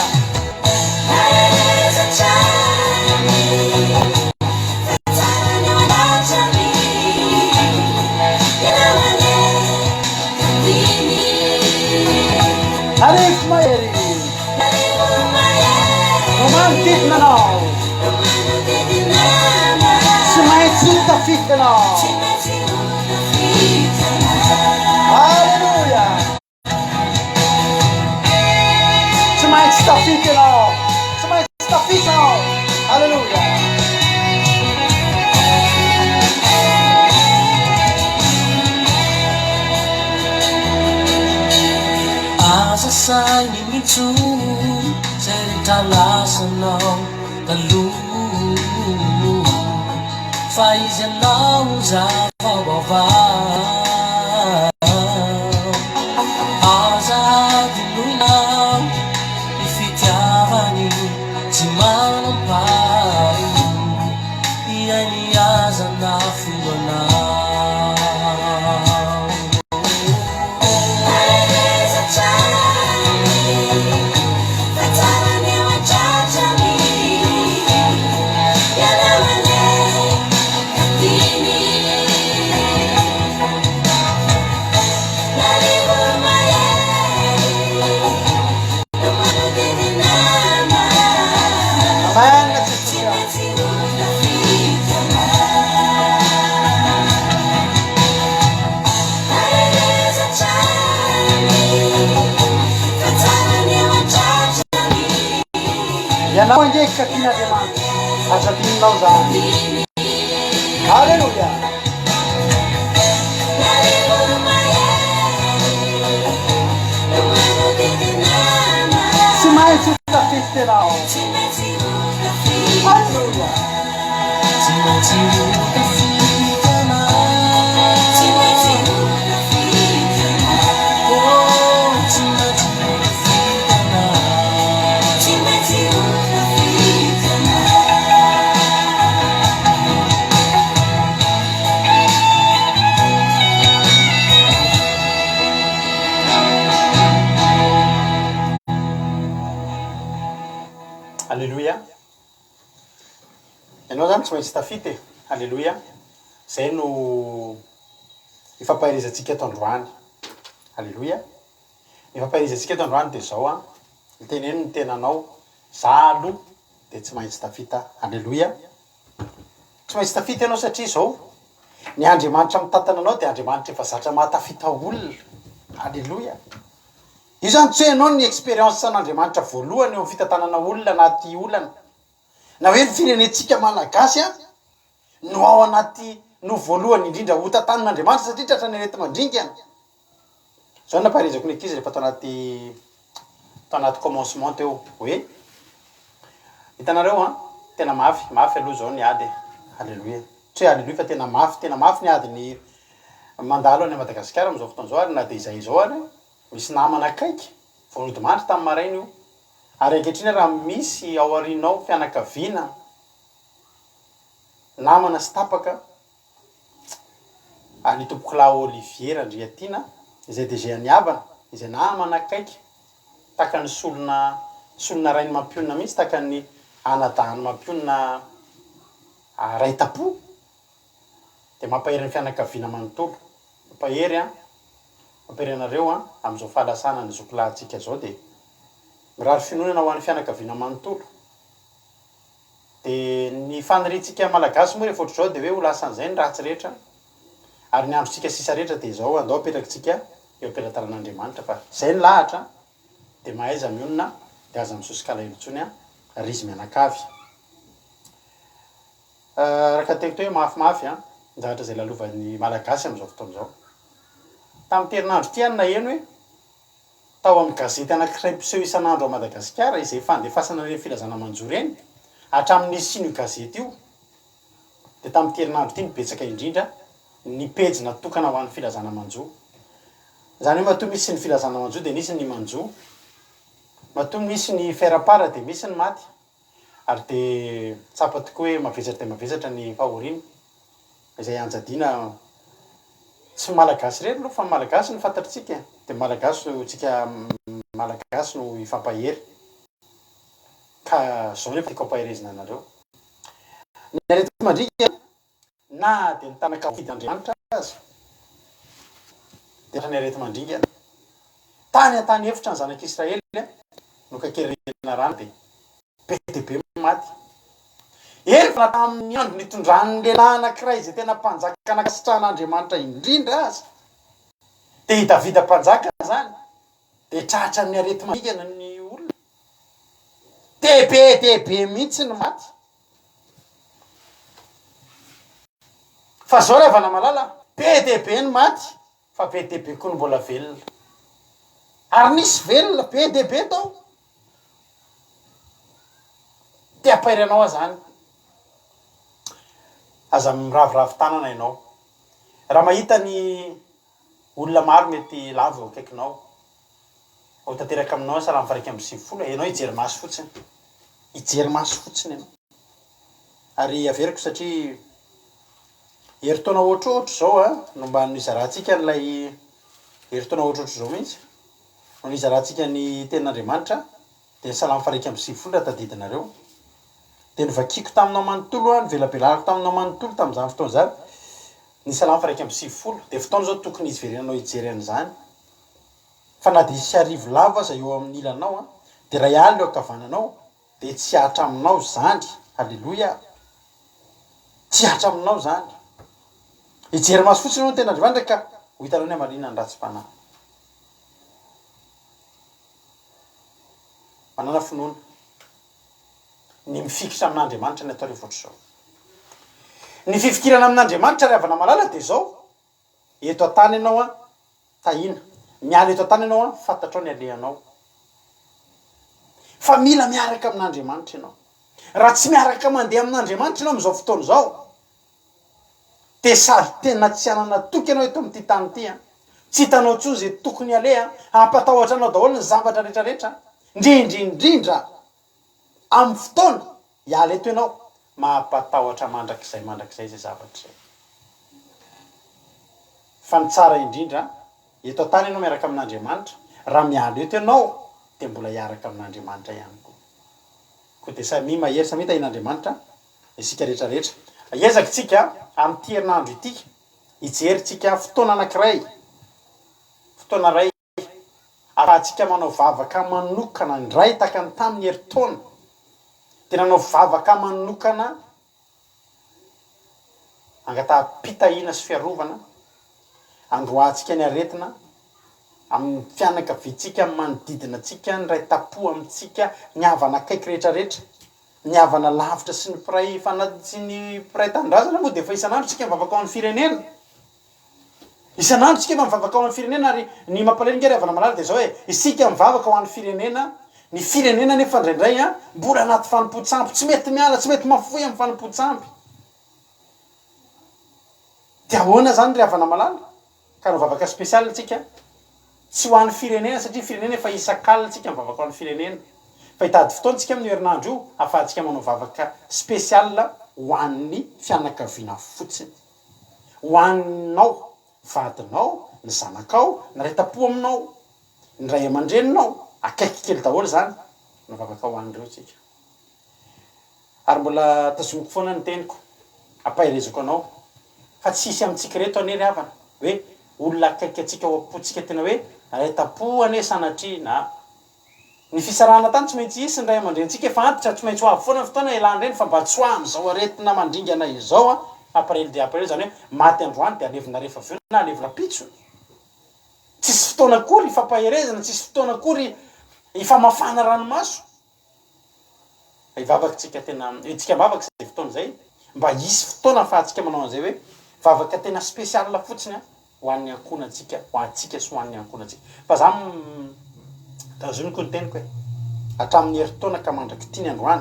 Arivo mahery. No manodidina anao. Tsy maintsy ho tafita ianao. Aleloia. Tsy maintsy tafita ianao. Tsy maintsy tafita ianao. Aleloia. Aza sainina intsony zay rehetra lasanao taloha Fa izy anao zava-baovao Aza hadinoina ny fitiavany tsy manam-paharoa Ilay nihaza nafoanao. Amen Jesosy a. Ianao ange ka tian'Andriamanitra. Aza adinonao izany. Aleloia. Tsy maintsy ho tafiditra ianao. Aleloia. Tsy maintsy ho tafiditra anao. Oh, tsy maintsy ho tafiditra anao. zany tsy maintsy tafita e! Aleloia! Zay no ifampaherezantsika eto androany. Aleloia! Ny ifampaherezantsika eto androany dia zao an, teneno ny tenanao, za aloha dia tsy maintsy tafita. Aleloia! Tsy maintsy tafita ianao satria izao, ny Andriamanitra mitantana anao dia Andriamanitra efa zatra mahatafita olona. Aleloia! Io izany tsy hoe ianao ny expérience an'Andriamanitra voalohany eo amin'ny fitantanana olona anaty olana. Na hoe ny firenentsika malagasy an, no ao anaty, no voalohany indrindra ho tantanin'Andriamanitra satria tratran'ny areti-mandringana. Zao no nampaherezako ny ankizy rehefa tao anaty tao anaty commencement teo hoe hitanareo an, tena mafy, mafy aloha zao ny ady e, aleloia, tsy hoe aleloia fa tena mafy, tena mafy ny ady ny mandalo any Madagasikara amin'izao fotoana izao ary na dia izay izao ary misy namana akaiky vao nodimandry tamin'ny maraina io ary ankehitriny raha misy ao aorianao fianakaviana, namana sy tapaka Ary ny Tompokolahy Olivier Randriatiana, izay DG an'ny Havana, izay namana akaiky, tahaka ny solona solona rain'i Mampionona mihitsy, tahaka ny anadahin'i Mampionona ray tam-po, dia mampahery ny fianakaviana manontolo. Mampahery an, mampahery anareo an, amin'izao fahalasana ny zokilahintsika izao dia mirary fiononana ho an'ny fianakaviana manontolo. Dia ny faniriantsika Malagasy moa rehefa ohatr'izao dia hoe ho lasan'izay ny ratsy rehetra ary ny androntsika sisa rehetra dia izao andao apetrakitsika eo am-pelatanan'Andriamanitra fa izay ny lahatra dia mahaiza mionona dia aza misosokalahelo intsony an ry izy mianakavy. Araka ny teniko teo hoe mafimafy an ny zavatra izay lalovan'ny Malagasy amin'izao fotoana izao. Tamin'ity herinandro ity aho no naheno hoe Tao amin'ny gazety anankiray mpiseho isan'andro ao Madagasikara izay fandefasana ireny filazana manjo ireny, hatramin'ny nisian'io gazety io, dia tamin'ity herinandro ity no betsaka indrindra ny pejy natokana ho an'ny filazana manjo. Izany hoe matoa misy ny filazana manjo dia nisy ny manjo, matoa misy ny faire part dia misy ny maty, ary dia tsapa tokoa hoe mavesatra dia mavesatra ny fahoriana izay ianjadiana tsy ny Malagasy irery aloha fa ny Malagasy no fantatritsika dia ny Malagasy no tsika Malagasy no hifampahery ka zao nefa tiako ampaherezina anareo ny areti-mandringa Na dia ny tanaka voafidy Andriamanitra aza dia tratran'ny areti-mandringana. Tany an-tany efitra ny zanak'Israely nokakerina rano dia be dia be ny maty. Eny fa na tamin'ny andro nitondran'ny lehilahy anankiray izay tena mpanjaka nankasitrahan'Andriamanitra indrindra aza, dia i Davida mpanjaka izany, dia tratran'ny areti-mandringana ny olona. Dia be dia be mihitsy ny maty. Fa zao ry havana malala, be dia be ny maty fa be dia be koa ny mbola velona. Ary nisy velona be dia be tao. Te hampahery anao aho zany. Aza miraviravy tanana ianao. Raha mahita ny olona maro mety lavo eo akaikinao, ho tanteraka aminao ny salamo faha 91, ianao hijery maso fotsiny. Hijery maso fotsiny ianao. Ary averiko satria herintaona ohatrohatry izao a, no mba nizarantsika an'ilay herintaona ohatrohatry izao mihitsy, no nizarantsika ny tenin'Andriamanitra, dia ny salamo faha 91 raha tadidinareo. Dia novakiako taminao manontolo aho, novelabelariko taminao manontolo tamin'izany fotoana izany, ny salamo faha 91. Dia fotoana izao tokony hiverenanao hijery an'izany. Fa na dia hisy arivo lavo aza eo amin'ny ilanao an, dia iray alina eo ankavananao, dia tsy hihatra aminao izany. Aleloia! Tsy hihatra aminao izany. Hijery maso fotsiny ianao ny tenin'Andriamanitra ka ho hitanao ny hamaliana ny ratsim-panahy. Manana finoana. Ny mifikitra amin'Andriamanitra ny atao rehefa ohatr'izao. Ny fifikirana amin'Andriamanitra ry havana malala dia izao, eto an-tany ianao an, Tahiana. Miala eto an-tany ianao an, fantatrao ny alehanao. Fa mila miaraka amin'Andriamanitra ianao. Raha tsy miaraka mandeha amin'Andriamanitra ianao amin'izao fotoana izao, dia sady tena tsy hanana toky ianao eto amin'ity tany ity an. Tsy hitanao intsony izay tokony haleha, hampatahotra anao daholo ny zavatra rehetra rehetra, indrindra indrindra amin'ny fotoana Hiala eto ianao, mampatahotra mandrakizay mandrakizay izay zavatra izay. Fa ny tsara indrindra, eto an-tany ianao miaraka amin'Andriamanitra, raha miala eto ianao dia mbola hiaraka amin'Andriamanitra ihany koa. Koa dia samia mahery, samia tahian'Andriamanitra. Isika rehetra rehetra. Hiezaka isika amin'ity herinandro ity hijery tsika fotoana anankiray, fotoana iray ahafahantsika manao vavaka manokana indray tahaka ny tamin'ny herintaona dia nanao vavaka manokana angataham-pitahiana sy fiarovana androahantsika ny aretina amin'ny fianakaviantsika, amin'ny manodidina antsika, ny ray tampo amintsika, ny havana akaiky rehetra rehetra. Ny havana lavitra sy ny mpiray fana sy ny mpiray tanindrazana moa dia efa isan'andro isika mivavaka ho an'ny firenena. Isan'andro isika efa mivavaka ho an'ny firenena ary ny mampalahelo ange ry havana malala dia izao e, isika mivavaka ho an'ny firenena, ny firenena anefa indraindray an, mbola anaty fanompoan-tsampy, tsy mety miala, tsy mety mafoy amin'ny fanompoan-tsampy. Dia ahoana izany ry havana malala? Ka hanao vavaka spécial tsika, tsy ho an'ny firenena satria firenena efa isan-kalina tsika mivavaka ho an'ny firenena, fa hitady fotoana tsika amin'io herinandro io ahafahantsika manao vavaka spécial ho an'ny fianakaviana fotsiny. Ho anao, vadinao, ny zanakao, ny ray tam-po aminao, ny ray aman-dreninao, akaiky kely daholo izany, manao vavaka ho an'ireo tsika. Ary mbola tazomiko foana ny teniko, ampaherezako anao, fa tsy hisy amintsika ireto anie ry havana, hoe olona akaiky antsika ao am-pontsika tena hoe ray tam-po anie sanatria na ny fisarahana tany tsy maintsy hisy ny ray aman-drenintsika efa antitra tsy maintsy ho avy foana ny fotoana hialan'ireny fa mba tsy ho amin'izao aretina mandringana izao an, april dia april izany hoe maty androany dia alevina rehefa avy eo na alevina rahampitso. Tsisy fotoana akory hifampaherezana, tsisy fotoana akory hifamafana ranomaso. Hivavaka tsika tena, hetsika am-bavaka izay fotoana izay, mba hisy fotoana ahafahantsika manao an'izay hoe vavaka tena spécial fotsiny an, ho an'ny ankohonantsika, ho antsika sy ho an'ny ankohonantsika. Fa za tazoniko ny teniko e, hatramin'ny herintaona ka mandrak'ity ny androany,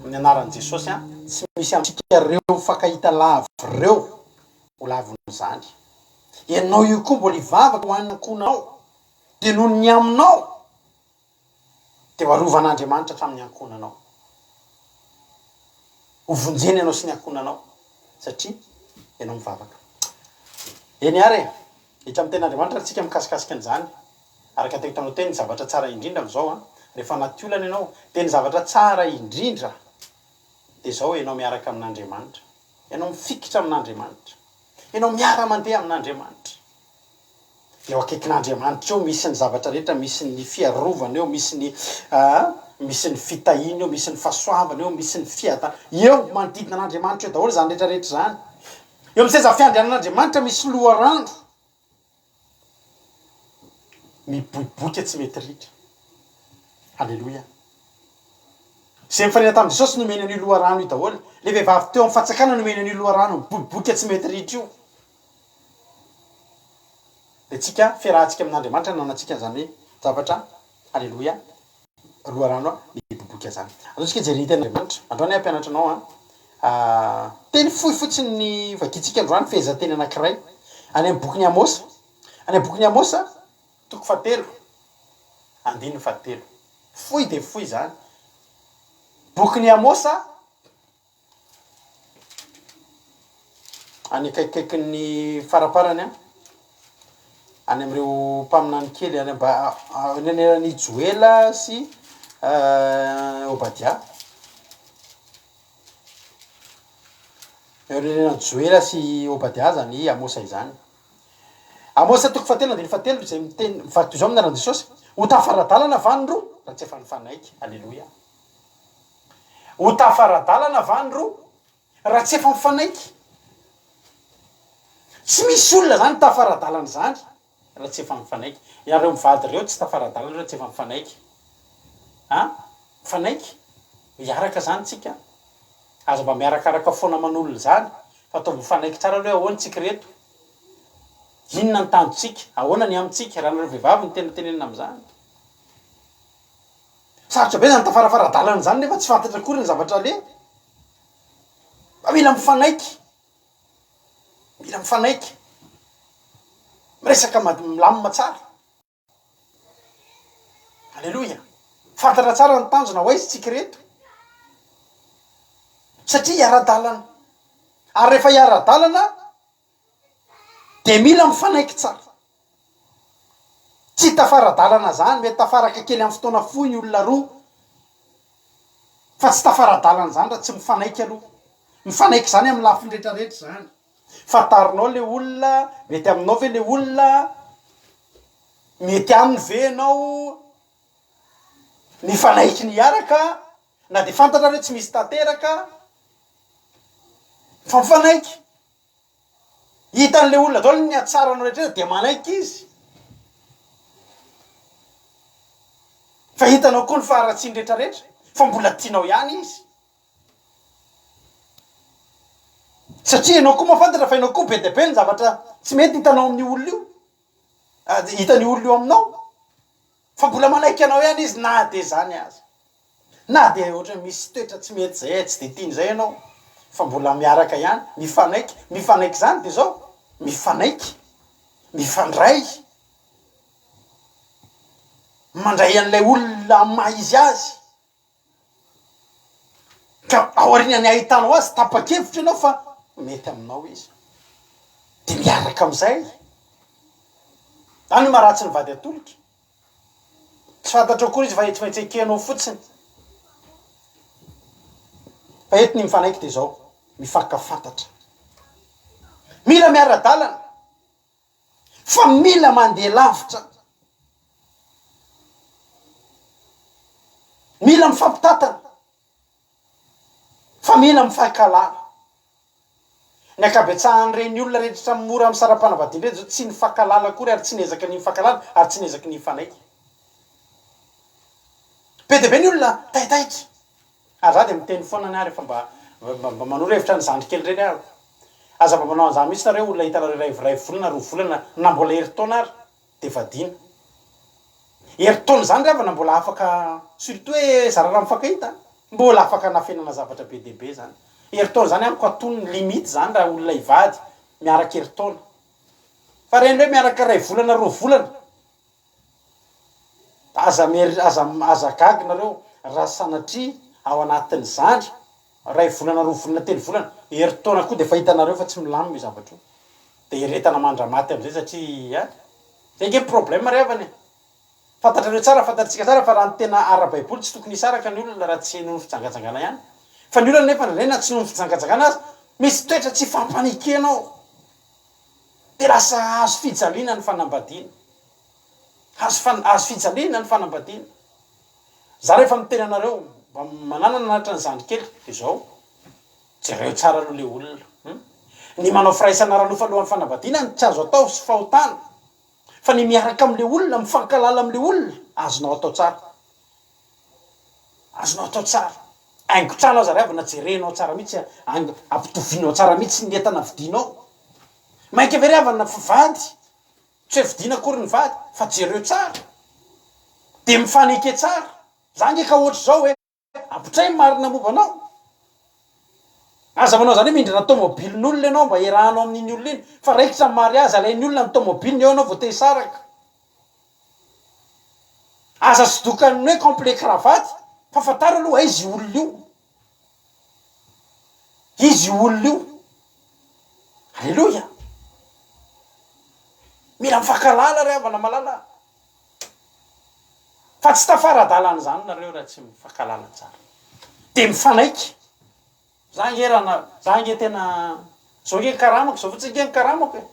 amin'ny anaran'i Jesosy an, tsy misy amintsika ireo mifankahita lava ireo ho lavon'izany. Ianao io koa mbola hivavaka ho an'ny ankohonanao, dia noho ny aminao, Dia ho arovan'Andriamanitra hatramin'ny ankohonanao. Ho vonjeny ianao sy ny ankohonanao satria ianao mivavaka. Eny ary e! Hiditra amin'ny tenin'Andriamanitra ary tsika mikasikasika an'izany. Araka ny teniko taminao teny, ny zavatra tsara indrindra amin'izao an, rehefa anaty olana ianao, dia ny zavatra tsara indrindra dia izao ianao miaraka amin'Andriamanitra. Ianao mifikitra amin'Andriamanitra. Ianao miara-mandeha amin'Andriamanitra. Eo akaikin'Andriamanitra eo misy ny zavatra rehetra, misy ny fiarovana eo, misy ny misy ny fitahiana eo, misy ny fahasoavana eo, misy ny fiadanana eo, manodidina an'Andriamanitra eo daholo izany rehetra rehetra izany. Eo amin'ny seza fiandrianan'Andriamanitra misy loharano miboiboika tsy mety ritra. Aleloia. Izay nifanena tamin'i Jesosy nomeny an'io loharano io daholo. Ilay vehivavy teo amin'ny fatsakana nomeny an'io loharano miboiboika tsy mety ritra io. Dia tsika, fiarahantsika amin'Andriamanitra no ananantsika an'izany zavatra, Aleloia, loharano miboiboika izany. Andao tsika hijery ny tenin'Andriamanitra. Androany aho hampianatra anao an, teny fohy fotsiny ny vakintsika androany, fehezanteny anankiray, any amin'ny bokin'i Amosa. Any amin'ny bokin'i Amosa, toko fahatelo, andininy fahatelo. Fohy dia fohy izany. Bokin'i Amosa. Any akaikikaikin'ny faraparany an, any amin'ireo mpaminany kely any amba- any anelan'i Joela sy Obadia. Eo anelan'i Joela sy Obadia zany Amosa izany. Amosa toko fahatelo andininy fahatelo izay miteny mivaky toy izao amin'ny anaran'i Jesosy, Ho tafara-dalana va ny roa raha tsy efa nifanaiky? Aleloia. Ho tafara-dalana va ny roa raha tsy efa mifanaiky? Tsy misy olona zany tafara-dalana izany raha tsy efa mifanaiky. Ianareo mivady ireo tsy tafara-dalana ireo tsy efa mifanaiky. An? Mifanaiky? Miaraka zany tsika. Aza mba miarakaraka foana aman'olona izany fa ataovy mifanaiky tsara aloha hoe ahoana tsika ireto. Inona ny tanjontsika? Ahoana ny amintsika? Raha nareo vehivavy no tena tenenina amin'izany. Sarotra be zany tafarafara-dalana zany nefa tsy fantatra akory ny zavatra aleha. Fa mila mifanaiky. Mila mifanaiky. Miresaka milamina tsara. Aleloia. Fantatra tsara ny tanjona ho aiza tsika ireto. Satria hiara-dalana. Ary rehefa hiara-dalana dia mila mifanaiky tsara. Tsy tafara-dalana zany, mety tafaraka kely amin'ny fotoana fohy ny olona roa, fa tsy tafara-dalana zany raha tsy mifanaiky aloha. Mifanaiky izany amin'ny lafiny rehetrarehetra izany. Fantarinao le olona, mety aminao ve le olona, mety aminy ve ianao, mifanaiky ny hiaraka, na dia fantatra ary hoe tsy misy tanteraka, fa mifanaiky. Hitan'ilay olona daholo ny hatsaranao rehetra rehetra dia manaiky izy. Fa hitanao koa ny faharatsiany rehetra rehetra fa mbola tianao ihany izy. Satria ianao koa mahafantatra fa ianao koa be dia be ny zavatra tsy mety hitanao amin'io olona io. Hitan'io olona io aminao. Fa mbola manaiky anao ihany izy na dia izany aza. Na dia ohatran'ny misy toetra tsy mety izay tsy dia tiany izay ianao fa mbola miaraka ihany, mifanaiky, mifanaiky izany dia izao, mifanaiky, mifandray, mandray an'ilay olona amin'ny maha izy azy. Ka aorian'ny ahitanao azy, tapa-kevitra ianao fa mety aminao izy. Dia miaraka amin'izay. Any maharatsy ny vady atolotra. Tsy fantatrao akory izy fa tsy maintsy ekenao fotsiny. Fa eto ny mifanaiky dia izao, mifankafantatra. Mila miara-dalana. Fa mila mandeha lavitra. Mila mifampitantana. Fa mila mifankahalala. Ny ankabetsahan'ireny olona rehetra mora misara-panambadiana ireny izao tsy nifankahalala akory ary tsy niezaka ny hifankahalala ary tsy niezaka ny hifanaiky. Be dia be ny olona taitaitra. Ary za dia miteny foana ny ahy rehefa mba mba manoro hevitra ny zandry kely ireny aho. Aza mba manao an'izany mihitsy nareo olona hitanareo iray iray volana roa volana na mbola herintaona ary dia vadiana. Herintaona izany ry havana mbola afaka surtout hoe zara raha mifankahita an, mbola afaka anafenana zavatra be dia be izany. Herintaona izany amiko antonony, limite izany raha olona hivady miaraka herintaona. Fa ireny hoe miaraka iray volana roa volana Aza mier aza aza gaga nareo raha sanatria ao anatin'izany iray volana roa volana telo volana herintaona koa dia efa hitanareo fa tsy milamina io zavatra io dia eretana mandramaty amizay satria an! Zay nge ny problème ry havana e! Fantatrareo tsara fantatritsika tsara fa raha ny tena ara-baiboly tsy tokony hisaraka ny olona raha tsy noho ny fijangajangana ihany fa ny olana nefa indraindray na tsy noho ny fijangajangana aza misy toetra tsy ifampanekena ao dia lasa hazo fijaliana ny fanambadiana. Hazo fan, hazo fijaliana ny fanambadiana. Za rehefa miteny anareo, mba mananana anatra ny zandry kely, de zao, jereo tsara aloha le olona hum. Ny manao firaisana ara-nofo alohan'ny fanambadiana no tsy azo atao sy fahotana, fa ny miaraka amle olona, mifankalala amle olona, azonao atao tsara. Azonao atao tsara. Haingon-trano aza ry havana jerenao tsara mihitsy, ampitovianao tsara mihitsy ny entana vidianao. Mainka ve ry havana fa vady Tsy hoe vidiana akory ny vady fa jereo tsara dia mifaneke tsara. Za nge ka ohatr'izao e! Ampotray ny marina momba anao. Aza manao zany hoe mindrana tomobilin'olona ianao mba hiarahanao amin'iny olona iny fa raikitra ny mariazy alain'ny olona ny tomobiliny eo ianao vao te hisaraka. Aza sodokan'ny hoe complet cravate fa fantaro aloha aiza io olona io. Izy io olona io. Aleloia! Mila mifankahalala ry havana malala a! Fa tsy tafara-dalana izany nareo raha tsy mifankahalala tsara. Dia mifanaiky. Za ange raha na, za ange tena, zao ange ny karamako, zao fotsiny ange ny karamako e!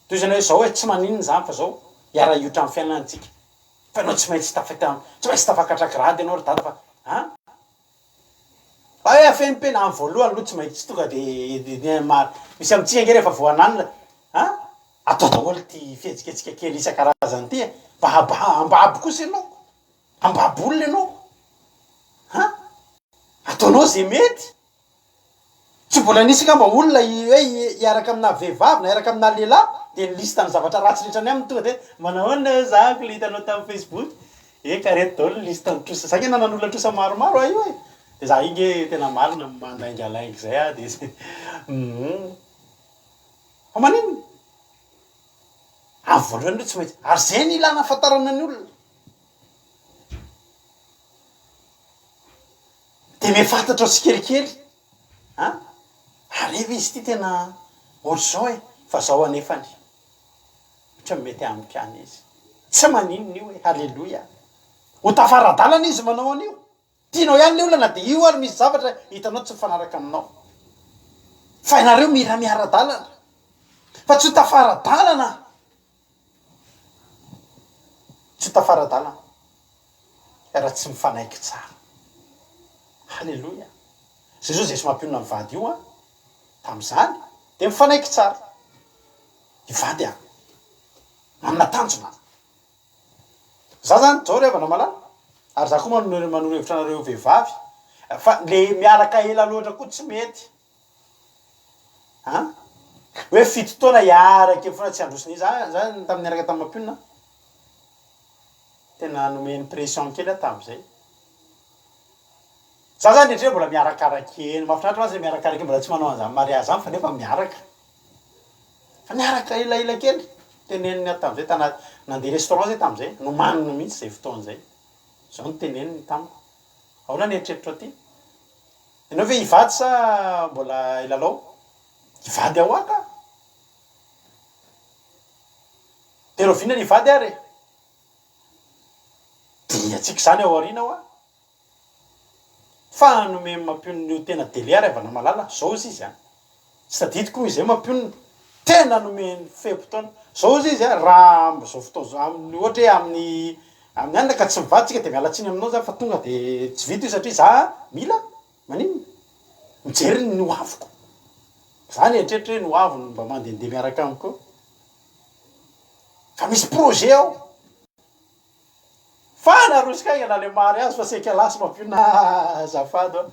Toy izany hoe zao e, tsy maninona izany fa zao, hiara-hiotra amin'ny fiainana tsika. Fa ianao tsy maintsy tafita, tsy maintsy tafakatra grade ianao ry dada fa an! Fa hoe afenipena amin'ny voalohany aloha tsy maintsy tsy tonga de misy amintsika ange rehefa vao hananina an! Atao daholo ity fihetsiketsika kely isan-karazany ity e! Mba hambabo kosa ianao, hambabo olona ianao an! Ataonao ze mety. Tsy mbola nisy angamba olona hoe hiaraka aminà vehivavy na hiaraka aminà lehilahy dia ny liste ny zavatra ratsy rehetra any aminy tonga dia manahoana hoe zahako le hitanao tamin'ny facebook eka reto daholo ny liste ny trosa za nge nanan'olona trosa maromaro aho io e dia za io nge tena marina mandaingalainga izay aho dia hum fa maninona amin'ny voalohany aloha tsy maintsy ary izay no ilana ahafantarana ny olona Dia miha fantatrao tsikelikely an! Ary ve izy ity tena ohatr'izao e! Fa zao anefany ohatran'ny mety amiko ihany izy. Tsy maninona io e! Haleloia! Ho tafara-dalana izy manao an'io. Tianao ihany le olona na dia io ary misy zavatra hitanao tsy mifanaraka aminao. Fa ianareo mila miara-dalana. Fa tsy ho tafara-dalana. Tsy ho tafara-dalana raha tsy mifanaiky tsara. Haleloia. Zay zao Jeso mampionona ny vady io an. Tamin'izany dia mifanaiky tsara. Hivady aho. Manana tanjona aho. Za zany zao ry havana malala, ary za koa manoro hevitra anareo vehivavy fa le miaraka ela loatra koa tsy mety an! Hoe fito taona hiaraka eo foana tsy handroso n'inona, za za tamin'ny niaraka tamin'i Mampionona tena nomeny pression kely aho tamin'izay, za zany ndrendrey mbola miarakaraka eny, mahafinaritra mantsy le miarakaraka eny, mbola tsy manao an'izany mariazy zany fa nefa miaraka. Fa niaraka elaela kely, teneniny aho tamin'izay tanaty, nandeha restaurant zay tamin'izay, nomanina mihitsy izay fotoana izay. Izao no teneniny tamiko, ahoana ny eritreritrao aty? Ianao ve hivady sa mbola hilalao? Hivady aho ka! Dia rahoviana ny hivady ary e? Dinihantsika izany ao aoriana hoa. Fa nomeny mampionona io tena délai ary havana malala, zao ozy izy an! Tsy tadidiko moa izay mampionona, tena nomeny fe-potoana, zao ozy izy an, raha amzao fotoana zao, amin'ny ohatra hoe amin'ny amin'ny alina ka tsy mivady tsika de miala tsiny aminao za fa tonga de tsy vita io satria za mila maninona? Mijery ny ho aviko, za nieritreritra hoe ny ho avy no mba mandehandeha miaraka amiko eo, fa misy projet ao. Fa narosiko haingana le mariage fa saika lasa mampionona azafady a.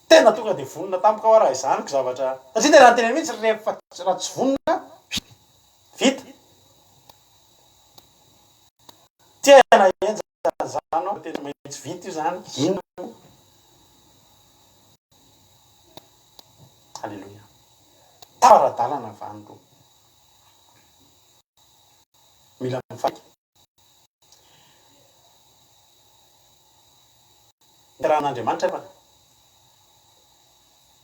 Tena tonga de vonona tampoka aho raha izany ko zavatra satria tena niteneniny mihitsy rehefa raha tsy vonona vita. Tena henjana izany aho tena maintsy vita io zany inona moa. Alléluia. Tara-dalana vanindroa. Mila mifanaiky. Rahan'Andriamanitra anefa,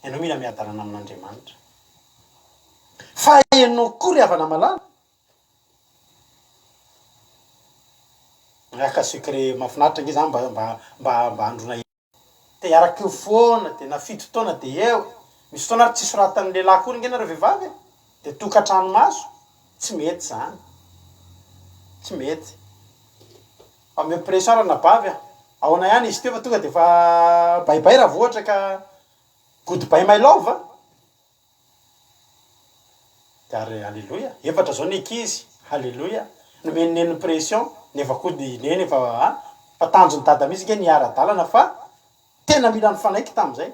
ianao mila miadalana amin'Andriamanitra. Fa ianao koa ry havana malala, Haka secret mahafinaritra ange zany mba mba mba mba handroana Te hiaraka eo foana de na fito taona de eo, misy fotoana ary tsy soratan'ny lehilahy akory nge nareo vehivavy e, de tokantrano maso, tsy mety zany, tsy mety, omeo pression ranabavy a, ahoana ihany izy teo fa tonga de efa bye bye raha vao ohatra ka good bye my love a. Dia ary aleloia, efatra zao ny ankizy, haleloia, nomen'i neny pression, nefa koa i neny efa a, fa tanjon'i dada mihitsy nge ny hiara-dalana fa tena mila nifanaiky tamin'izay,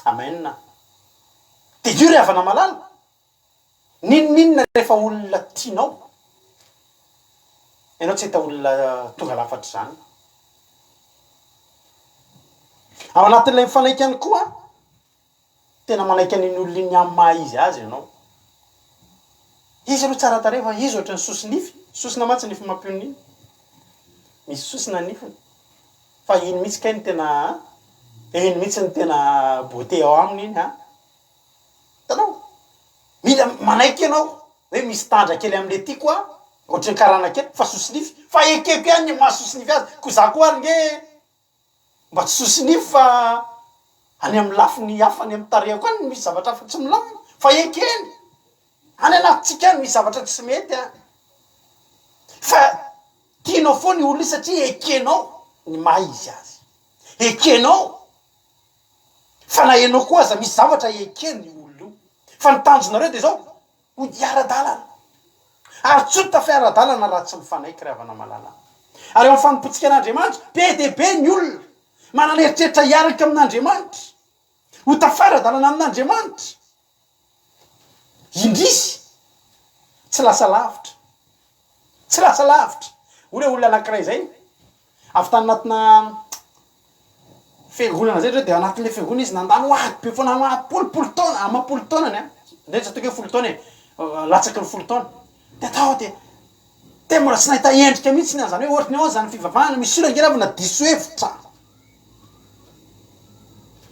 amen. Dia io ry havana malala, n'inon'inona rehefa olona tianao, ianao tsy hahita olona tonga lafatra izany. Ao anatin'ilay mifanaiky ihany koa, Tena manaiky an'iny olona iny amin'ny maha izy azy ianao. Izy aloha tsara tarehy fa izy ohatran'ny soso-nify, sosona mantsy nify mampionona iny. Misy sosona ny nifiny. Fa iny mihitsy kay no tena an, iny mihitsy no tena beauté ao aminy iny an. Hitanao? Mila manaiky ianao hoe misy tandra kely amin'ilay tiako aho, ohatran'ny karana kely fa soso-nify, fa ekeko ihany ny maha soso-nify azy, koa za koa ary nge Mba tsy sosinify fa any amin'ny lafiny hafa any amin'ny tarehiko any no misy zavatra hafa tsy milamina fa ekeny. Any anatintsika any misy zavatra tsy mety any. Fa tianao foana io olona io satria ekenao ny maha izy azy. Ekenao fa na ianao koa aza misy zavatra ekeny io olona io. Fa ny tanjonareo dia izao, Ho hiara-dalana. Ary tsy ho tafiara-dalana raha tsy mifanaiky ry havana malala. Ary eo amin'ny fanompoantsika an'Andriamanitra, be dia be ny olona manana eritreritra hiaraka amin'Andriamanitra, ho tafara-dalana amin'Andriamanitra. Indrisy, tsy lasa lavitra. Tsy lasa lavitra. Hoy ilay olona anankiray izay, avy tany anatina fiangonana zay ndreo de anatin'le fiangonana izy nandalo ady be foana amam-polopolo taona, amam-polo taonany an, ndray tsy ataoko hoe folo taona e, latsaky ny folo taona, de tao de tena mbola tsy nahita endrika mihitsy ny an'zany hoe ohatry ny ahoana zany fivavahana, misy olona ange ravina diso hevitra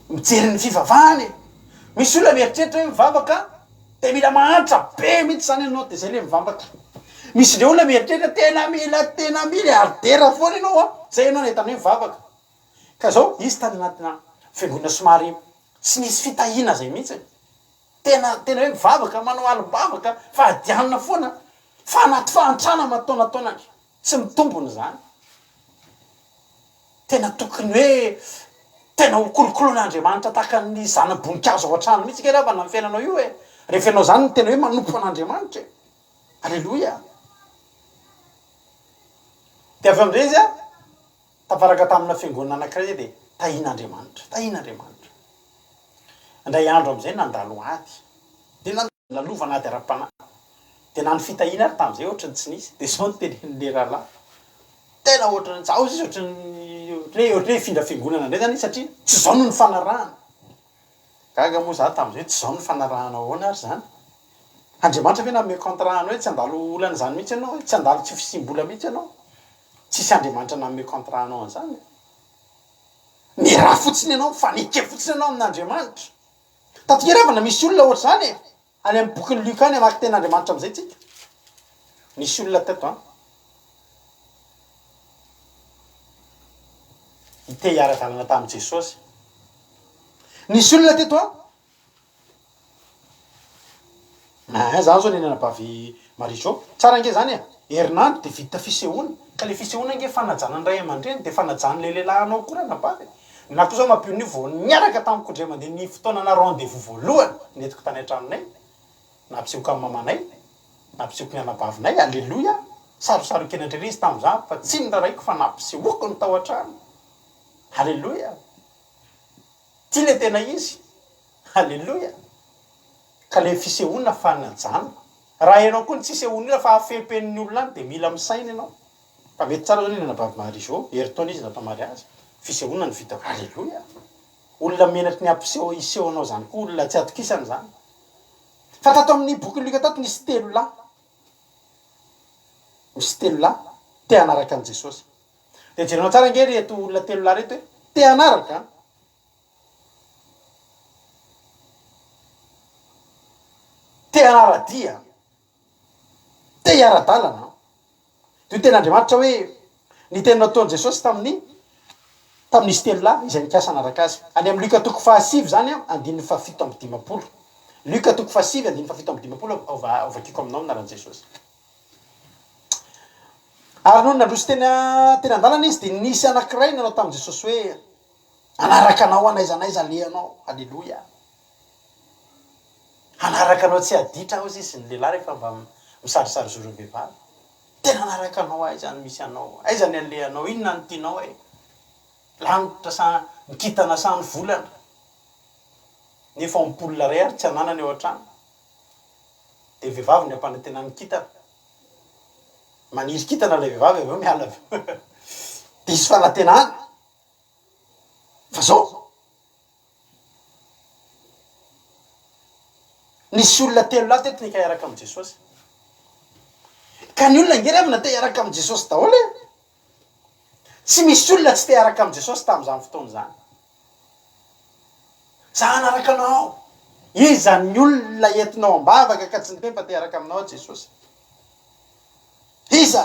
mijery ny fivavahana e, misy olona mieritreritra hoe mivavaka de mila mahantra be mihitsy zany ianao de zay le mivavaka, misy ndray olona mieritreritra tena mila tena milliardaire foana ianao an, zay ianao no ahitana hoe mivavaka. Ka zao, izy tany anatina fiangonana somary Tsy nisy fitahiana zay mihitsy. Tena tena hoe mivavaka, manao alim-bavaka, fahadianina foana, fa anaty fahantrana aman-taonataonany. Tsy mitombona izany. Tena tokony hoe tena ho kolokoloin'Andriamanitra tahaka ny zana-boninkazo ao an-trano mihitsy ange ry havana ny fiainanao io e. Rehefa ianao izany no tena hoe manompo an'Andriamanitra e. Aleloia. Dia avy eo amin'izay izy an, tafaraka tamina fiangonana anankiray izay dia tahian'Andriamanitra, tahian'Andriamanitra. Indray andro amin'izay nandalo ady. Dia Lalovana ady ara-panahy. Dia na ny fitahiana ary tamin'izay ohatry ny tsy nisy. Dia izao no tenenin'ilay rahalahy, tena ohatry ny tsy, ao izy ohatry ny, ohatry ny hoe ohatry ny hoe hifindra fiangonana indray izany izy satria tsy izao no nifanarahana. Gaga moa izaho tamin'izay hoe tsy izao no nifanarahana ahoana ary izany? Andriamanitra ve nanome contrat anao hoe tsy handalo olana izany mihitsy ianao, tsy handalo tsy fisiam-bola mihitsy ianao? Tsisy Andriamanitra nanome contrat anao an'izany. Miaraha fotsiny ianao, mifaneke fotsiny ianao amin'Andriamanitra. Taty ravana misy olona ohatr'izany e! Any amin'ny bokin'i Luka any hamaky tenin'Andriamanitra amin'izay tsika. Nisy olona teto an. Te hiara-dalana tamin'i Jesosy. Nisy olona teto an. Aa zany zao neny anabavy Marie Jo. Tsara ange zany e. Herinandro de vita fisehoana. Ka le fisehoana ange fanajana ny ray aman-dreny de fanajan'le lehilahy anao koa ranabavy e. Na koa zao mampionona io vao niaraka tamiko indray mandeha ny fotoana na rendez-vous voalohany nentiko tany an-tranonay. Nampisehoko an'i mamanay, nampisehoko ny anabavinay. Aleloia. Sarosaron-kenatra ery izy tamin'izany fa tsy noraraiko fa nampisehoako ny tao an-trano. Aleloia. Ty le tena izy. Aleloia. Ka le fisehoana fanajana. Raha ianao koa no tsy isehoan'ny olona fa afempen'ny olona any dia mila misaina ianao. Fa mety tsara zao ny anabavy Marie Jo, herintaona izy natao mariazy, fisehoana no vita. Aleloia. Olona menatry ny hampiseho hiseho anao zany koa olona tsy atokisana zany. Fa tato amin'ny bokin'i Lioka tato nisy telolahy. Misy telolahy te hanaraka an'i Jesosy. Dia jerenao tsara ange ireto olona telolahy ireto hoe te hanaraka an. Te hanara-dia, te hiara-dalana. Dia hoy tenin'Andriamanitra hoe, Ny teny nataon'i Jesosy tamin'ny tamin'izy telolahy izay nikasa hanaraka azy. Any amin'ny Lioka toko fahasivy izany, andininy fahafito amby dimampolo. Lioka toko fahasivy, andininy fahafito amby dimampolo, hovakiko aminao amin'ny anaran'i Jesosy. Ary nony nandroso teny teny an-dalana izy, dia nisy anankiray nanao tamin'i Jesosy hoe, Hanaraka anao aho n'aiza n'aiza alehanao. Aleloia. Hanaraka anao tsy haditra aho izy ny lehilahy rehefa mba misarisary zoron'ny vehivavy. Tena hanaraka anao aho, aiza no misy anao, aiza ny alehanao, inona no tianao e? Lanitra sa ny kintana sa ny volana? Nefa ampoule iray ary tsy ananany ao an-trano. Dia ny vehivavy no ampanantenany kintana. Maniry kintana ilay vehivavy avy eo miala avy eo. Diso fanantenana. Fa zao, nisy olona telolahy teto neka hiaraka amin'i Jesosy. Ka ny olona ange ry havana te hiaraka amin'i Jesosy daholo e. Tsy misy olona tsy te hiaraka amin'i Jesosy tamin'izany fotoana izany. Za hanaraka anao. Iza ny olona entinao am-bavaka ka tsy niteny fa te hiaraka aminao aho Jesosy? Iza?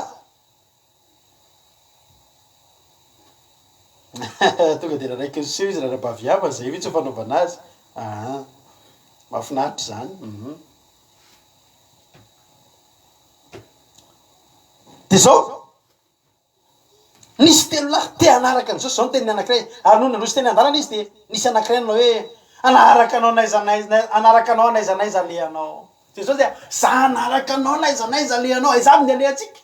Tonga dia nanaiky niseho izy ranabavy Yava, zay mihitsy ny fanaovana azy. Aa, mahafinaritra izany. Hum. Dia izao, nisy telolahy te hanaraka an'i Jesosy, izao no tenin'ny anankiray, ary nony nandroso teny an-dalana izy dia nisy anankiray nanao hoe, hanaraka anao n'aiza n'aiza, hanaraka anao n'aiza n'aiza alehanao. Jesosy dia, za hanaraka anao n'aiza n'aiza alehanao, aiza avy ny alehantsika?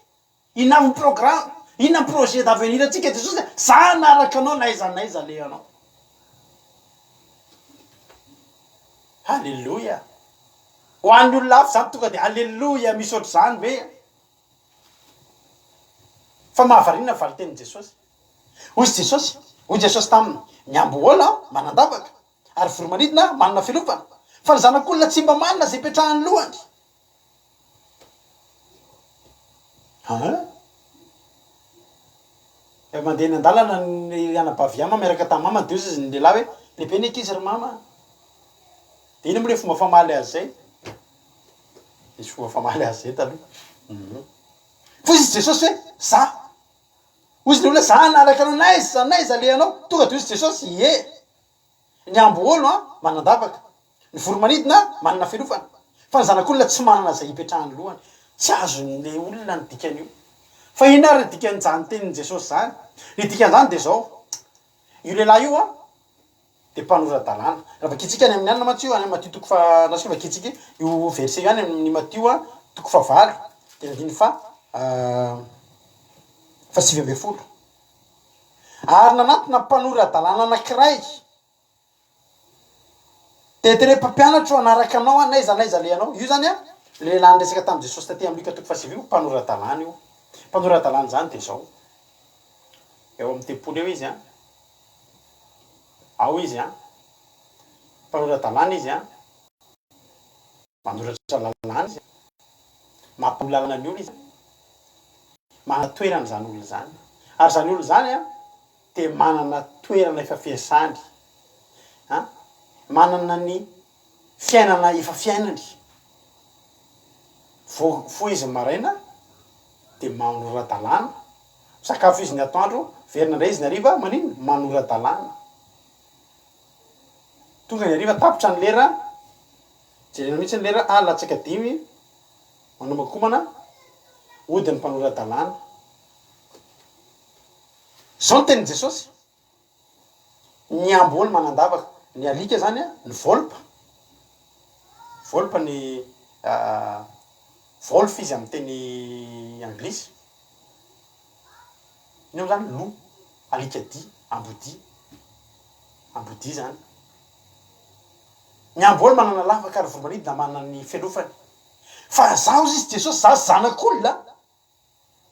Inona avy ny programme? Inona ny projet d'avenir antsika Jesosy a? Za hanaraka anao na aiza na aiza alehanao. Alléluia. Ho an'ny olona hafa izany tonga dia Alléluia misy ohatr'izany ve? Fa mahavariana ny valin-tenin'i Jesosy. Hoy Jesosy, hoy Jesosy taminy, ny ambohoala manan-davaka ary voromanidina manana filofana, fa ny zanak'olona tsy mba manana izay ipetrahan'ny lohany. Hein? Efa mandeha eny an-dalana ny anabavy Yama miaraka tamin'ny mamany dia hoy izy ny lehilahy hoe lehibe ny ankizy ry mama a! Dia inona moa ilay fomba famaly azy izay? Nisy fomba famaly azy izay taloha. Hum. Hoy izy Jesosy hoe za. Hoy izy ny olona za hanaraka anao n'aiza n'aiza alehanao. Tonga dia hoy izy Jesosy ie. Ny amboholo an, manan-davaka. Ny voro-manidina manana fialofana. Fa ny zanak'olona tsy manana izay hipetrahan'ny lohany. Tsy azon'ilay olona ny dikan'io. Fa inona ary ny dikan'izany tenin'i Jesosy izany? Ny dikan'izany dia izao, io lehilahy io an, dia mpanora-dalàna. Raha vakintsika any amin'ny alina mantsy io, any amin'ny Matio toko faha, na sao vakintsika io verset io any amin'ny Matio toko fahavalo, dia ny andininy faha, faha-19. Ary nanatona mpanora-dalàna anankiray, dia tena hoe mpampianatra o, hanaraka anao aho n'aiza n'aiza alehanao. Io izany an, ilay lehilahy niresaka tamin'i Jesosy taty amin'ny Lioka toko fahasivy io, mpanora-dalàna io. Mpanora-dalàna izany dia izao, eo amin'ny tempoly eo izy an, ao izy an, mpanora-dalàna izy an, manoratra lalàna izy an, mampanoa lalàna ny olona izy an, manana toerana izany olona izany. Ary izany olona izany an, dia manana toerana efa fiasany an, manana ny fiainana efa fiainany. Vao mifoha izy ny maraina dia manora-dalàna, misakafo izy ny atoandro, miverina indray izy ny hariva, maninona? Manora-dalàna. Tonga ny hariva, tapitra ny lera, jerena mihitsy ny lera, ah latsaka dimy, manomakomana, hody ny mpanora-dalàna. Izao ny tenin'i Jesosy, Ny amboa no manan-davaka, ny alika izany an, ny volpe, volpe ny wolf izy amin'ny teny anglisy, inona moa izany, loup, alikadia, ambodia, ambodia izany. Ny amboa no manana lavaka ary voromanidina manana ny fialofany. Fa izaho hozy izy Jesosy, izaho zanak'olona,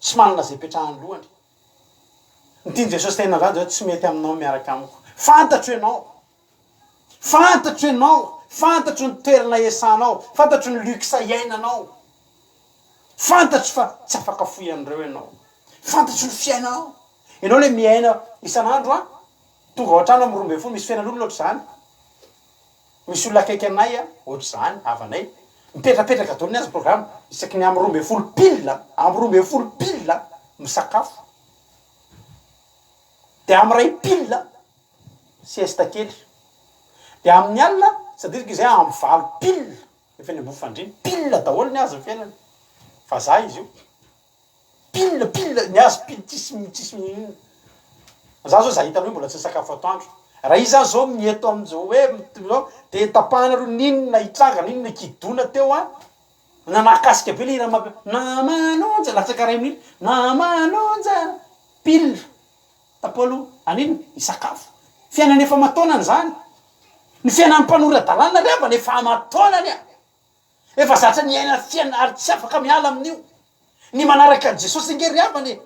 Tsy manana izay ipetrahan'ny lohany. Ny tian'i Jesosy tenenina amin'izany dia hoe tsy mety aminao ny miaraka amiko. Fantatro ianao. Fantatro ianao. Fantatro ny toerana iasanao. Fantatro ny luxe iainanao. Fantatro fa tsy afaka fohy an'ireo ianao. Fantatro ny fiainanao. Ianao ilay miaina isan'andro an, tonga ao an-trano amin'ny 12, misy fiainan'olona ohatr'izany. Misy olona akaiky anay ohatr'izany, havanay, mipetrapetraka daholo ny azy programme, isaky ny amin'ny 12 pile, amin'ny 12 pile misakafo, dia amin'ny iray pile sieste kely, dia amin'ny alina c'est à dire que zay amin'ny valo pile efa eny ambony fandriana, pile daholo ny azy ny fiainany, vazaha izy io. Pile pile ny azy pile tsisy tsisy mihina. Za zao za hitanao mbola tsy nisakafo atoandro. Raha izy zany zao ny eto amin'izao hoe zao de tapahana aloha n'inona hitranga n'inona kidona teo an, na nahakasika be le hira mampi namanonja latsaka iray minitra namanonja pile tapoha aloha an'inona hisakafo. Fiainana efa aman-taonany zany. Ny fiainan'ny mpanora-dalàna ry havana efa aman-taonany a. Efa zatra niaina fiainana ary tsy afaka miala amin'io. Ny manaraka an'i Jesosy ange ry havana e!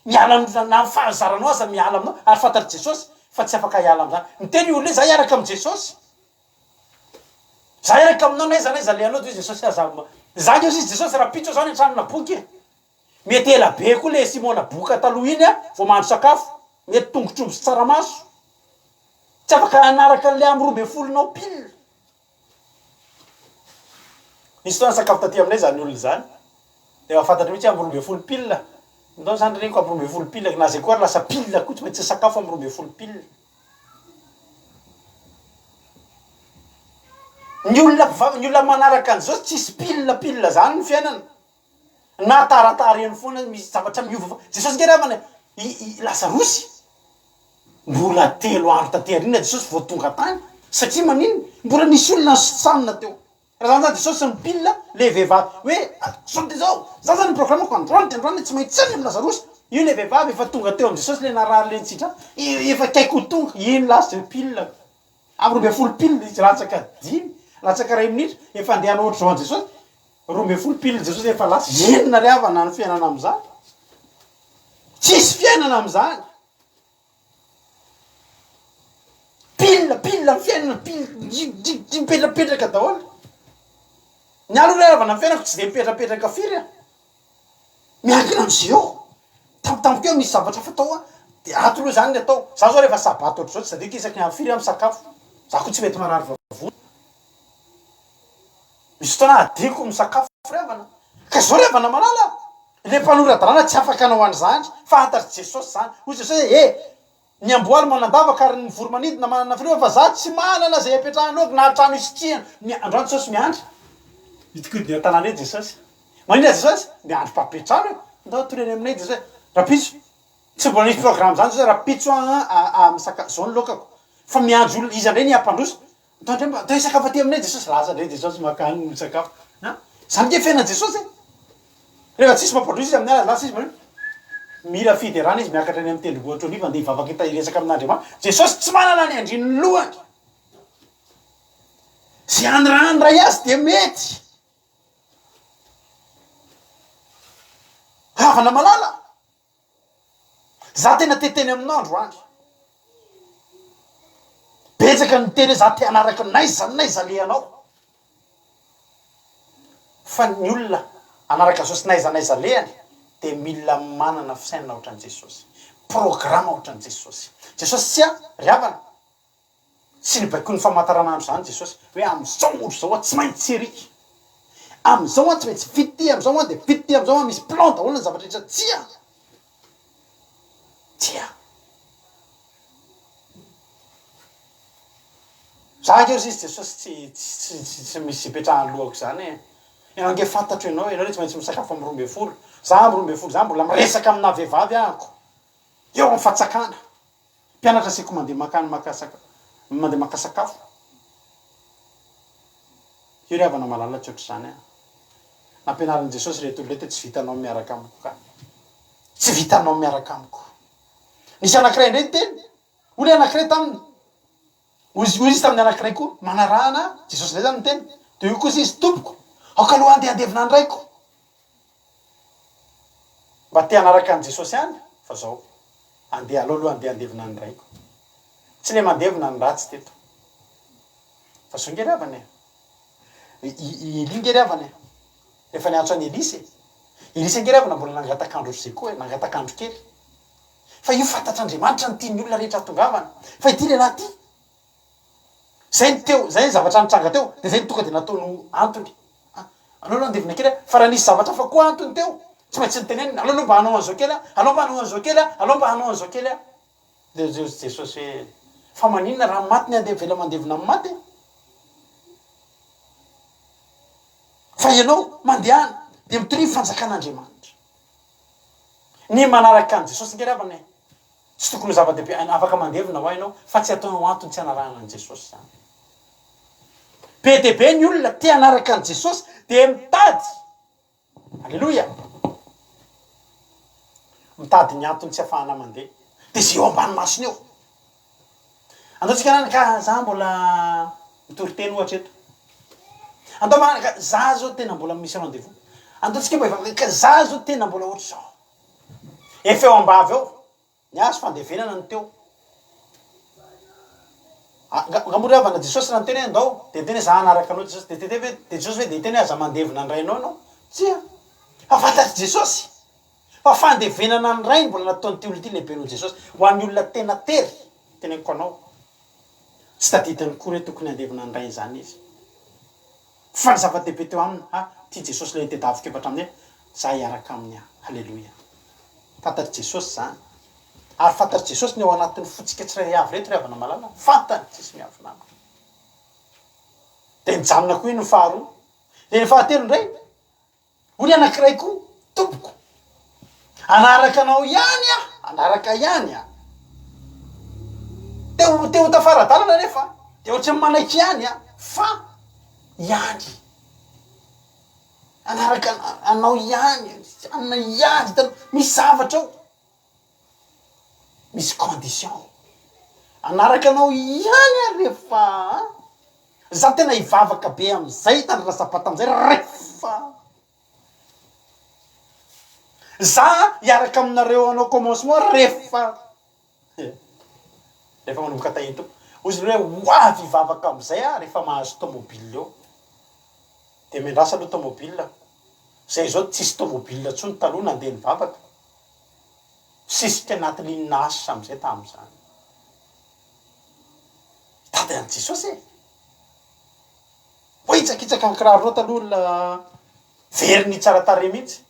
Miala amin'ny na ny fahazaranao aza miala aminao ary fantatr'i Jesosy fa tsy afaka hiala amin'izany. Miteny io olona io, za hiaraka amin'i Jesosy. Za hiaraka aminao n'aiza n'aiza alehanao dia hoy Jesosy aza za ange hoy Jesosy rahampitso aho zany an-tranona boky e! Mety ela be koa le Simona boka taloha iny a vao mahandro sakafo. Mety tongotr'omby sy tsaramaso. Tsy afaka hanaraka an'le amin'ny 12nao pile. Nisy fotoana nisakafo taty aminay izany olona izany, dia efa fantatro mihitsy hoe amin'ny 12 pile, ndao izany reniko amin'ny 12 pile, na izay koa ary lasa pile koa, tsy maintsy nisakafo amin'ny 12 pile. Ny olona mpivavaka, ny olona manaraka an'izao tsisy pile pile izany ny fiainana. Na taratara eny foana misy zavatra miova foana. Jesosy ange ry havana i i Lazarosy mbola telo andro taty aoriana Jesosy vao tonga tany satria maninona? Mbola nisy olona nisitsanina teo. Raha zany zany Jesosy nipile le vehivavy hoe zao dia zao, za zany ny programme-ko androany dia androany tsy maintsy any amin'i Lazarosy. Io le vehivavy efa tonga teo amin'i Jesosy le narary le nitsidra efa akaiky ho tonga, iny lasa io pile. Amin'ny 12 pile izy latsaka dimy, latsaka iray minitra efa andeha hanao ohatr'izao an'i Jesosy. 12 pile Jesosy efa lasa. Inona ry havana ny fiainana amin'izany? Tsisy fiainana amin'izany. Pile, pile ny fiainana, pile, mipetrapetraka daholo. Ny ahy aloha ry havana ny fiainako tsy dia mipetrapetraka firy a. Miankina amin'izay eo. Tampotampoka eo misy zavatra hafa atao a, dia ato aloha izany ny atao. Za zao rehefa sabata ohatr'izao tsy tadidiko isaky ny amin'ny firy aho misakafo. Za koa tsy mety marary vavony. Misy fotoana adinoko misakafo ry havana. Ka zao ry havana malala a! Le mpanora-dalàna tsy afaka hanao an'izany, fantatr'i Jesosy izany. Hoy Jesosy hoe, eh! Ny amboa ary manan-davaka ary ny voro-manidina manana filoha fa za tsy manana izay apetrahany lohako na trano isitrihana. Ny androany Jesosy miandry. Hidinkodina eo an-tanàna eo Jesosy. Maninona Jesosy? Miandry mpampiantrano e. Ndao hatory any aminay Jesosy. Rahampitso. Tsy mbola nisy programme zany Jesosy rahampitso aho misaka zao ny laokako. Fa miandry olona iza indray ny hampandroso. Ndao indray mba ndao hisakafo aty aminay Jesosy. Lasa indray Jesosy makany misakafo. An! Zany nge fiainan'i Jesosy e. Rehefa tsisy mampandroso izy amin'ny alina, lasa izy manao mihira fiderana izy miakatra any amin'ny tendrombohitra Oliva andeha hivavaka hita hiresaka amin'Andriamanitra. Jesosy tsy manana ny andrin'ny lohany. Izay anirahan'ny Ray azy dia mety. Havana malala. Za tena te teny aminao androany. Betsaka ny miteny hoe za te hanaraka n'aiza n'aiza alehanao. Fa ny olona hanaraka Jesosy n'aiza n'aiza alehany dia mila manana fisainana ohatran'i Jesosy. Programa ohatran'i Jesosy. Jesosy tsia ry havana. Tsy nibaikoin'ny famantaranandro izany Jesosy, hoe amin'izao andro izao aho tsy maintsy ery, amin'izao aho tsy maintsy vita ity, amin'izao aho dia vita ity, amin'izao aho misy plan daholo ny zavatra rehetra. Tsia! Tsia! Za ange hozy izy Jesosy tsy tsy tsy tsy misy ipetrahan'ny lohako izany e. Ianao ange fantatro ianao, ianao anie tsy maintsy misakafo amin'ny 12. Za amin'ny 12 za mbola miresaka aminà vehivavy ahako eo amin'ny fatsakana. Mpianatra asiko mandeha mankany maka saka mandeha maka sakafo. Io ry havana malala tsy ohatr'izany an. Nampianarin'i Jesosy ireto olona ireto hoe tsy vitanao ny miaraka amiko ka. Tsy vitanao ny miaraka amiko. Nisy anankiray indray niteny, hoy ilay anankiray taminy, hoy hoy izy tamin'ny anankiray koa, manarahana Jesosy indray izany niteny. Dia hoy kosa izy, Tompoko, aoka aloha handeha handevina ny raiko. Mba te hanaraka an'i Jesosy ihany fa zao, andeha aleo aloha andeha handevina ny raiko. Tsy le mandevina ny ratsy teto. Fa zao nge ry havana e. I i Elia nge ry havana e. Rehefa niantso an'i Elisa e. Elisa nge ry havana mbola nangataka andro ohatr'izay koa e, nangataka andro kely. Fa io fantatr'Andriamanitra ny tian'ny olona rehetra hatongavana. Fa ity lehilahy ity, Zay ny teo, zay ny zavatra nitranga teo, de zay no tonga de nataony ho antony. Ah, aleo aloha handevina kely aho, fa raha nisy zavatra hafa koa antony teo, tsy maintsy noteneniny, aleo aloha mba hanao an'izao kely aho, aleo mba hanao an'izao kely aho, aleo mba hanao an'izao kely aho. De hoy Jesosy hoe, fa maninona raha maty ny andeha avela mandevina ny maty e? Fa ianao mandehana dia mitoria ny fanjakan'Andriamanitra. Ny manaraka an'i Jesosy nge ry havana e, Tsy tokony ho zava-dehibe aina afaka mandevina hoa ianao fa tsy ataonao antony tsy hanarahana an'i Jesosy izany. Be dia be ny olona te hanaraka an'i Jesosy dia mitady, aleloia, mitady ny antony tsy afahana mandeha. Dia izay eo ambany masony eo. Andao tsika hanana ka za mbola mitory teny ohatra eto. Andao manana ka za zao tena mbola misy rendez-vous. Andao tsika mba hivavaka ka za zao tena mbola ohatr'izao. Efa eo ambavy eo ny azy fandevenana no teo. Nga moa ry havana Jesosy raha niteny hoe ndao dia niteny hoe za hanaraka anao Jesosy dia tete ve dia Jesosy ve dia hiteny hoe aza mandevina ny rainao ianao? Tsia. Fa fantatr'i Jesosy fa fandevenana ny rainy mbola nataon'ity olona ity lehibe noho Jesosy. Ho an'ny olona tena tery, teneniko anao, tsy tadidiny koa hoe tokony handevina ny rainy izany izy. Fa ny zava-dehibe teo aminy, ha, tia Jesosy ilay nitedaviko efa hatramin'ny ela, za hiaraka aminy aho. Haleloia. Fantatr'i Jesosy izany. Ary fantatr'i Jesosy ny ao anatin'ny fontsika tsirairay avy ireto ry havana malala. Fantany, tsisy miavona aminy. Dia nijanona koa iny ny faharoa. Dia ny fahatelo indray, Hoy ny anankiray koa, Tompoko, hanaraka anao ihany aho, hanaraka ihany aho. Te ho, te ho tafara-dalana anefa, dia ohatran'ny manaiky ihany aho, fa ihany. Hanaraka anao ihany, anona ihany, hitanao, misy zavatra ao. Misy condition. Hanaraka anao ihany aho rehefa an! Za tena hivavaka be amizay hitandrina sabata amizay rehefa za hiaraka aminareo hanao commencement rehefa rehefa manomboka tahin'ny Tompo. Hoy izy ireo hoe ho avy hivavaka amizay aho rehefa mahazo tomobile eo. Dia miandrasa aloha tomobile. Zay izao tsisy tomobile intsony taloha nandeha nivavaka. Sisika anaty ligne H amizay tamin'izany. Hitady an'i Jesosy e! Voahitsakitsaka ny kiraronao taloha olona very ny tsara tarehy mihitsy.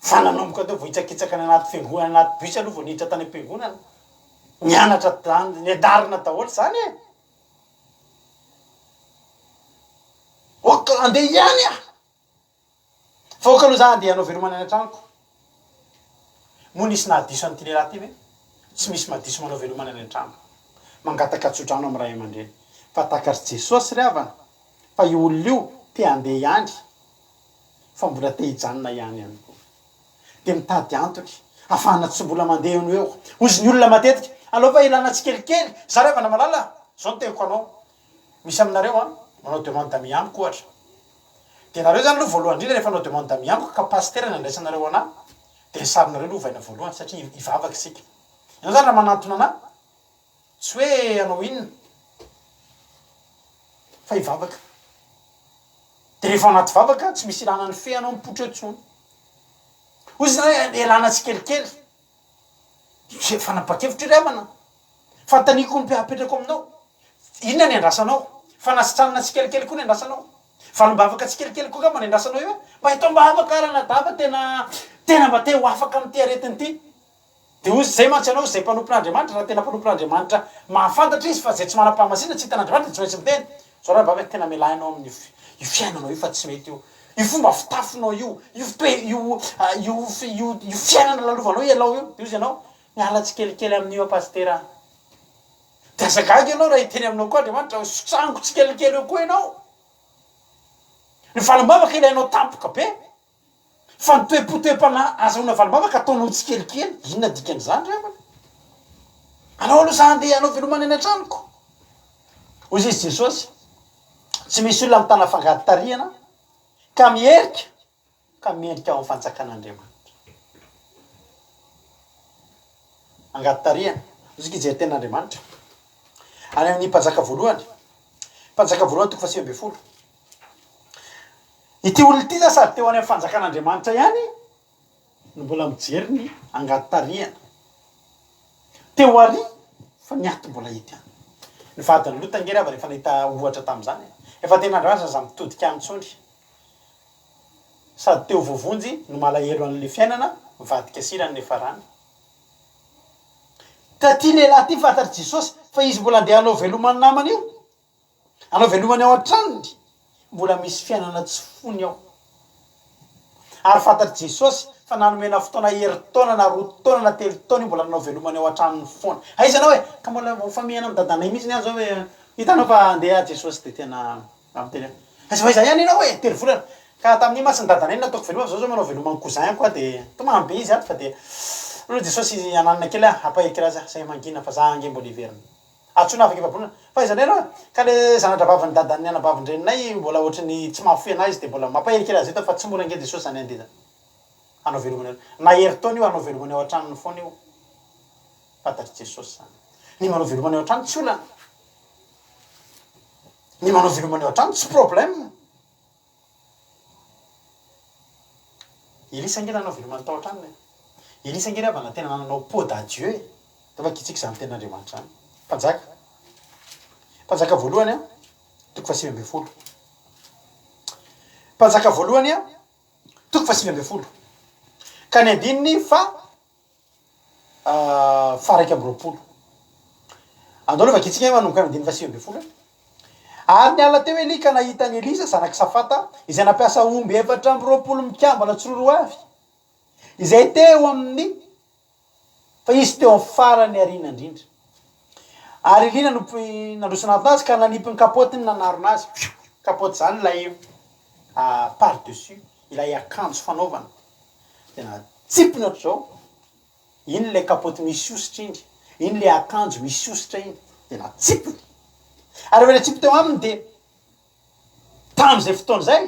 Fa nanomboka teo voahitsakitsaka any anaty fiangonana, anaty bus aloha vao niditra tany am-piangonana. Nianatra tany, nianarina daholo izany e! Ok, andeha ihany aho! Fa ok aloha za andeha hanao veloma any an-tranoko. Moa nisy nahadiso an'ity lehilahy ity ve? Tsy misy mahadiso manao veloma any an-trano. Mangataka tsodrano amin'ny ray aman-dreny. Fa takatr'i Jesosy ry havana fa io olona io te handeha ihany fa mbola te hijanona ihany ihany koa. Dia mitady antony ahafahana tsy mbola mandeha eo no eo. Hozy ny olona matetika, aleo fa ilana tsikelikely. Za ry havana malala, zao no teniko anao, misy aminareo an, manao demande d'amis amiko ohatra. Dia nareo zany aloha voalohany indrindra rehefa hanao demande d'amis amiko ka pasitera ny andraisanareo anah, dia ny sarinareo aloha ovaina voalohany satria hivavaka isika. Ianao zany raha manantona anah, tsy hoe hanao inona fa hivavaka. Dia rehefa ao anaty vavaka, tsy misy ilana ny fe anao mipoitra eo intsony. Hoy izy hoe ialana tsikelikely. Izay fanapahan-kevitra ry havana. Fanontaniako no apetrako aminao. Inona ny andrasanao? Fanasitranana tsikelikely koa ny andrasanao. Valim-bavaka tsikelikely koa angamba ny andrasanao eo e. Mba eto am-bavaka ary anadahy fa tena tena mba te ho afaka amin'ity aretina ity. Dia hoy izy, Izay mantsy ianao, izay mpanompon'Andriamanitra, raha tena mpanompon'Andriamanitra mahafantatra izy fa izay tsy manam-pahamasinana tsy hitan'Andriamanitra dia tsy maintsy miteny. Izao rahavavy a, tena mialà ianao amin'io io fiainanao io fa tsy mety io. Io fomba fitafinao io, io toe io io io io fiainana lalovanao ialao io. Dia hoy izy ianao, miala tsikelikely amin'io aho pasitera a. Dia aza gaga ianao raha hiteny aminao koa Andriamanitra, sotrango tsikelikely eo koa ianao. Ny valim-bavaka ilainao tampoka be. Fa ny toe-po toe-panahy azahoana valim-bavaka ataonao tsikelikely, inona dikan'izany ry havana? Alao aloha za handeha hanao veloma any an-tranoko. Hoy izy Jesosy, tsy misy olona mitana fangady tarihana ka miherika ka mendrika ao amin'ny fanjakan'Andriamanitra. Angady tarihana, hoy isika hijery tenin'Andriamanitra. Any amin'ny mpanjaka voalohany, mpanjaka voalohany toko faha 19. Ity olona ity zany sady te ho any amin'ny fanjakan'Andriamanitra ihany no mbola mijery ny angady tarihana. Te ho ary fa ny ato mbola hita ihany. Ny vadin'i Lota ange ry havana efa nahita ohatra tamin'izany e. Efa tena andrasana aza mitodika any intsony. Sady te ho voavonjy no malahelo an'ilay fiainana mivadika sira ny niafarany. Taty lehilahy ity fantatr'i Jesosy fa izy mbola andeha hanao veloma ny namany io. Anao velomany ao an-tranony, mbola misy fiainana tsy fony ao. Ary fantatr'i Jesosy fa na nomena fotoana herintaona na roa taona na telo taona io mbola nanao velomany ao an-tranony foana. Aiza ianao e? Ka mbola mifamihana amin'i dadanay mihitsy ny ahy zao hoe hitanao fa andeha Jesosy dia tena miteny hoe aiza ho aiza ihany ianao e? Telo volana. Ka tamin'iny mantsy ny dadanay no nataoko veloma fa zao zao manao veloma ny cousin-ko aho dia tomany be izy ato fa dia hoy Jesosy hananina kely aho hampahery kely azy aho, zay mangina fa za ange mbola hiverina. Antsoina afaka efa-bolana. Fa aiza indray aloha ka le zana-drahavavin'ny dadan'ny anabavin-dreninay mbola ohatry ny tsy mahafoy anah izy dia mbola mampahery kely azy eto fa tsy mora ange Jesosy zany andeha hanao veloma anareo. Na herintaona io hanao veloma ny ao an-tranony foana io. Fantatr'i Jesosy zany. Ny manao veloma ny ao an-trano tsy olana. Ny manao veloma ny ao an-trano tsy problème. Elisa ange nanao veloma ny tao an-tranony e. Elisa ange ry havana tena nanao pot d'adieu e. Atao vakintsika izany tenin'Andriamanitra izany. Mpanjaka. Mpanjaka voalohany a, toko faha-19. Mpanjaka voalohany a, toko faha-19. Ka ny andininy fa faha-21. Andao aloha vakintsika manomboka ny andininy faha-19 e. Ary niala teo Elia ka nahita an'i Elisa zanak'i Safata, izay nampiasa omby 24 mikambana tsiroaroa avy, izay teo amin'ny, fa izy teo amin'ny farany aoriana indrindra. Ary Elia nanompo nandroso nanatona azy ka nanipy ny kapaotiny nanarona azy. Kapaoty izany ilay par dessus, ilay akanjo fanaovana. Dia natsipiny ohatr'izao, iny ilay kapaoty misy hosotra iny, iny ilay akanjo misy hosotra iny, dia natsipiny. Ary rehefa natsipy teo aminy dia tamin'izay fotoana izay,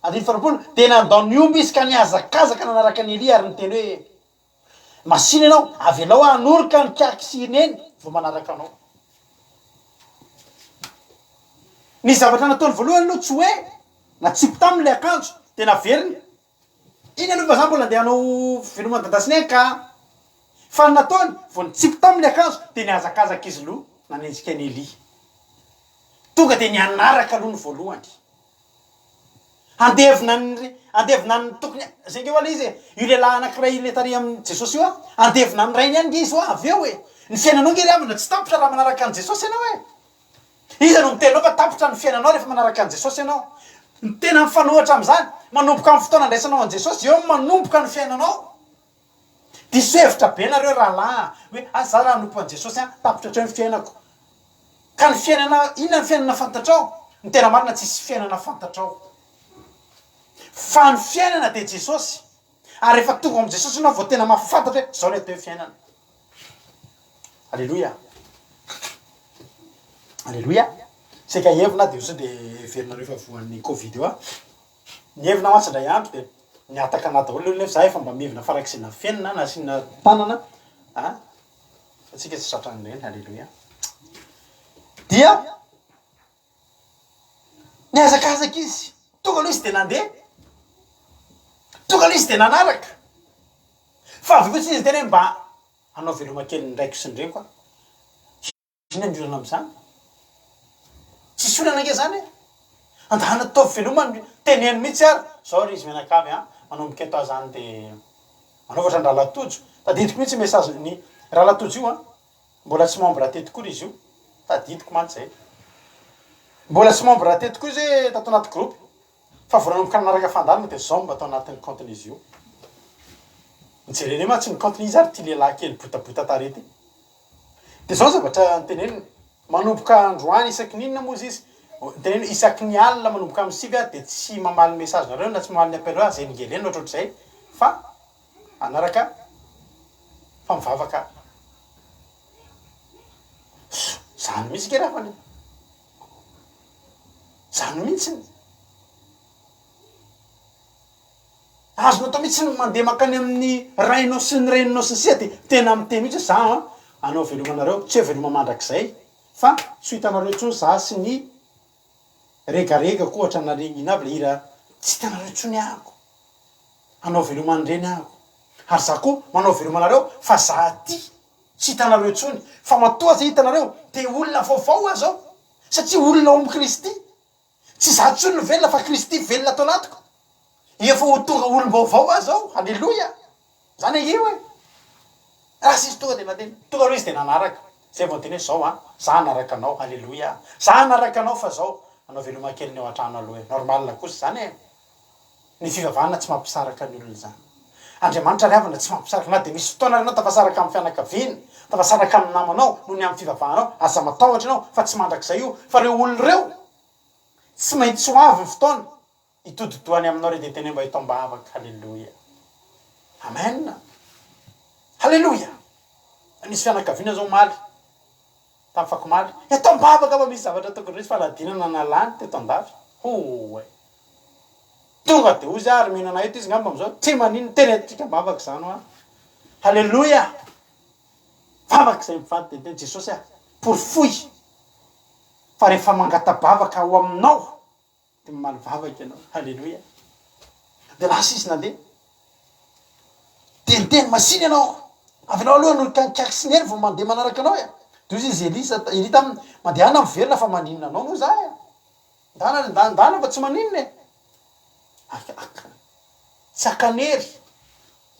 andininy faharoapolo, dia nandao ny omby izy ka nihazakazaka nanaraka an'i Elia ary niteny hoe, Masìna ianao, avelao aho hanoroka ny kiaky sy i Neny vao manaraka anao. Ny zavatra nataony voalohany aloha tsy hoe natsipy taminy ilay akanjo dia naveriny Iny aloha fa za mbola andeha hanao veloma an'i Dada sy Neny ka. Fa ny nataony, vao nitsipy taminy ny akanjo dia nihazakazaka izy loha nanenjika an'i Elia. Tonga dia nianaraka aloha ny voalohany. Handevina ny handevina ny tokony zay nge hoa le izy e. Io lehilahy anankiray le tary amin'i Jesosy io a, handevina ny rainy ihany nge izy hoa avy eo e. Ny fiainanao nge ry havana tsy tapitra raha manaraka an'i Jesosy ianao e! Iza no miteny anao fa tapitra ny fiainanao rehefa manaraka an'i Jesosy ianao? Ny tena mifanohitra amin'izany, manomboka amin'ny fotoana andraisanao an'i Jesosy, eo no manomboka ny fiainanao. Diso hevitra be nareo rahalahy a! Hoe ah za raha hanompo an'i Jesosy an, tapitra hatreo ny fiainako. Ka ny fiainana, inona ny fiainana fantatrao? Ny tena marina tsisy fiainana fantatrao. Fa ny fiainana dia Jesosy. Ary rehefa tonga ao amin'i Jesosy ianao vao tena mahafantatra hoe zao ny atao hoe fiainana. Aleloia. Aleloia. Saika hevina aho dia sao dia heverinareo fa voan'ny covid eo aho. Nihevina mantsy indray andro dia nihataka anah daholo nefa za efa mba mihevina farak'izay nafenina na asiana tanana a, fa tsika tsy tratran'ireny, aleloia. Dia nihazakazaka izy, tonga aloha izy dia nandeha, tonga aloha izy dia nanaraka, fa avy eo kosa izy niteny hoe mba hanao veloma kely ny raiko sy ny reniko aho. Inona ny olana amin'izany? Tsisy olana ange izany e! Andahana ataovy veloma ny teneno mihitsy ary! Zao ry izy mianakavy an, manomboka eto aho zany de manaova ohatran'i Rahalahy Tojo, tadidiko mihitsy message ny Rahalahy Tojo io an, mbola tsy membre teto koa ry izy io, tadidiko mantsy zay, mbola tsy membre teto koa izy hoe tato anaty groupe, fa vao nanomboka nanaraka fandaharana de zao mba tao anatin'ny compte-n'izy io, nijerena eo mantsy ny compte-ny, iza ary ity lehilahy kely botabota tarehy ity? Dia izao ny zavatra noteneniny, manomboka androany isaky ny inona moa izy izy, noteneniny hoe isaky ny alina manomboka amin'ny sivy aho dia tsy mamaly message nareo na tsy mamaly ny appel aho, zelingeleno ohatrohatr'izay fa hanaraka fa mivavaka aho. Zany mihitsy nge rafany e! Zany mihitsiny. Azonao atao mihitsy ny mandeha mankany amin'ny rainao sy ny reninao sy ny sisa dia tena miteny mihitsy hoe za an, hanao veloma anareo, tsy hoe veloma mandrakizay fa tsy ho hitanareo intsony za sy ny regaregako ohatra na ny inona avy le hira, tsy hitanareo intsony ahako, hanao veloma an'ireny ahako, ary za koa manao veloma anareo fa za aty tsy hitanareo intsony, fa matoa aza hitanareo dia olona vaovao aho zao satria olona ao amin'i Kristy. Tsy izaho intsony no velona fa Kristy velona ato anatiko. Efa ho tonga olom-baovao aho izao. Aleloia! Izany ange io e! Lasa izy tonga dia nandeha. Tonga aloha izy dia nanaraka. Izay vao niteny hoe izao an, za hanaraka anao. Aleloia! Za hanaraka anao fa izao, hanao veloma kely ny ao an-trano aloha e. Normal kosa izany e! Ny fivavahana tsy mampisaraka ny olona izany. Andriamanitra ry havana tsy mampisaraka. Na dia misy fotoana ary ianao tafasaraka amin'ny fianakaviana, tafasaraka amin'ny namanao noho ny amin'ny fivavahanao, aza matahotra ianao fa tsy mandrakizay io. Fa ireo olona ireo, tsy maintsy ho avy ny fotoana hitodi-dohany aminao re dia teneno mba eto am-bavaka. Haleloia. Amen. Haleloia. Nisy fianakaviana zao omaly, tamin'ny fakomaly, eto am-bavaka fa misy zavatra tokony ho nisy fanadinana nalany teto an-dafy. Hooe. Tonga de hozy ary mihinana eto izy ngamba amizao, tsy maninona, tena entintsika ambavaka izany hoa. Haleloia! Vavaka izay mivady de niteny Jesosy ah, porofoy fa rehefa mangata-bavaka ao aminao de mamaly vavaka ianao. Haleloia! De lasa izy nandeha. De niteny masina ianao, avelao aloha no hikaikaiky sy ny hery vao mandeha manaraka anao e. De hozy izy Elisa, Elia taminy, mandehana miverina fa maninona anao moa za e. Ndana ry ndana ndana fa tsy maninona e! Aka aka tsy akanery,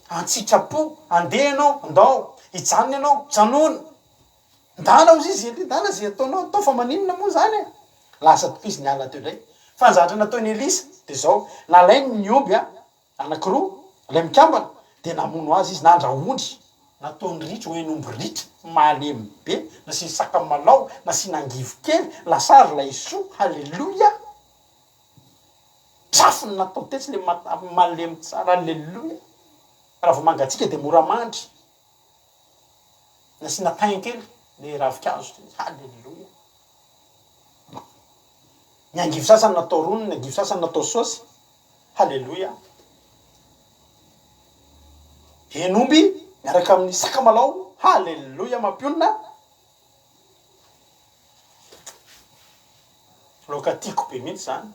an-tsitrapo, andeha ianao, ndao, hijanona ianao, janona! Ndana hozy izy Elia, ndana ze ataonao atao fa maninona moa zany e! Lasa tokoa izy niala teo indray. Fa ny zavatra nataon'i Elisa de zao, nalainy ny omby an, Anakiroa, ilay mikambana, dia namono azy izy, nandrahondry, nataony ritra, ho hen'omby ritra, malemy be, nasiany sakamalao, nasiana angivy kely, lasary laisoa, haleloia! Trafony natao tetsy le malemy tsara, haleloia! Raha vao mangatsiaka dia mora mandry, nasiana thym kely, le ravinkazo, haleloia! Ny angivy sasany natao rony, ny angivy sasany natao saosy. Haleloia! Hen'omby miaraka amin'ny sakamalao, haleloia mampionona. Laoka tiako be mihitsy izany.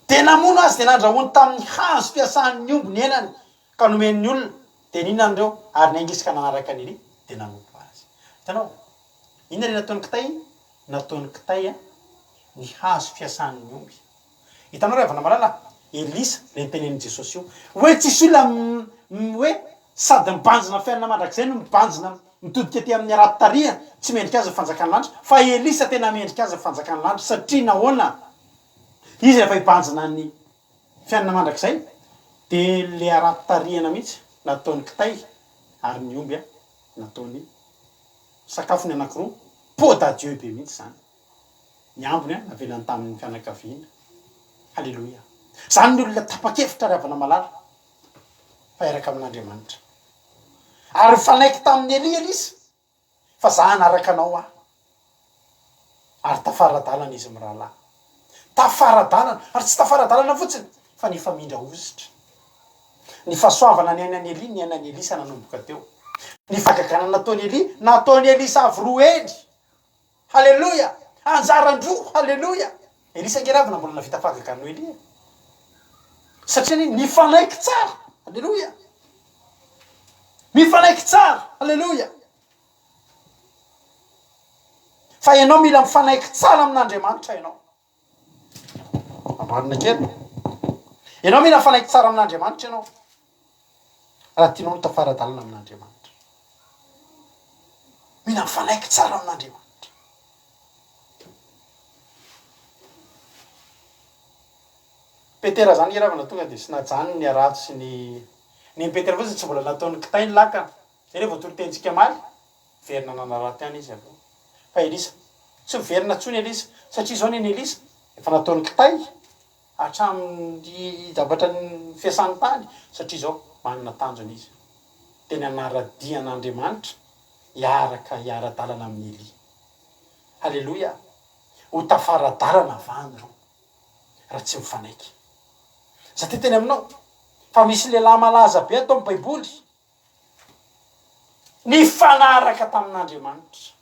Dia namono azy dia nandrahoany tamin'ny hazo fiasan'ny omby ny henany ka nomeny ny olona, dia nihinana ireo ary niainga izy ka nanaraka an'i Elia dia nanompo azy. Hitanao? Inona ilay nataon'ny kitay? Nataon'ny kitay ny hazo fiasan'ny omby. Hitanao ry havana malala, Elisa ilay notenenin'i Jesosy io, hoe tsisy olona hoe. Sady mibanjina fiainana mandrakizay no mibanjina mitodika aty amin'ny harato tarihana, tsy mendrika azy ny fanjakan'ny lanitra, fa Elisa tena mendrika azy ny fanjakan'ny lanitra, satria nahoana? Izy rehefa hibanjina ny fiainana mandrakizay dia le harato tarihana mihitsy nataony kitay ary ny omby nataony sakafony anakiroa, pot d'adieu be mihitsy izany. Ny ambiny navelany tamin'ny fianakaviana. Haleloia. Izany ny olona tapa-kevitra ry havana malala fa hiaraka amin'Andriamanitra. Ary nifanaiky tamin'i Elia Elisa fa za hanaraka anao aho. Ary tafara-dalana izy mirahalahy. Tafara-dalana, ary tsy tafara-dalana fotsiny fa nifamindra hositra. Ny fahasoavana niainan'i Elia niainan'i Elisa nanomboka teo. Ny fahagagana nataon'i Elia nataon'i Elisa avy roa heny. Haleloia! Anjaran-droa! Haleloia! Elisa ange ravina mbola navita fahagagana noho Elia e. Satria anie nifanaiky tsara. Haleloia! Mifanaiky tsara. Haleloia! Fa ianao mila mifanaiky tsara amin'Andriamanitra ianao. Amboarina kely. Ianao mila mifanaiky tsara amin'Andriamanitra ianao. Raha tianao ho tafara-dalana amin'Andriamanitra. Mila mifanaiky tsara amin'Andriamanitra. Petera zany nge ravana tonga dia sy najanony ny harato sy ny ny Petera fotsiny tsy mbola nataony kitay ny lakana. Zay le voatoritenintsika omaly. Niverina nanarato ihany izy avy eo. Fa Elisa, tsy miverina intsony Elisa, satria izao neny Elisa, efa nataony kitay hatramin'ny zavatra fiasany tany, satria izao manana tanjona izy, dia ny hanara-dia an'Andriamanitra, hiaraka hiara-dalana amin'i Elia. Haleloia! Ho tafara-dalana va ny roa, raha tsy mifanaiky? Za te hiteny aminao, fa misy lehilahy malaza be ato amin'ny Baiboly, Nifanaraka tamin'Andriamanitra,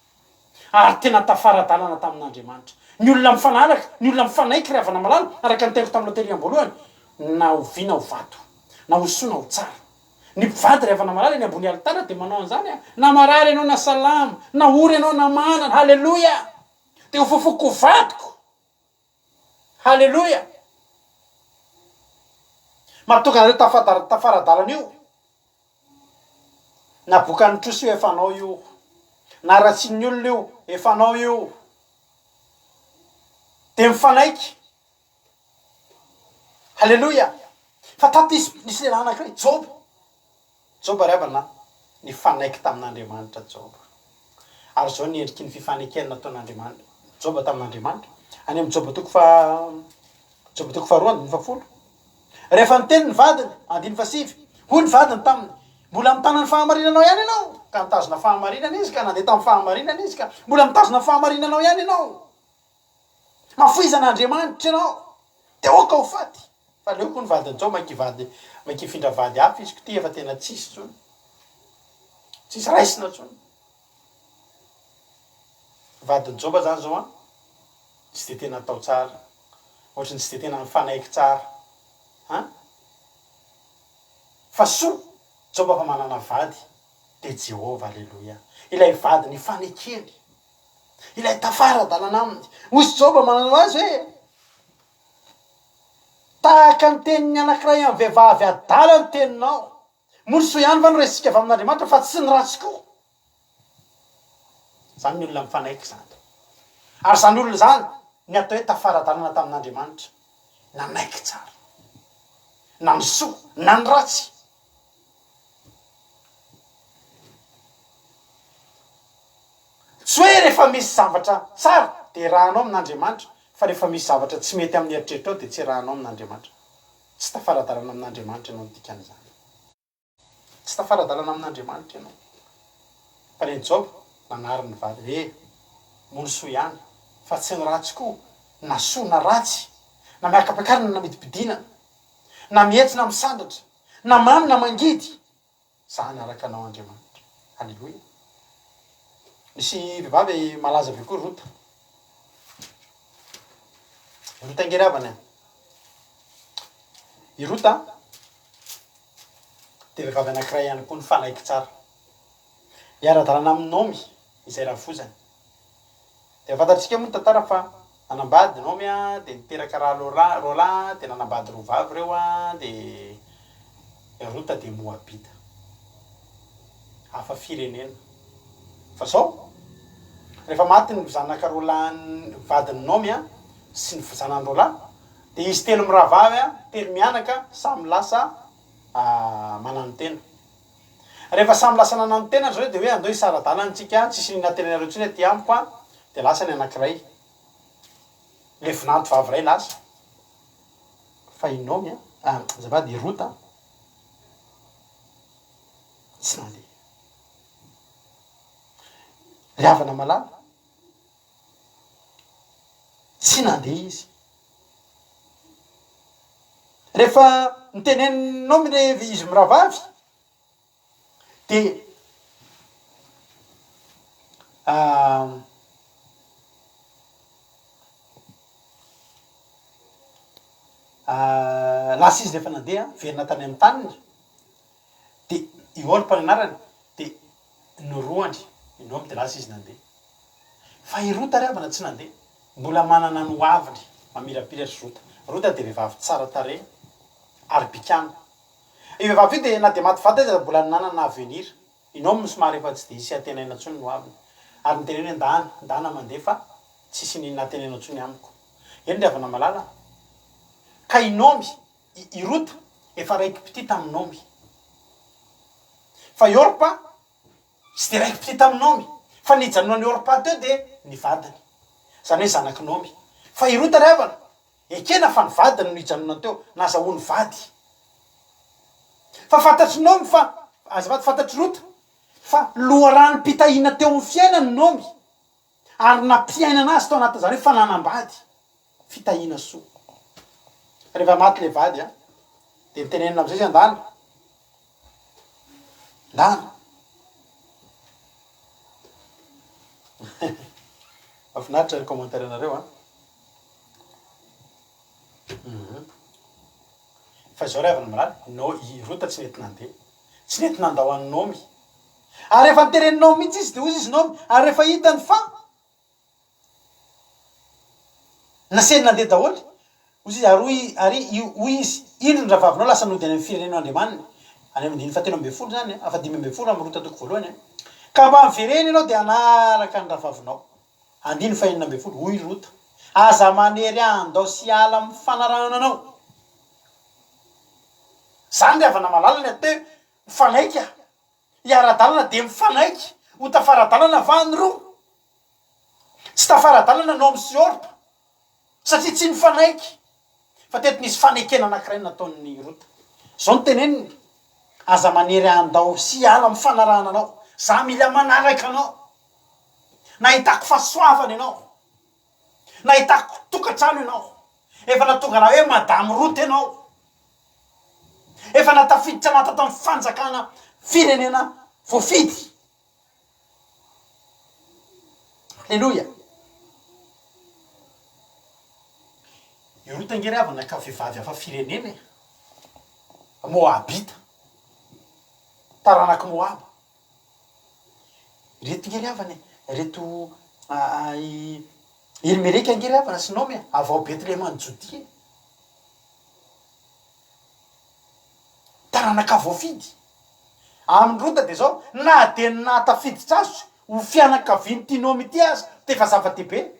ary tena tafara-dalana tamin'Andriamanitra. Ny olona mifanaraka, ny olona mifanaiky ry havana malala, araka ny teniko taminao tery am-boalohany, na ho vy na ho vato, na ho soa na ho tsara. Ny mpivady ry havana malala eny ambony alitara dia manao an'izany a! Na marary ianao na salama, na ory ianao na manana, haleloia! Dia ho fofoko ho vadiko! Haleloia! Mahatonga anareo tafara-dalana io. Na bokan'ny trosa io efa anao io. Na ratsian'ny olona io efa anao io. Dia mifanaiky. Haleloia! Fa tato nisy nisy lehilahy anankiray, Joba. Joba ry havana a, nifanaiky tamin'Andriamanitra Joba. Ary izao ny endriky ny fifanekena nataon'Andriamanitra, Joba tamin'Andriamanitra, any amin'ny Joba toko faha, Joba toko faharoa andininy fahafolo. Rehefa niteny ny vadiny, andininy fahasivy, hoy ny vadiny taminy, Mbola mitana ny fahamarinanao ihany ianao? Ka nitazona fahamarinana izy, ka nandeha tamin'ny fahamarinana izy, ka mbola mitazona ny fahamarinanao ihany ianao. Mafoiza an'Andriamanitra ianao, dia aoka ho faty. Fa aleo koa ny vadiny zao mainka hivady, mainka hifindra vady hafa izy ko ty efa tena tsisy tsony. Tsisy raisina tsony. Vadin'i Joba zany zao an, tsy de tena atao tsara. Ohatran'ny tsy de tena mifanaiky tsara. An? Fa soa Joba fa manana vady, dia Jehovah, aleloia. Ilay vady nifanekeny. Ilay tafara-dalana aminy. Hoy Joba manana azy hoe, Tahaka ny tenin'ny anankiray amin'ny vehivavy adala ny teninao. Moa ny soa ihany va no raisintsika avy amin'Andriamanitra fa tsy ny ratsy koa? Izany ny olona mifanaiky izany. Ary izany olona izany ny atao hoe tafara-dalana tamin'Andriamanitra. Nanaiky tsara. Na ny soa na ny ratsy. Tsy hoe rehefa misy zavatra tsara dia erahanao amin'Andriamanitra, fa rehefa misy zavatra tsy mety amin'ny eritreritrao dia tsy erahanao amin'Andriamanitra. Tsy tafara-dalana amin'Andriamanitra ianao ny dikan'izany. Tsy tafara-dalana amin'Andriamanitra ianao. Fa ren'i Joba, nanary ny vadiny hoe, Moa ny soa ihany, fa tsy ny ratsy koa, na soa na ratsy, na miaka-piakarana na midim-pidinana, na mihetsy na misandratra, na mamy na mangidy, Za hanaraka anao Andriamanitra. Aleloia. Misy vehivavy malaza be koa Rota. Rota ange ry havana e. I Rota dia vehivavy anankiray ihany koa nifanaiky tsara. Hiara-dalana amin'i Naomy izay rafozany. Dia fantatsika moa ny tantara fa nanambady Naomy dia niteraka Ralora, Rola dia nanambady roa vavy ireo dia Rota dia Moabita. Hafa firenena. Fa zao, rehefa maty ny zanaka roalahin'ny vadin'i Naomy sy ny zanany roalahy, dia izy telo mirahavavy, telo mianaka, samy lasa mananotena. Rehefa samy lasa nananotena ry zareo dia hoe andao hisara-dalana tsika, tsisy n'inona tenenareo intsony aty amiko an, dia lasa ny anankiray. Ilay vinanto vavy iray lasa. Fa i Naomy an, azafady, i Rota tsy nandeha. Ry havana malala, tsy nandeha izy. Rehefa nitenenin'i Naomy le izy mirahavavy dia lasa izy rehefa nandeha, niverina tany amin'ny taniny. Dia i Orpa ny anarany, dia norohany i Naomy dia lasa izy nandeha. Fa i Rota ry havana tsy nandeha. Mbola manana ny hoaviny mamirapiratra i Rota. Rota dia vehivavy tsara tarehy ary bikàna. Io vehivavy io dia na dia maty vady aza mbola nanana avenir. I Naomy somary efa tsy dia hisy antenaina intsony ny hoaviny. Ary niteneny hoe ndana, ndana mandeha fa tsisy n'inona antenaina intsony amiko. Eny ry havana malala a! Ka i Naomy I Rota efa raiki-pitia tamin'i Naomy. Fa i Orpa tsy dia raiki-pitia tamin'i Naomy. Fa ny nijanonan'i Orpa teo dia ny vadiny. Izany hoe zanak'i Naomy. Fa i Rota ry havana, ekena fa ny vadiny no nijanonany teo, nazahoany vady. Fa fantatr'i Naomy fa, azafady, fantatr'i Rota fa loharanom-pitahiana teo amin'ny fiainany Naomy. Ary nampiainana azy tao anatin'izany hoe fananam-bady, fitahiana soa. Rehefa maty ilay vady an, dia nitenenina amin'izay izy andana, ndana. Mahafinaritra ny commentaire anareo an. Mhm. Fa izao ry havana malala, no i Rota tsy nety nandeha. Tsy nety nandao an'i Naomy. Ary rehefa noteren'i Naomy mihitsy izy, dia hoy izy Naomy, ary rehefa hitany fa nasainy nandeha daholo, hoy izy, ary hoy, ary hoy izy, Indro ny rahavavinao lasa nody any amin'ny firenena andriamaniny, any amin'ny andininy fahatelo ambinifolo izany, fahadimy ambinifolo amin'ny Rota toko voalohany, ka mba miverena ianao dia hanaraka ny rahavavinao. Andininy fahenina ambinifolo, hoy Rota, Aza manery ahy handao sy hiala amin'ny fanarahana anao. Izany ry havana malala ny atao hoe mifanaiky a! Hiara-dalana dia mifanaiky ho tafara-dalana va ny roa? Tsy tafara-dalana Naomy sy Orpa satria tsy nifanaiky. Fa teto nisy fanekena anankiray nataon'i Rota. Izao no teneniny, Aza manery ahy handao sy hiala amin'ny fanarahana anao. Za mila manaraka anao. Nahitako fahasoavana ianao. Nahitako tokantrano ianao. Efa nahatonga anah hoe Madame Rota ianao. Efa nahatafiditra anah tato amin'ny fanjakana firenena voafidy. Aleloia. I Rota ange ry havana ka vehivavy hafa firenena e. Moabita. Taranak'i Moaba. Ireto nge ry havana e, ireto i Elimeleka nge ry havana sy Naomy e, avy ao Betlehema any Jodia e. Taranaka voafidy. Amin'i Rota dia izao, na dia ny nahatafiditra azy ho fianakavian'ity Naomy ity aza dia efa zava-dehibe.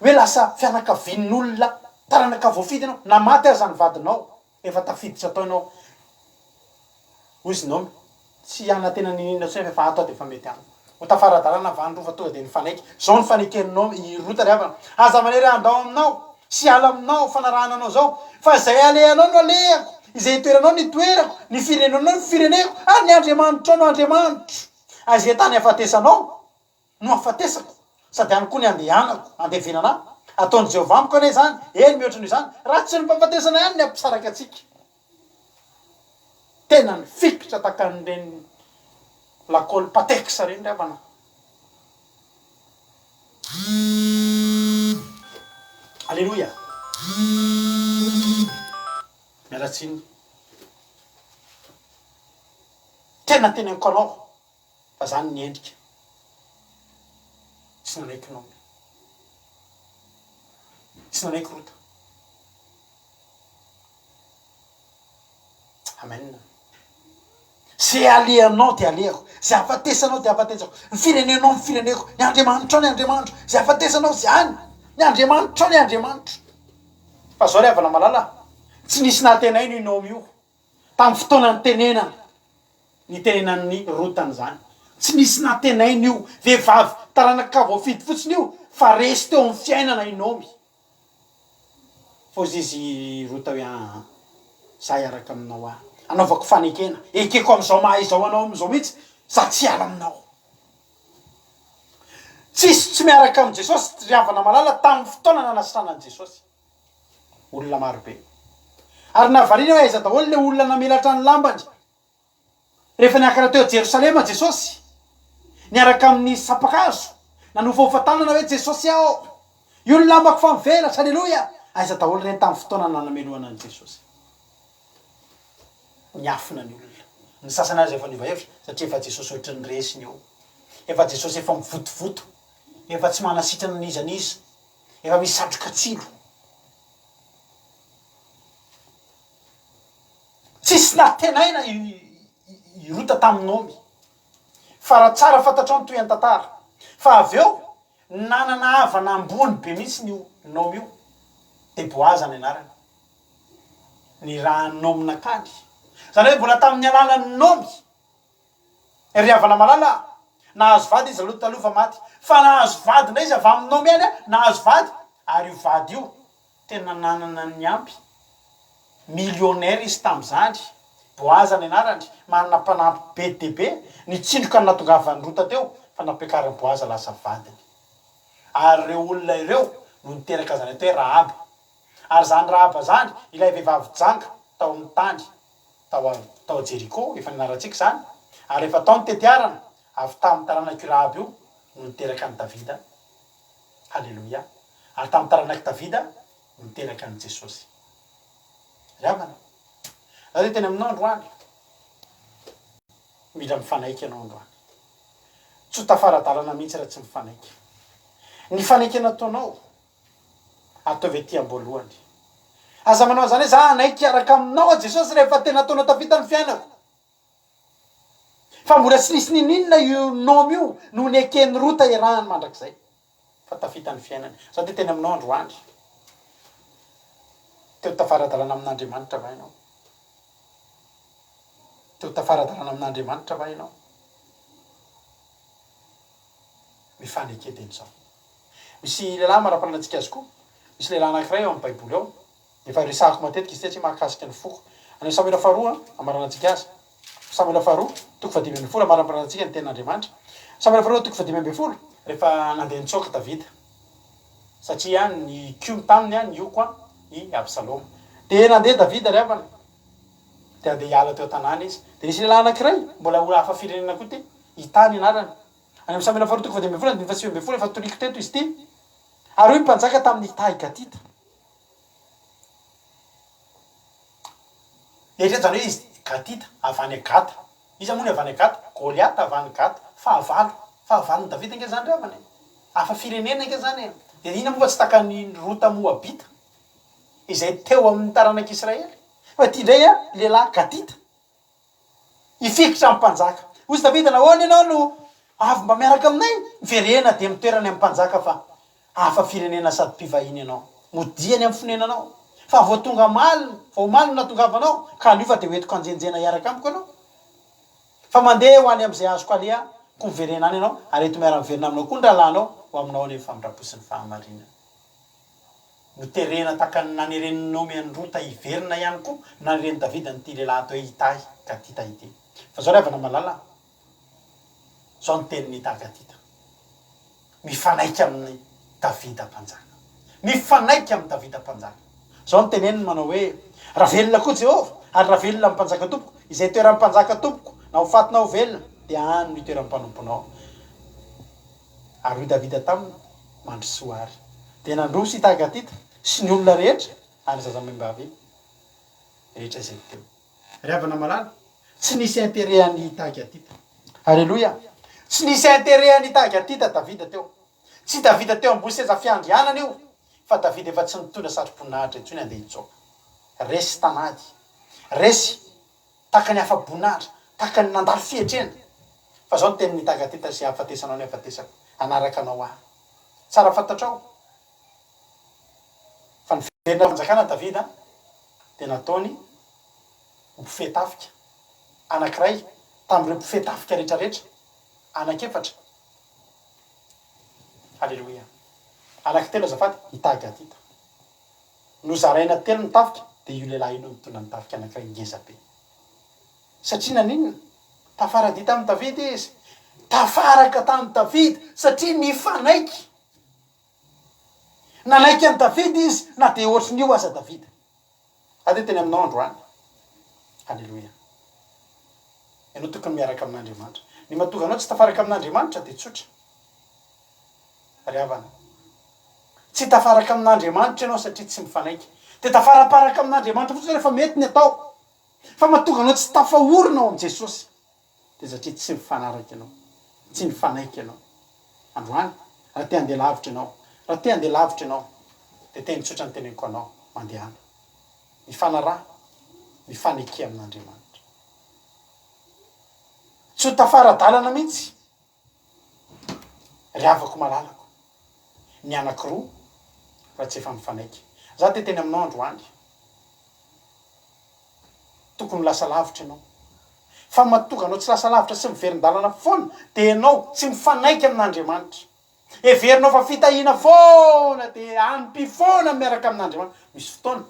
Hoe lasa fianakavian'olona taranaka voafidy ianao, na maty aza ny vadinao, efa tafiditra tao ianao. Hoy izy Naomy, tsy hanantena n'inon'inona intsony fa efa ato aho dia efa mety amiko. Ho tafara-dalana va ny roa fa tonga dia nifanaiky. Izao no faneken'i Naomy, i Rota ry havana, Aza manery handao aminao sy hiala aminao fanarahana anao izao, fa izay alehanao no alehako, izay itoeranao no itoerako, ny firenenao no fireneko, ary ny Andriamanitrao no Andriamanitro. Ary izay tany hahafatesanao, no hahafatesako, sady any koa ny handehanako, handevenana ahy. Ataon'i Jehovah amiko anie izany, eny, mihoatra noho izany, raha tsy ny fahafatesana ihany ny hampisaraka antsika. Tena nifikitra tahaka an'ireny lakôly Patex ireny ry havana. Aleloia! Miala tsiny. Tena teneniko anao. Fa zany ny endrika. Tsy nanaiky Naomy. Tsy nanaiky Rota. Amen. Ze alehanao dia alehako, ze ahafatesanao dia ahafatesako, ny firenenao ny fireneko, ny Andriamanitrao ny Andriamanitro, ze ahafatesanao ze any, ny Andriamanitrao ny Andriamanitro. Fa zao ry havana malala a, tsy nisy nahatenaina io Naomy io, tamin'ny fotoana nitenenana, nitenenan'i Rota an'izany. Tsy nisy nahatenaina io, vehivavy taranaka voafidy fotsiny io, fa resy teo amin'ny fiainana i Naomy. F'hozy izy Rota hoe, Aa, za hiaraka aminao aho. Anaovako fanekena. Ekeko amin'izao maha izao anao amin'izao mihitsy, za tsy hiala aminao. Tsisy tsy miaraka amin'i Jesosy ry havana malala tamin'ny fotoana nanasitranan'i Jesosy. Olona marobe. Ary nahavariana hoe aiza daholo ilay olona namelatra ny lambany. Rehefa niakatra teo Jerosalema Jesosy, niaraka amin'ny sampan-kazo, nanofahofa tanana hoe, Jesosy aho! Io ny lambako fa mivelatra! Aleloia! Aiza daholo ireny tamin'ny fotoana nanamelohana an'i Jesosy? Niafina ny olona. Ny sasany aza efa niova hevitra, satria efa Jesosy ohatry ny resiny eo. Efa Jesosy efa mivotovoto, efa tsy manasitrana n'iza n'iza, efa misy satroka tsilo. Tsisy nantenaina i Rota tamin'i Naomy. Fa raha tsara fantatrao ny tohin'ny tantara, fa avy eo nanana havana ambony be mihitsy io Naomy io, dia Boaza ny anarany. Nirahan'i Naomy nankany. Izany hoe mbola tamin'ny alalan'i Naomy. Ry havana malala a! Nahazo vady izy aloha taloha fa maty. Fa nahazo vady indray izy avy amin'i Naomy ihany a! Nahazo vady, ary io vady io tena nanana ny ampy. Millionnaire izy tamin'izany. Boaza ny anarany, manana mpanampy be dia be. Nitsindroka ny nahatongavan'i Rota teo, fa nampiakarin'i Boaza lasa vadiny. Ary ireo olona ireo no niteraka izany atao hoe Rahaba. Ary izany Rahaba izany, ilay vehivavy janga tao amin'ny tany. tao tao Jeriko, efa nianarantsika izany, ary rehefa tao ny tetiarana, avy tamin'ny taranak'io Rahaba io no niteraka an'i Davida, Haleloia, ary tamin'ny taranak'i Davida no niteraka an'i Jesosy. Ry havana, za dia hiteny aminao androany, mila mifanaiky ianao androany. Tsy ho tafara-dalana mihitsy raha tsy mifanaiky. Ny fanekena ataonao, Ataovy aty amboalohany. Aza manao an'izany hoe za hanaiky hiaraka aminao aho Jesosy rehefa tena ataonao tafita ny fiainako. Fa mbola tsy nisy ninoninona io Naomy io no neken'i Rota hiarahany mandrakizay. Fa tafita ny fiainany. Za dia teny aminao androany. Te ho tafara-dalana amin'Andriamanitra va ianao? Te ho tafara-dalana amin'Andriamanitra va ianao? Mifaneke teny izao. Misy lehilahy manam-pananantsika azy koa. Misy lehilahy anankiray ao amin'ny Baiboly ao. Efa resahako matetika izy ity satria mahakasika ny foko. Any amin'ny Samoela faharoa, amaranantsika azy. Samoela faharoa, toko fahadimy ambin'ny folo, amaranantsika ny tenin'Andriamanitra. Samoela faharoa, toko fahadimy ambin'ny folo. Rehefa nandeha nitsoaka Davida, satria nikomy taminy, nioko i Absaloma. Dia nandeha Davida ry havana, dia handeha hiala teo an-tanàna izy. Dia nisy lehilahy anankiray, mbola olona hafa firenena koa ity, Itahy ny anarany. Any amin'ny Samoela faharoa toko fahadimy ambin'ny folo andininy fahasivy ambin'ny folo efa toriko teto izy ity. Ary hoy ny mpanjaka tamin'i Itahy Gatita. Eritrereto izany hoe izy Gatita, avy any Gata. Iza moa ny avy any Gata? Goliata avy any Gata. Fahavalo. Fahavalon'i Davida ange izany ry havana e. Hafa firenena ange izany e. Dia inona moa fa tsy takan'i Rota Moabita, izay teo amin'ny taranak'Israely. Fa ity indray lehilahy Gatita. Hifikitra amin'ny mpanjaka. Hoy Davida, Nahoana ianao no avy mba miaraka aminay? Miverena dia mitoera any amin'ny mpanjaka, fa hafa firenena sady mpivahiny ianao. Modia any amin'ny fonenanao. Fa vao tonga omaly, vao omaly no nahatongavanao, ka anio fa dia ho entiko hanjenjena hiaraka amiko ianao. Fa mandeha ho any amin'izay azoko aleha, koa miverena any ianao, ary ento miara-miverina aminao koa ny rahalahinao, ho aminao anie ny famindram-po sy ny fahamarinana. Noterena tahaka ny naneren'i Naomy an'i Rota hiverina ihany koa no naneren'i Davida an'ity lehilahy atao hoe Itahy Gatita ity. Fa izao ry havana malala a, izao ny tenin'i Itahy Gatita, mifanaiky amin'i Davida mpanjaka. Mifanaiky amin'i Davida mpanjaka. Izao no teneniny manao hoe, Raha velona koa Jehovah, ary raha velona ny mpanjaka tompoko, izay itoeran'ny mpanjaka tompoko, na ho faty na ho velona, dia any no itoeran'ny mpanomponao. Ary hoy Davida taminy, Mandrosoa àry. Dia nandroso i Tagatita sy ny olona rehetra ary ny zazamaimbavy rehetra izay teo. Ry havana malala, tsy nisy intérêt an'i Tagatita. Aleloia! Tsy nisy intérêt an'i Tagatita Davida teo. Tsy Davida teo ambony seza fiandrianana io, fa Davida efa tsy nitondra satroboninahitra intsony handeha hitsoaka. Resy tanady. Resy. Tahaka ny afa-boninahitra. Tahaka ny nandalo fietrena. Fa izao no tenin'i Tagatita, Izay hahafatesanao ny hahafatesako, hanaraka anao aho. Tsara fantatrao fa niverina fanjakana Davida dia nataony ho mpifehy tafika, anankiray tamin'ireo mpifehy tafika rehetrarehetra, anankiefatra. Aleloia. Anankitelo azafady, i Tagatita. Nozaraina telo ny tafika dia io lehilahy io no nitondra ny tafika anankiray ngeza be. Satria naninona? Tafaradia tamin'i Davida izy. Tafaraka tamin'i Davida satria nifanaiky. Nanaiky an'i Davida izy na dia ohatrin'io aza Davida. Za dia teny aminao androany. Aleloia. Ianao tokony miaraka amin'Andriamanitra. Ny mahatonga anao tsy tafaraka amin'Andriamanitra dia tsotra. Ry havana, tsy tafaraka amin'Andriamanitra ianao satria tsy mifanaiky. Dia tafaraparaka amin'Andriamanitra fotsiny rehefa mety ny atao. Fa mahatonga anao tsy tafaorina ao amin'i Jesosy dia satria tsy mifanaraka ianao, tsy mifanaiky ianao. Androany, raha te handeha lavitra ianao, raha te handeha lavitra ianao, dia teny tsotra no teneniko anao, mandehana. Mifanaraha, mifaneke amin'Andriamanitra. Tsy ho tafara-dalana mihitsy. Ry havako malalako, ny anankiroa raha tsy efa mifanaiky. Za te teny aminao androany, tokony ho lasa lavitra ianao. Fa mahatonga anao tsy lasa lavitra sy miverin-dalana foana dia ianao tsy mifanaiky amin'Andriamanitra. Heverinao fa fitahiana foana dia ampy foana miaraka amin'Andriamanitra. Misy fotoana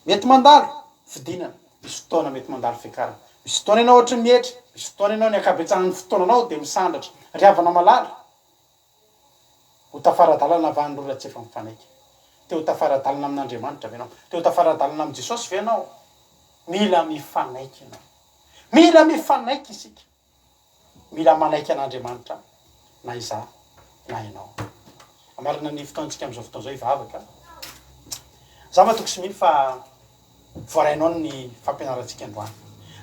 mety mandalo fidinana, misy fotoana mety mandalo fiakarana. Misy fotoana ianao ohatry ny mietry, misy fotoana ianao ny ankabetsahan'ny fotoananao dia misandratra. Ry havana malala, ho tafara-dalana va ny rora tsy efa mifanaiky? Te ho tafara-dalana amin'Andriamanitra ve ianao? Te ho tafara-dalana amin'i Jesosy ve ianao? Mila mifanaiky ianao. Mila mifanaiky isika. Mila manaiky an'Andriamanitra na izaho na ianao. Hamarana ny fotoantsika amin'izao fotoana izao hivavaka. Izaho matoky sy mino fa voarainao ny fampianarantsika androany.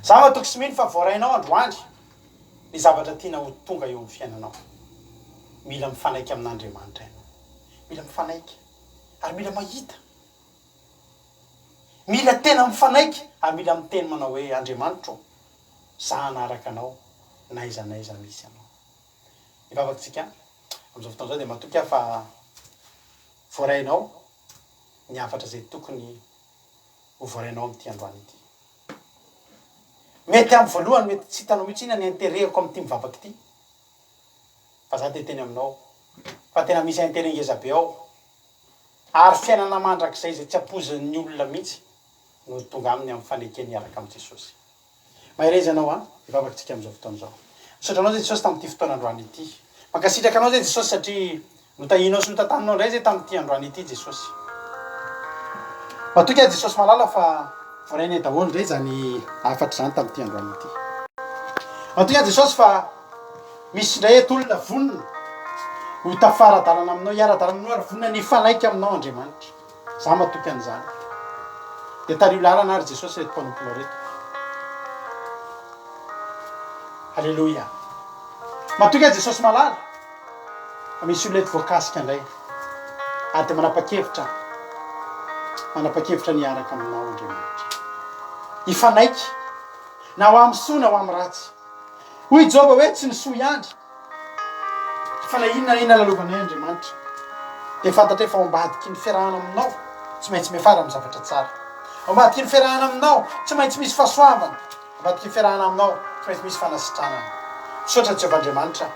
Izaho matoky sy mino fa voarainao androany ny zavatra tiana ho tonga eo amin'ny fiainanao. Mila mifanaiky amin'Andriamanitra ianao. Mila mifanaiky ary mila mahita. Mila tena mifanaiky ary mila miteny manao hoe Andriamanitro ô, za hanaraka anao n'aiza n'aiza misy anao. Hivavaka isika amin'izao fotoana izao dia matoky aho fa voarainao ny hafatra izay tokony ho voarainao amin'ity androany ity. Mety amin'ny voalohany mety tsy hitanao mihitsy inona ny intérêt-ko amin'ity mivavaka ity fa za dia hiteny aminao fa tena misy intérêt ngeza be ao ary fiainana mandrakizay izay tsy ampoizin'ny olona mihitsy no tonga aminy amin'ny fanekeny hiaraka amin'i Jesosy. Mahereza ianao an! Hivavaka isika amin'izao fotoana izao. Misaotra anao izay Jesosy tamin'ity fotoana androany ity. Mankasitraka anao izay Jesosy satria notahianao sy notantaninao indray izay tamin'ity androany ity Jesosy. Matoky aho Jesosy malala fa voarainay daholo indray izany hafatra izany tamin'ity androany ity. Matoky aho Jesosy fa misy indray eto olona vonona ho tafara-dalana aminao, hiara-dalana aminao ary vonona ny hifanaiky aminao Andriamanitra. Za matoky an'izany. Dia tariho lalana ary Jesosy ireto mpanomponao ireto. Aleloia. Matoky aho Jesosy malala fa misy olona eto voakasika indray ary dia manapa-kevitra manapa-kevitra ny hiaraka aminao Andriamanitra. Hifanaiky na ho amin'ny soa na ho amin'ny ratsy. Hoy Joba hoe tsy ny soa ihany. Fa na inona na inona lalovanay Andriamanitra, dia fantatray fa ao ambadiky ny fiarahana aminao, tsy maintsy miafara amin'ny zavatra tsara. Ao ambadiky ny fiarahana aminao, tsy maintsy misy fahasoavana. Ao ambadiky ny fiarahana aminao, tsy maintsy misy fanasitranana. Misaotra Jehovah Andriamanitra.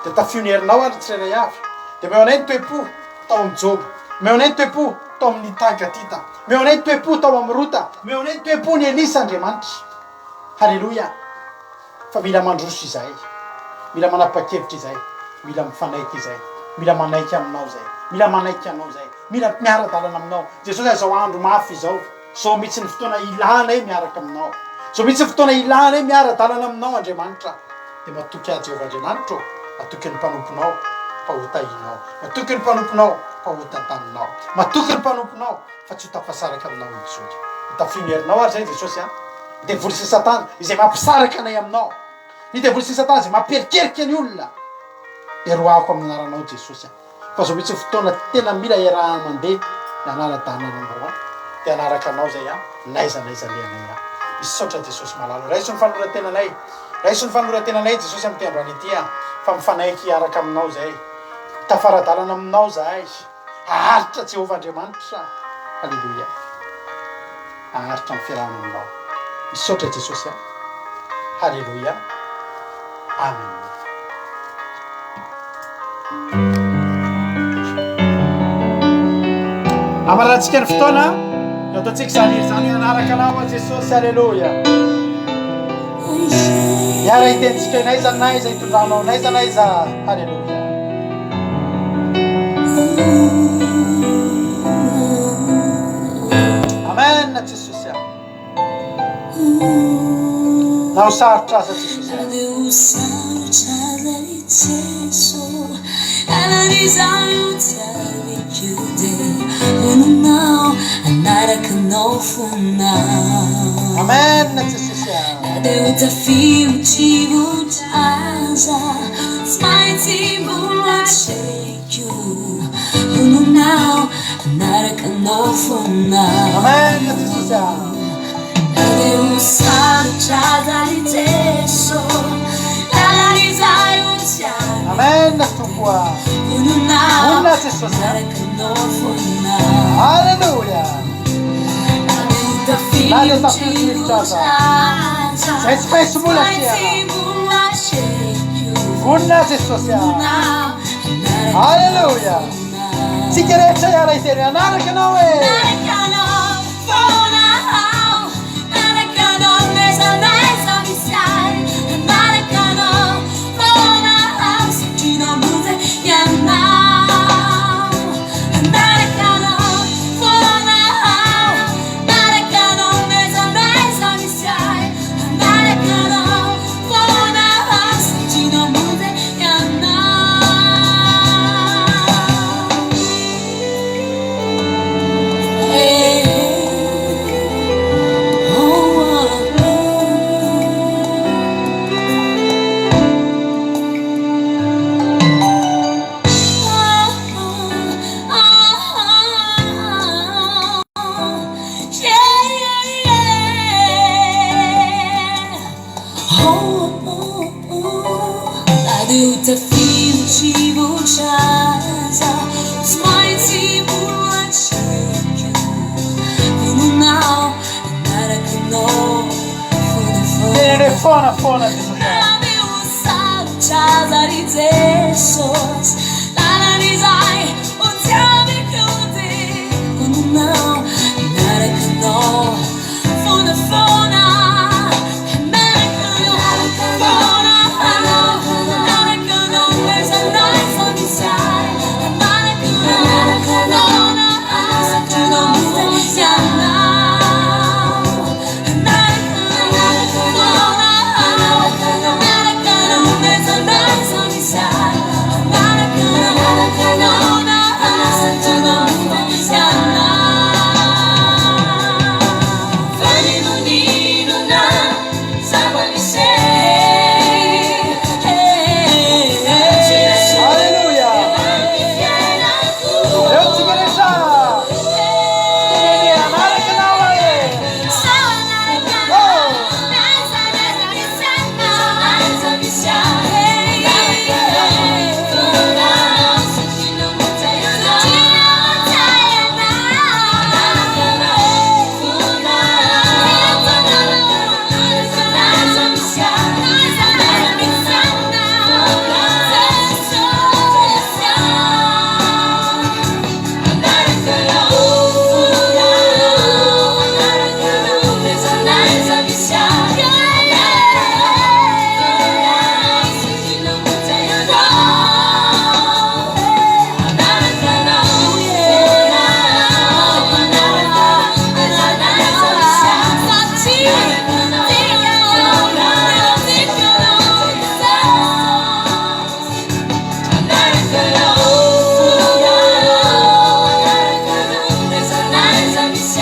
Dia tafio ny herinao ary ny tsirairay avy. Dia omeo anay ny toe-po tao amin'i Joba. Omeo anay ny toe-po tao amin'ny Tagatita. Omeo anay ny toe-po tao amin'i Rota. Omeo anay ny toe-po ny Elisa Andriamanitra. Haleloia! Fa mila mandroso izahay, mila manapa-kevitra izahay, mila mifanaiky izahay, mila manaiky aminao izahay, mila manaiky anao izahay, mila miara-dalana aminao. Jesosy a, izao andro mafy izao, izao mihitsy ny fotoana ilanay miaraka aminao, izao mihitsy ny fotoana ilanay miara-dalana aminao Andriamanitra. Dia matoky ahy Jehovah Andriamanitro ô, matoky ny mpanomponao fa hotahinao, matoky ny mpanomponao fa hotantaninao, matoky ny mpanomponao. fa tsy ho tafasaraka aminao intsony. Mitafio ny herinao ary izay Jesosy a! Ny devoly sy satana izay mampisaraka anay aminao, ny devoly sy satana izay mampierikerika ny olona, dia roahako amin'ny anaranao Jesosy a! Fa zao mihitsy ny fotoana tena mila iarahana mandeha ny hanara-dalana anao a! Dia hanaraka anao izay a! N'aiza n'aiza alehanay a! Misaotra Jesosy malala. Raiso ny fanoloran-tenanay. Raiso ny fanoloran-tenanay Jesosy amin'ity androany ity a. Fa mifanaiky hiaraka aminao izay. Tafara-dalana aminao izahay. Haharitra Jehovah Andriamanitra. Aleloia. Haharitra ny fiarahana aminao. Misaotra Jesosy a. Haleloia. Amen. Amarantsika ny fotoana, ny ataontsika izany hira izany hoe hanaraka anao aho Jesosy, aleloia. Miara hitentsika hoe n'aiza n'aiza hitondranao, n'aiza n'aiza, aleloia. Amen Jesosy a. Na ho sarotra aza Jesosy a. Amen Jesosy a. Amen Jesosy a. Amen Tompo a. Vonona Jesosy a. Alléluia. Na dia tafio-drivotra aza. Izay tsy maintsy mbola tsy Vonona Jesosy a. Alléluia. Tsika rehetra hiara hiteny hanaraka anao e. Teneno hoe foana foana Jesosy Alléluia. Eo tsika rehetra. Teneno hoe hanaraka anao aho e. Oh.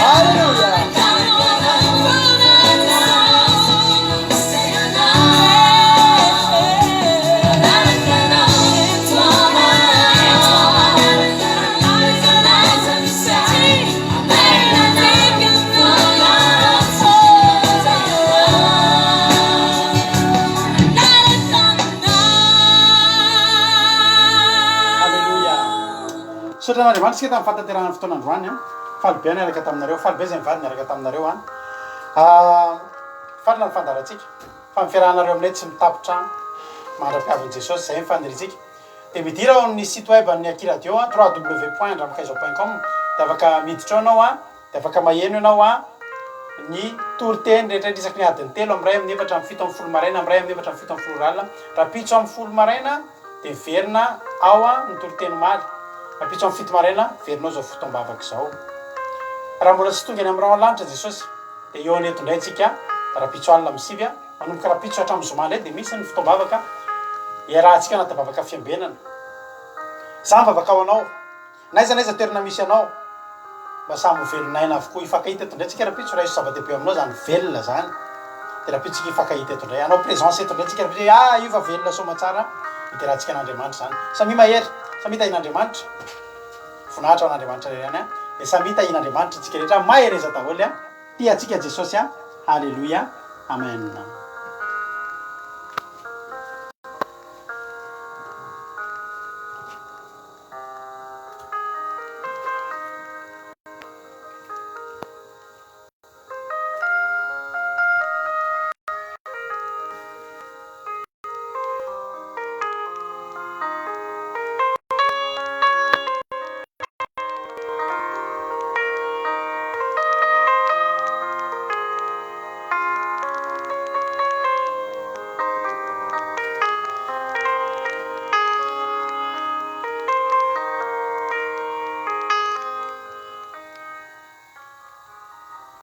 Alléluia. an'Andriamanitra isika tamin'ny fahatanterahan'ny fotoana androany an. Faly be aho niaraka taminareo, faly be izay mivady niaraka taminareo an. Faly ny fandaharantsika fa ny fiarahanareo aminay tsy mitapitra mandra-piavin'i Jesosy, izay ny faniriantsika. Dia midira ao amin'ny site web an'ny Aky Radio an, www.andramakaizao point com, dia afaka miditra ao ianao an. Dia afaka maheno ianao an ny toriteny rehetra rehetra isaky ny adiny telo, amin'ny iray amin'ny efatra amin'ny fito amin'ny folo maraina, amin'ny iray amin'ny efatra amin'ny fito amin'ny folo ora alina. Rahampitso amin'ny folo maraina dia miverina ao an ny toriteny omaly. Rahampitso amin'ny fito maraina miverina ao izao fotoam-bavaka izao. Raha mbola tsy tonga eny amin'ny rahona lanitra Jesosy dia hihaona eto indray tsika rahampitso alina amin'ny sivy an. Manomboka rahampitso hatramin'ny zoma indray dia misy ny fotoam-bavaka iarahantsika anaty vavaka fiambenana. Za mivavaka ho anao. N'aiza n'aiza toerana misy anao, mba samy ho velon'aina avokoa. Hifankahita eto indray tsika rahampitso, raiso zava-dehibe aminao zany velona zany. Dia rahampitso tsika hifankahita eto indray. Hanao présence eto indray tsika rahampitso hoe ah io fa velona soamatsara, hideratsika an'Andriamanitra zany. Samia mahery, samia tahian'Andriamanitra. Voninahitra ho an'Andriamanitra irery ihany an. Dia samia tahian'Andriamanitra tsika rehetra, mahereza daholo an. Tia antsika Jesosy an. Haleloia. Amen.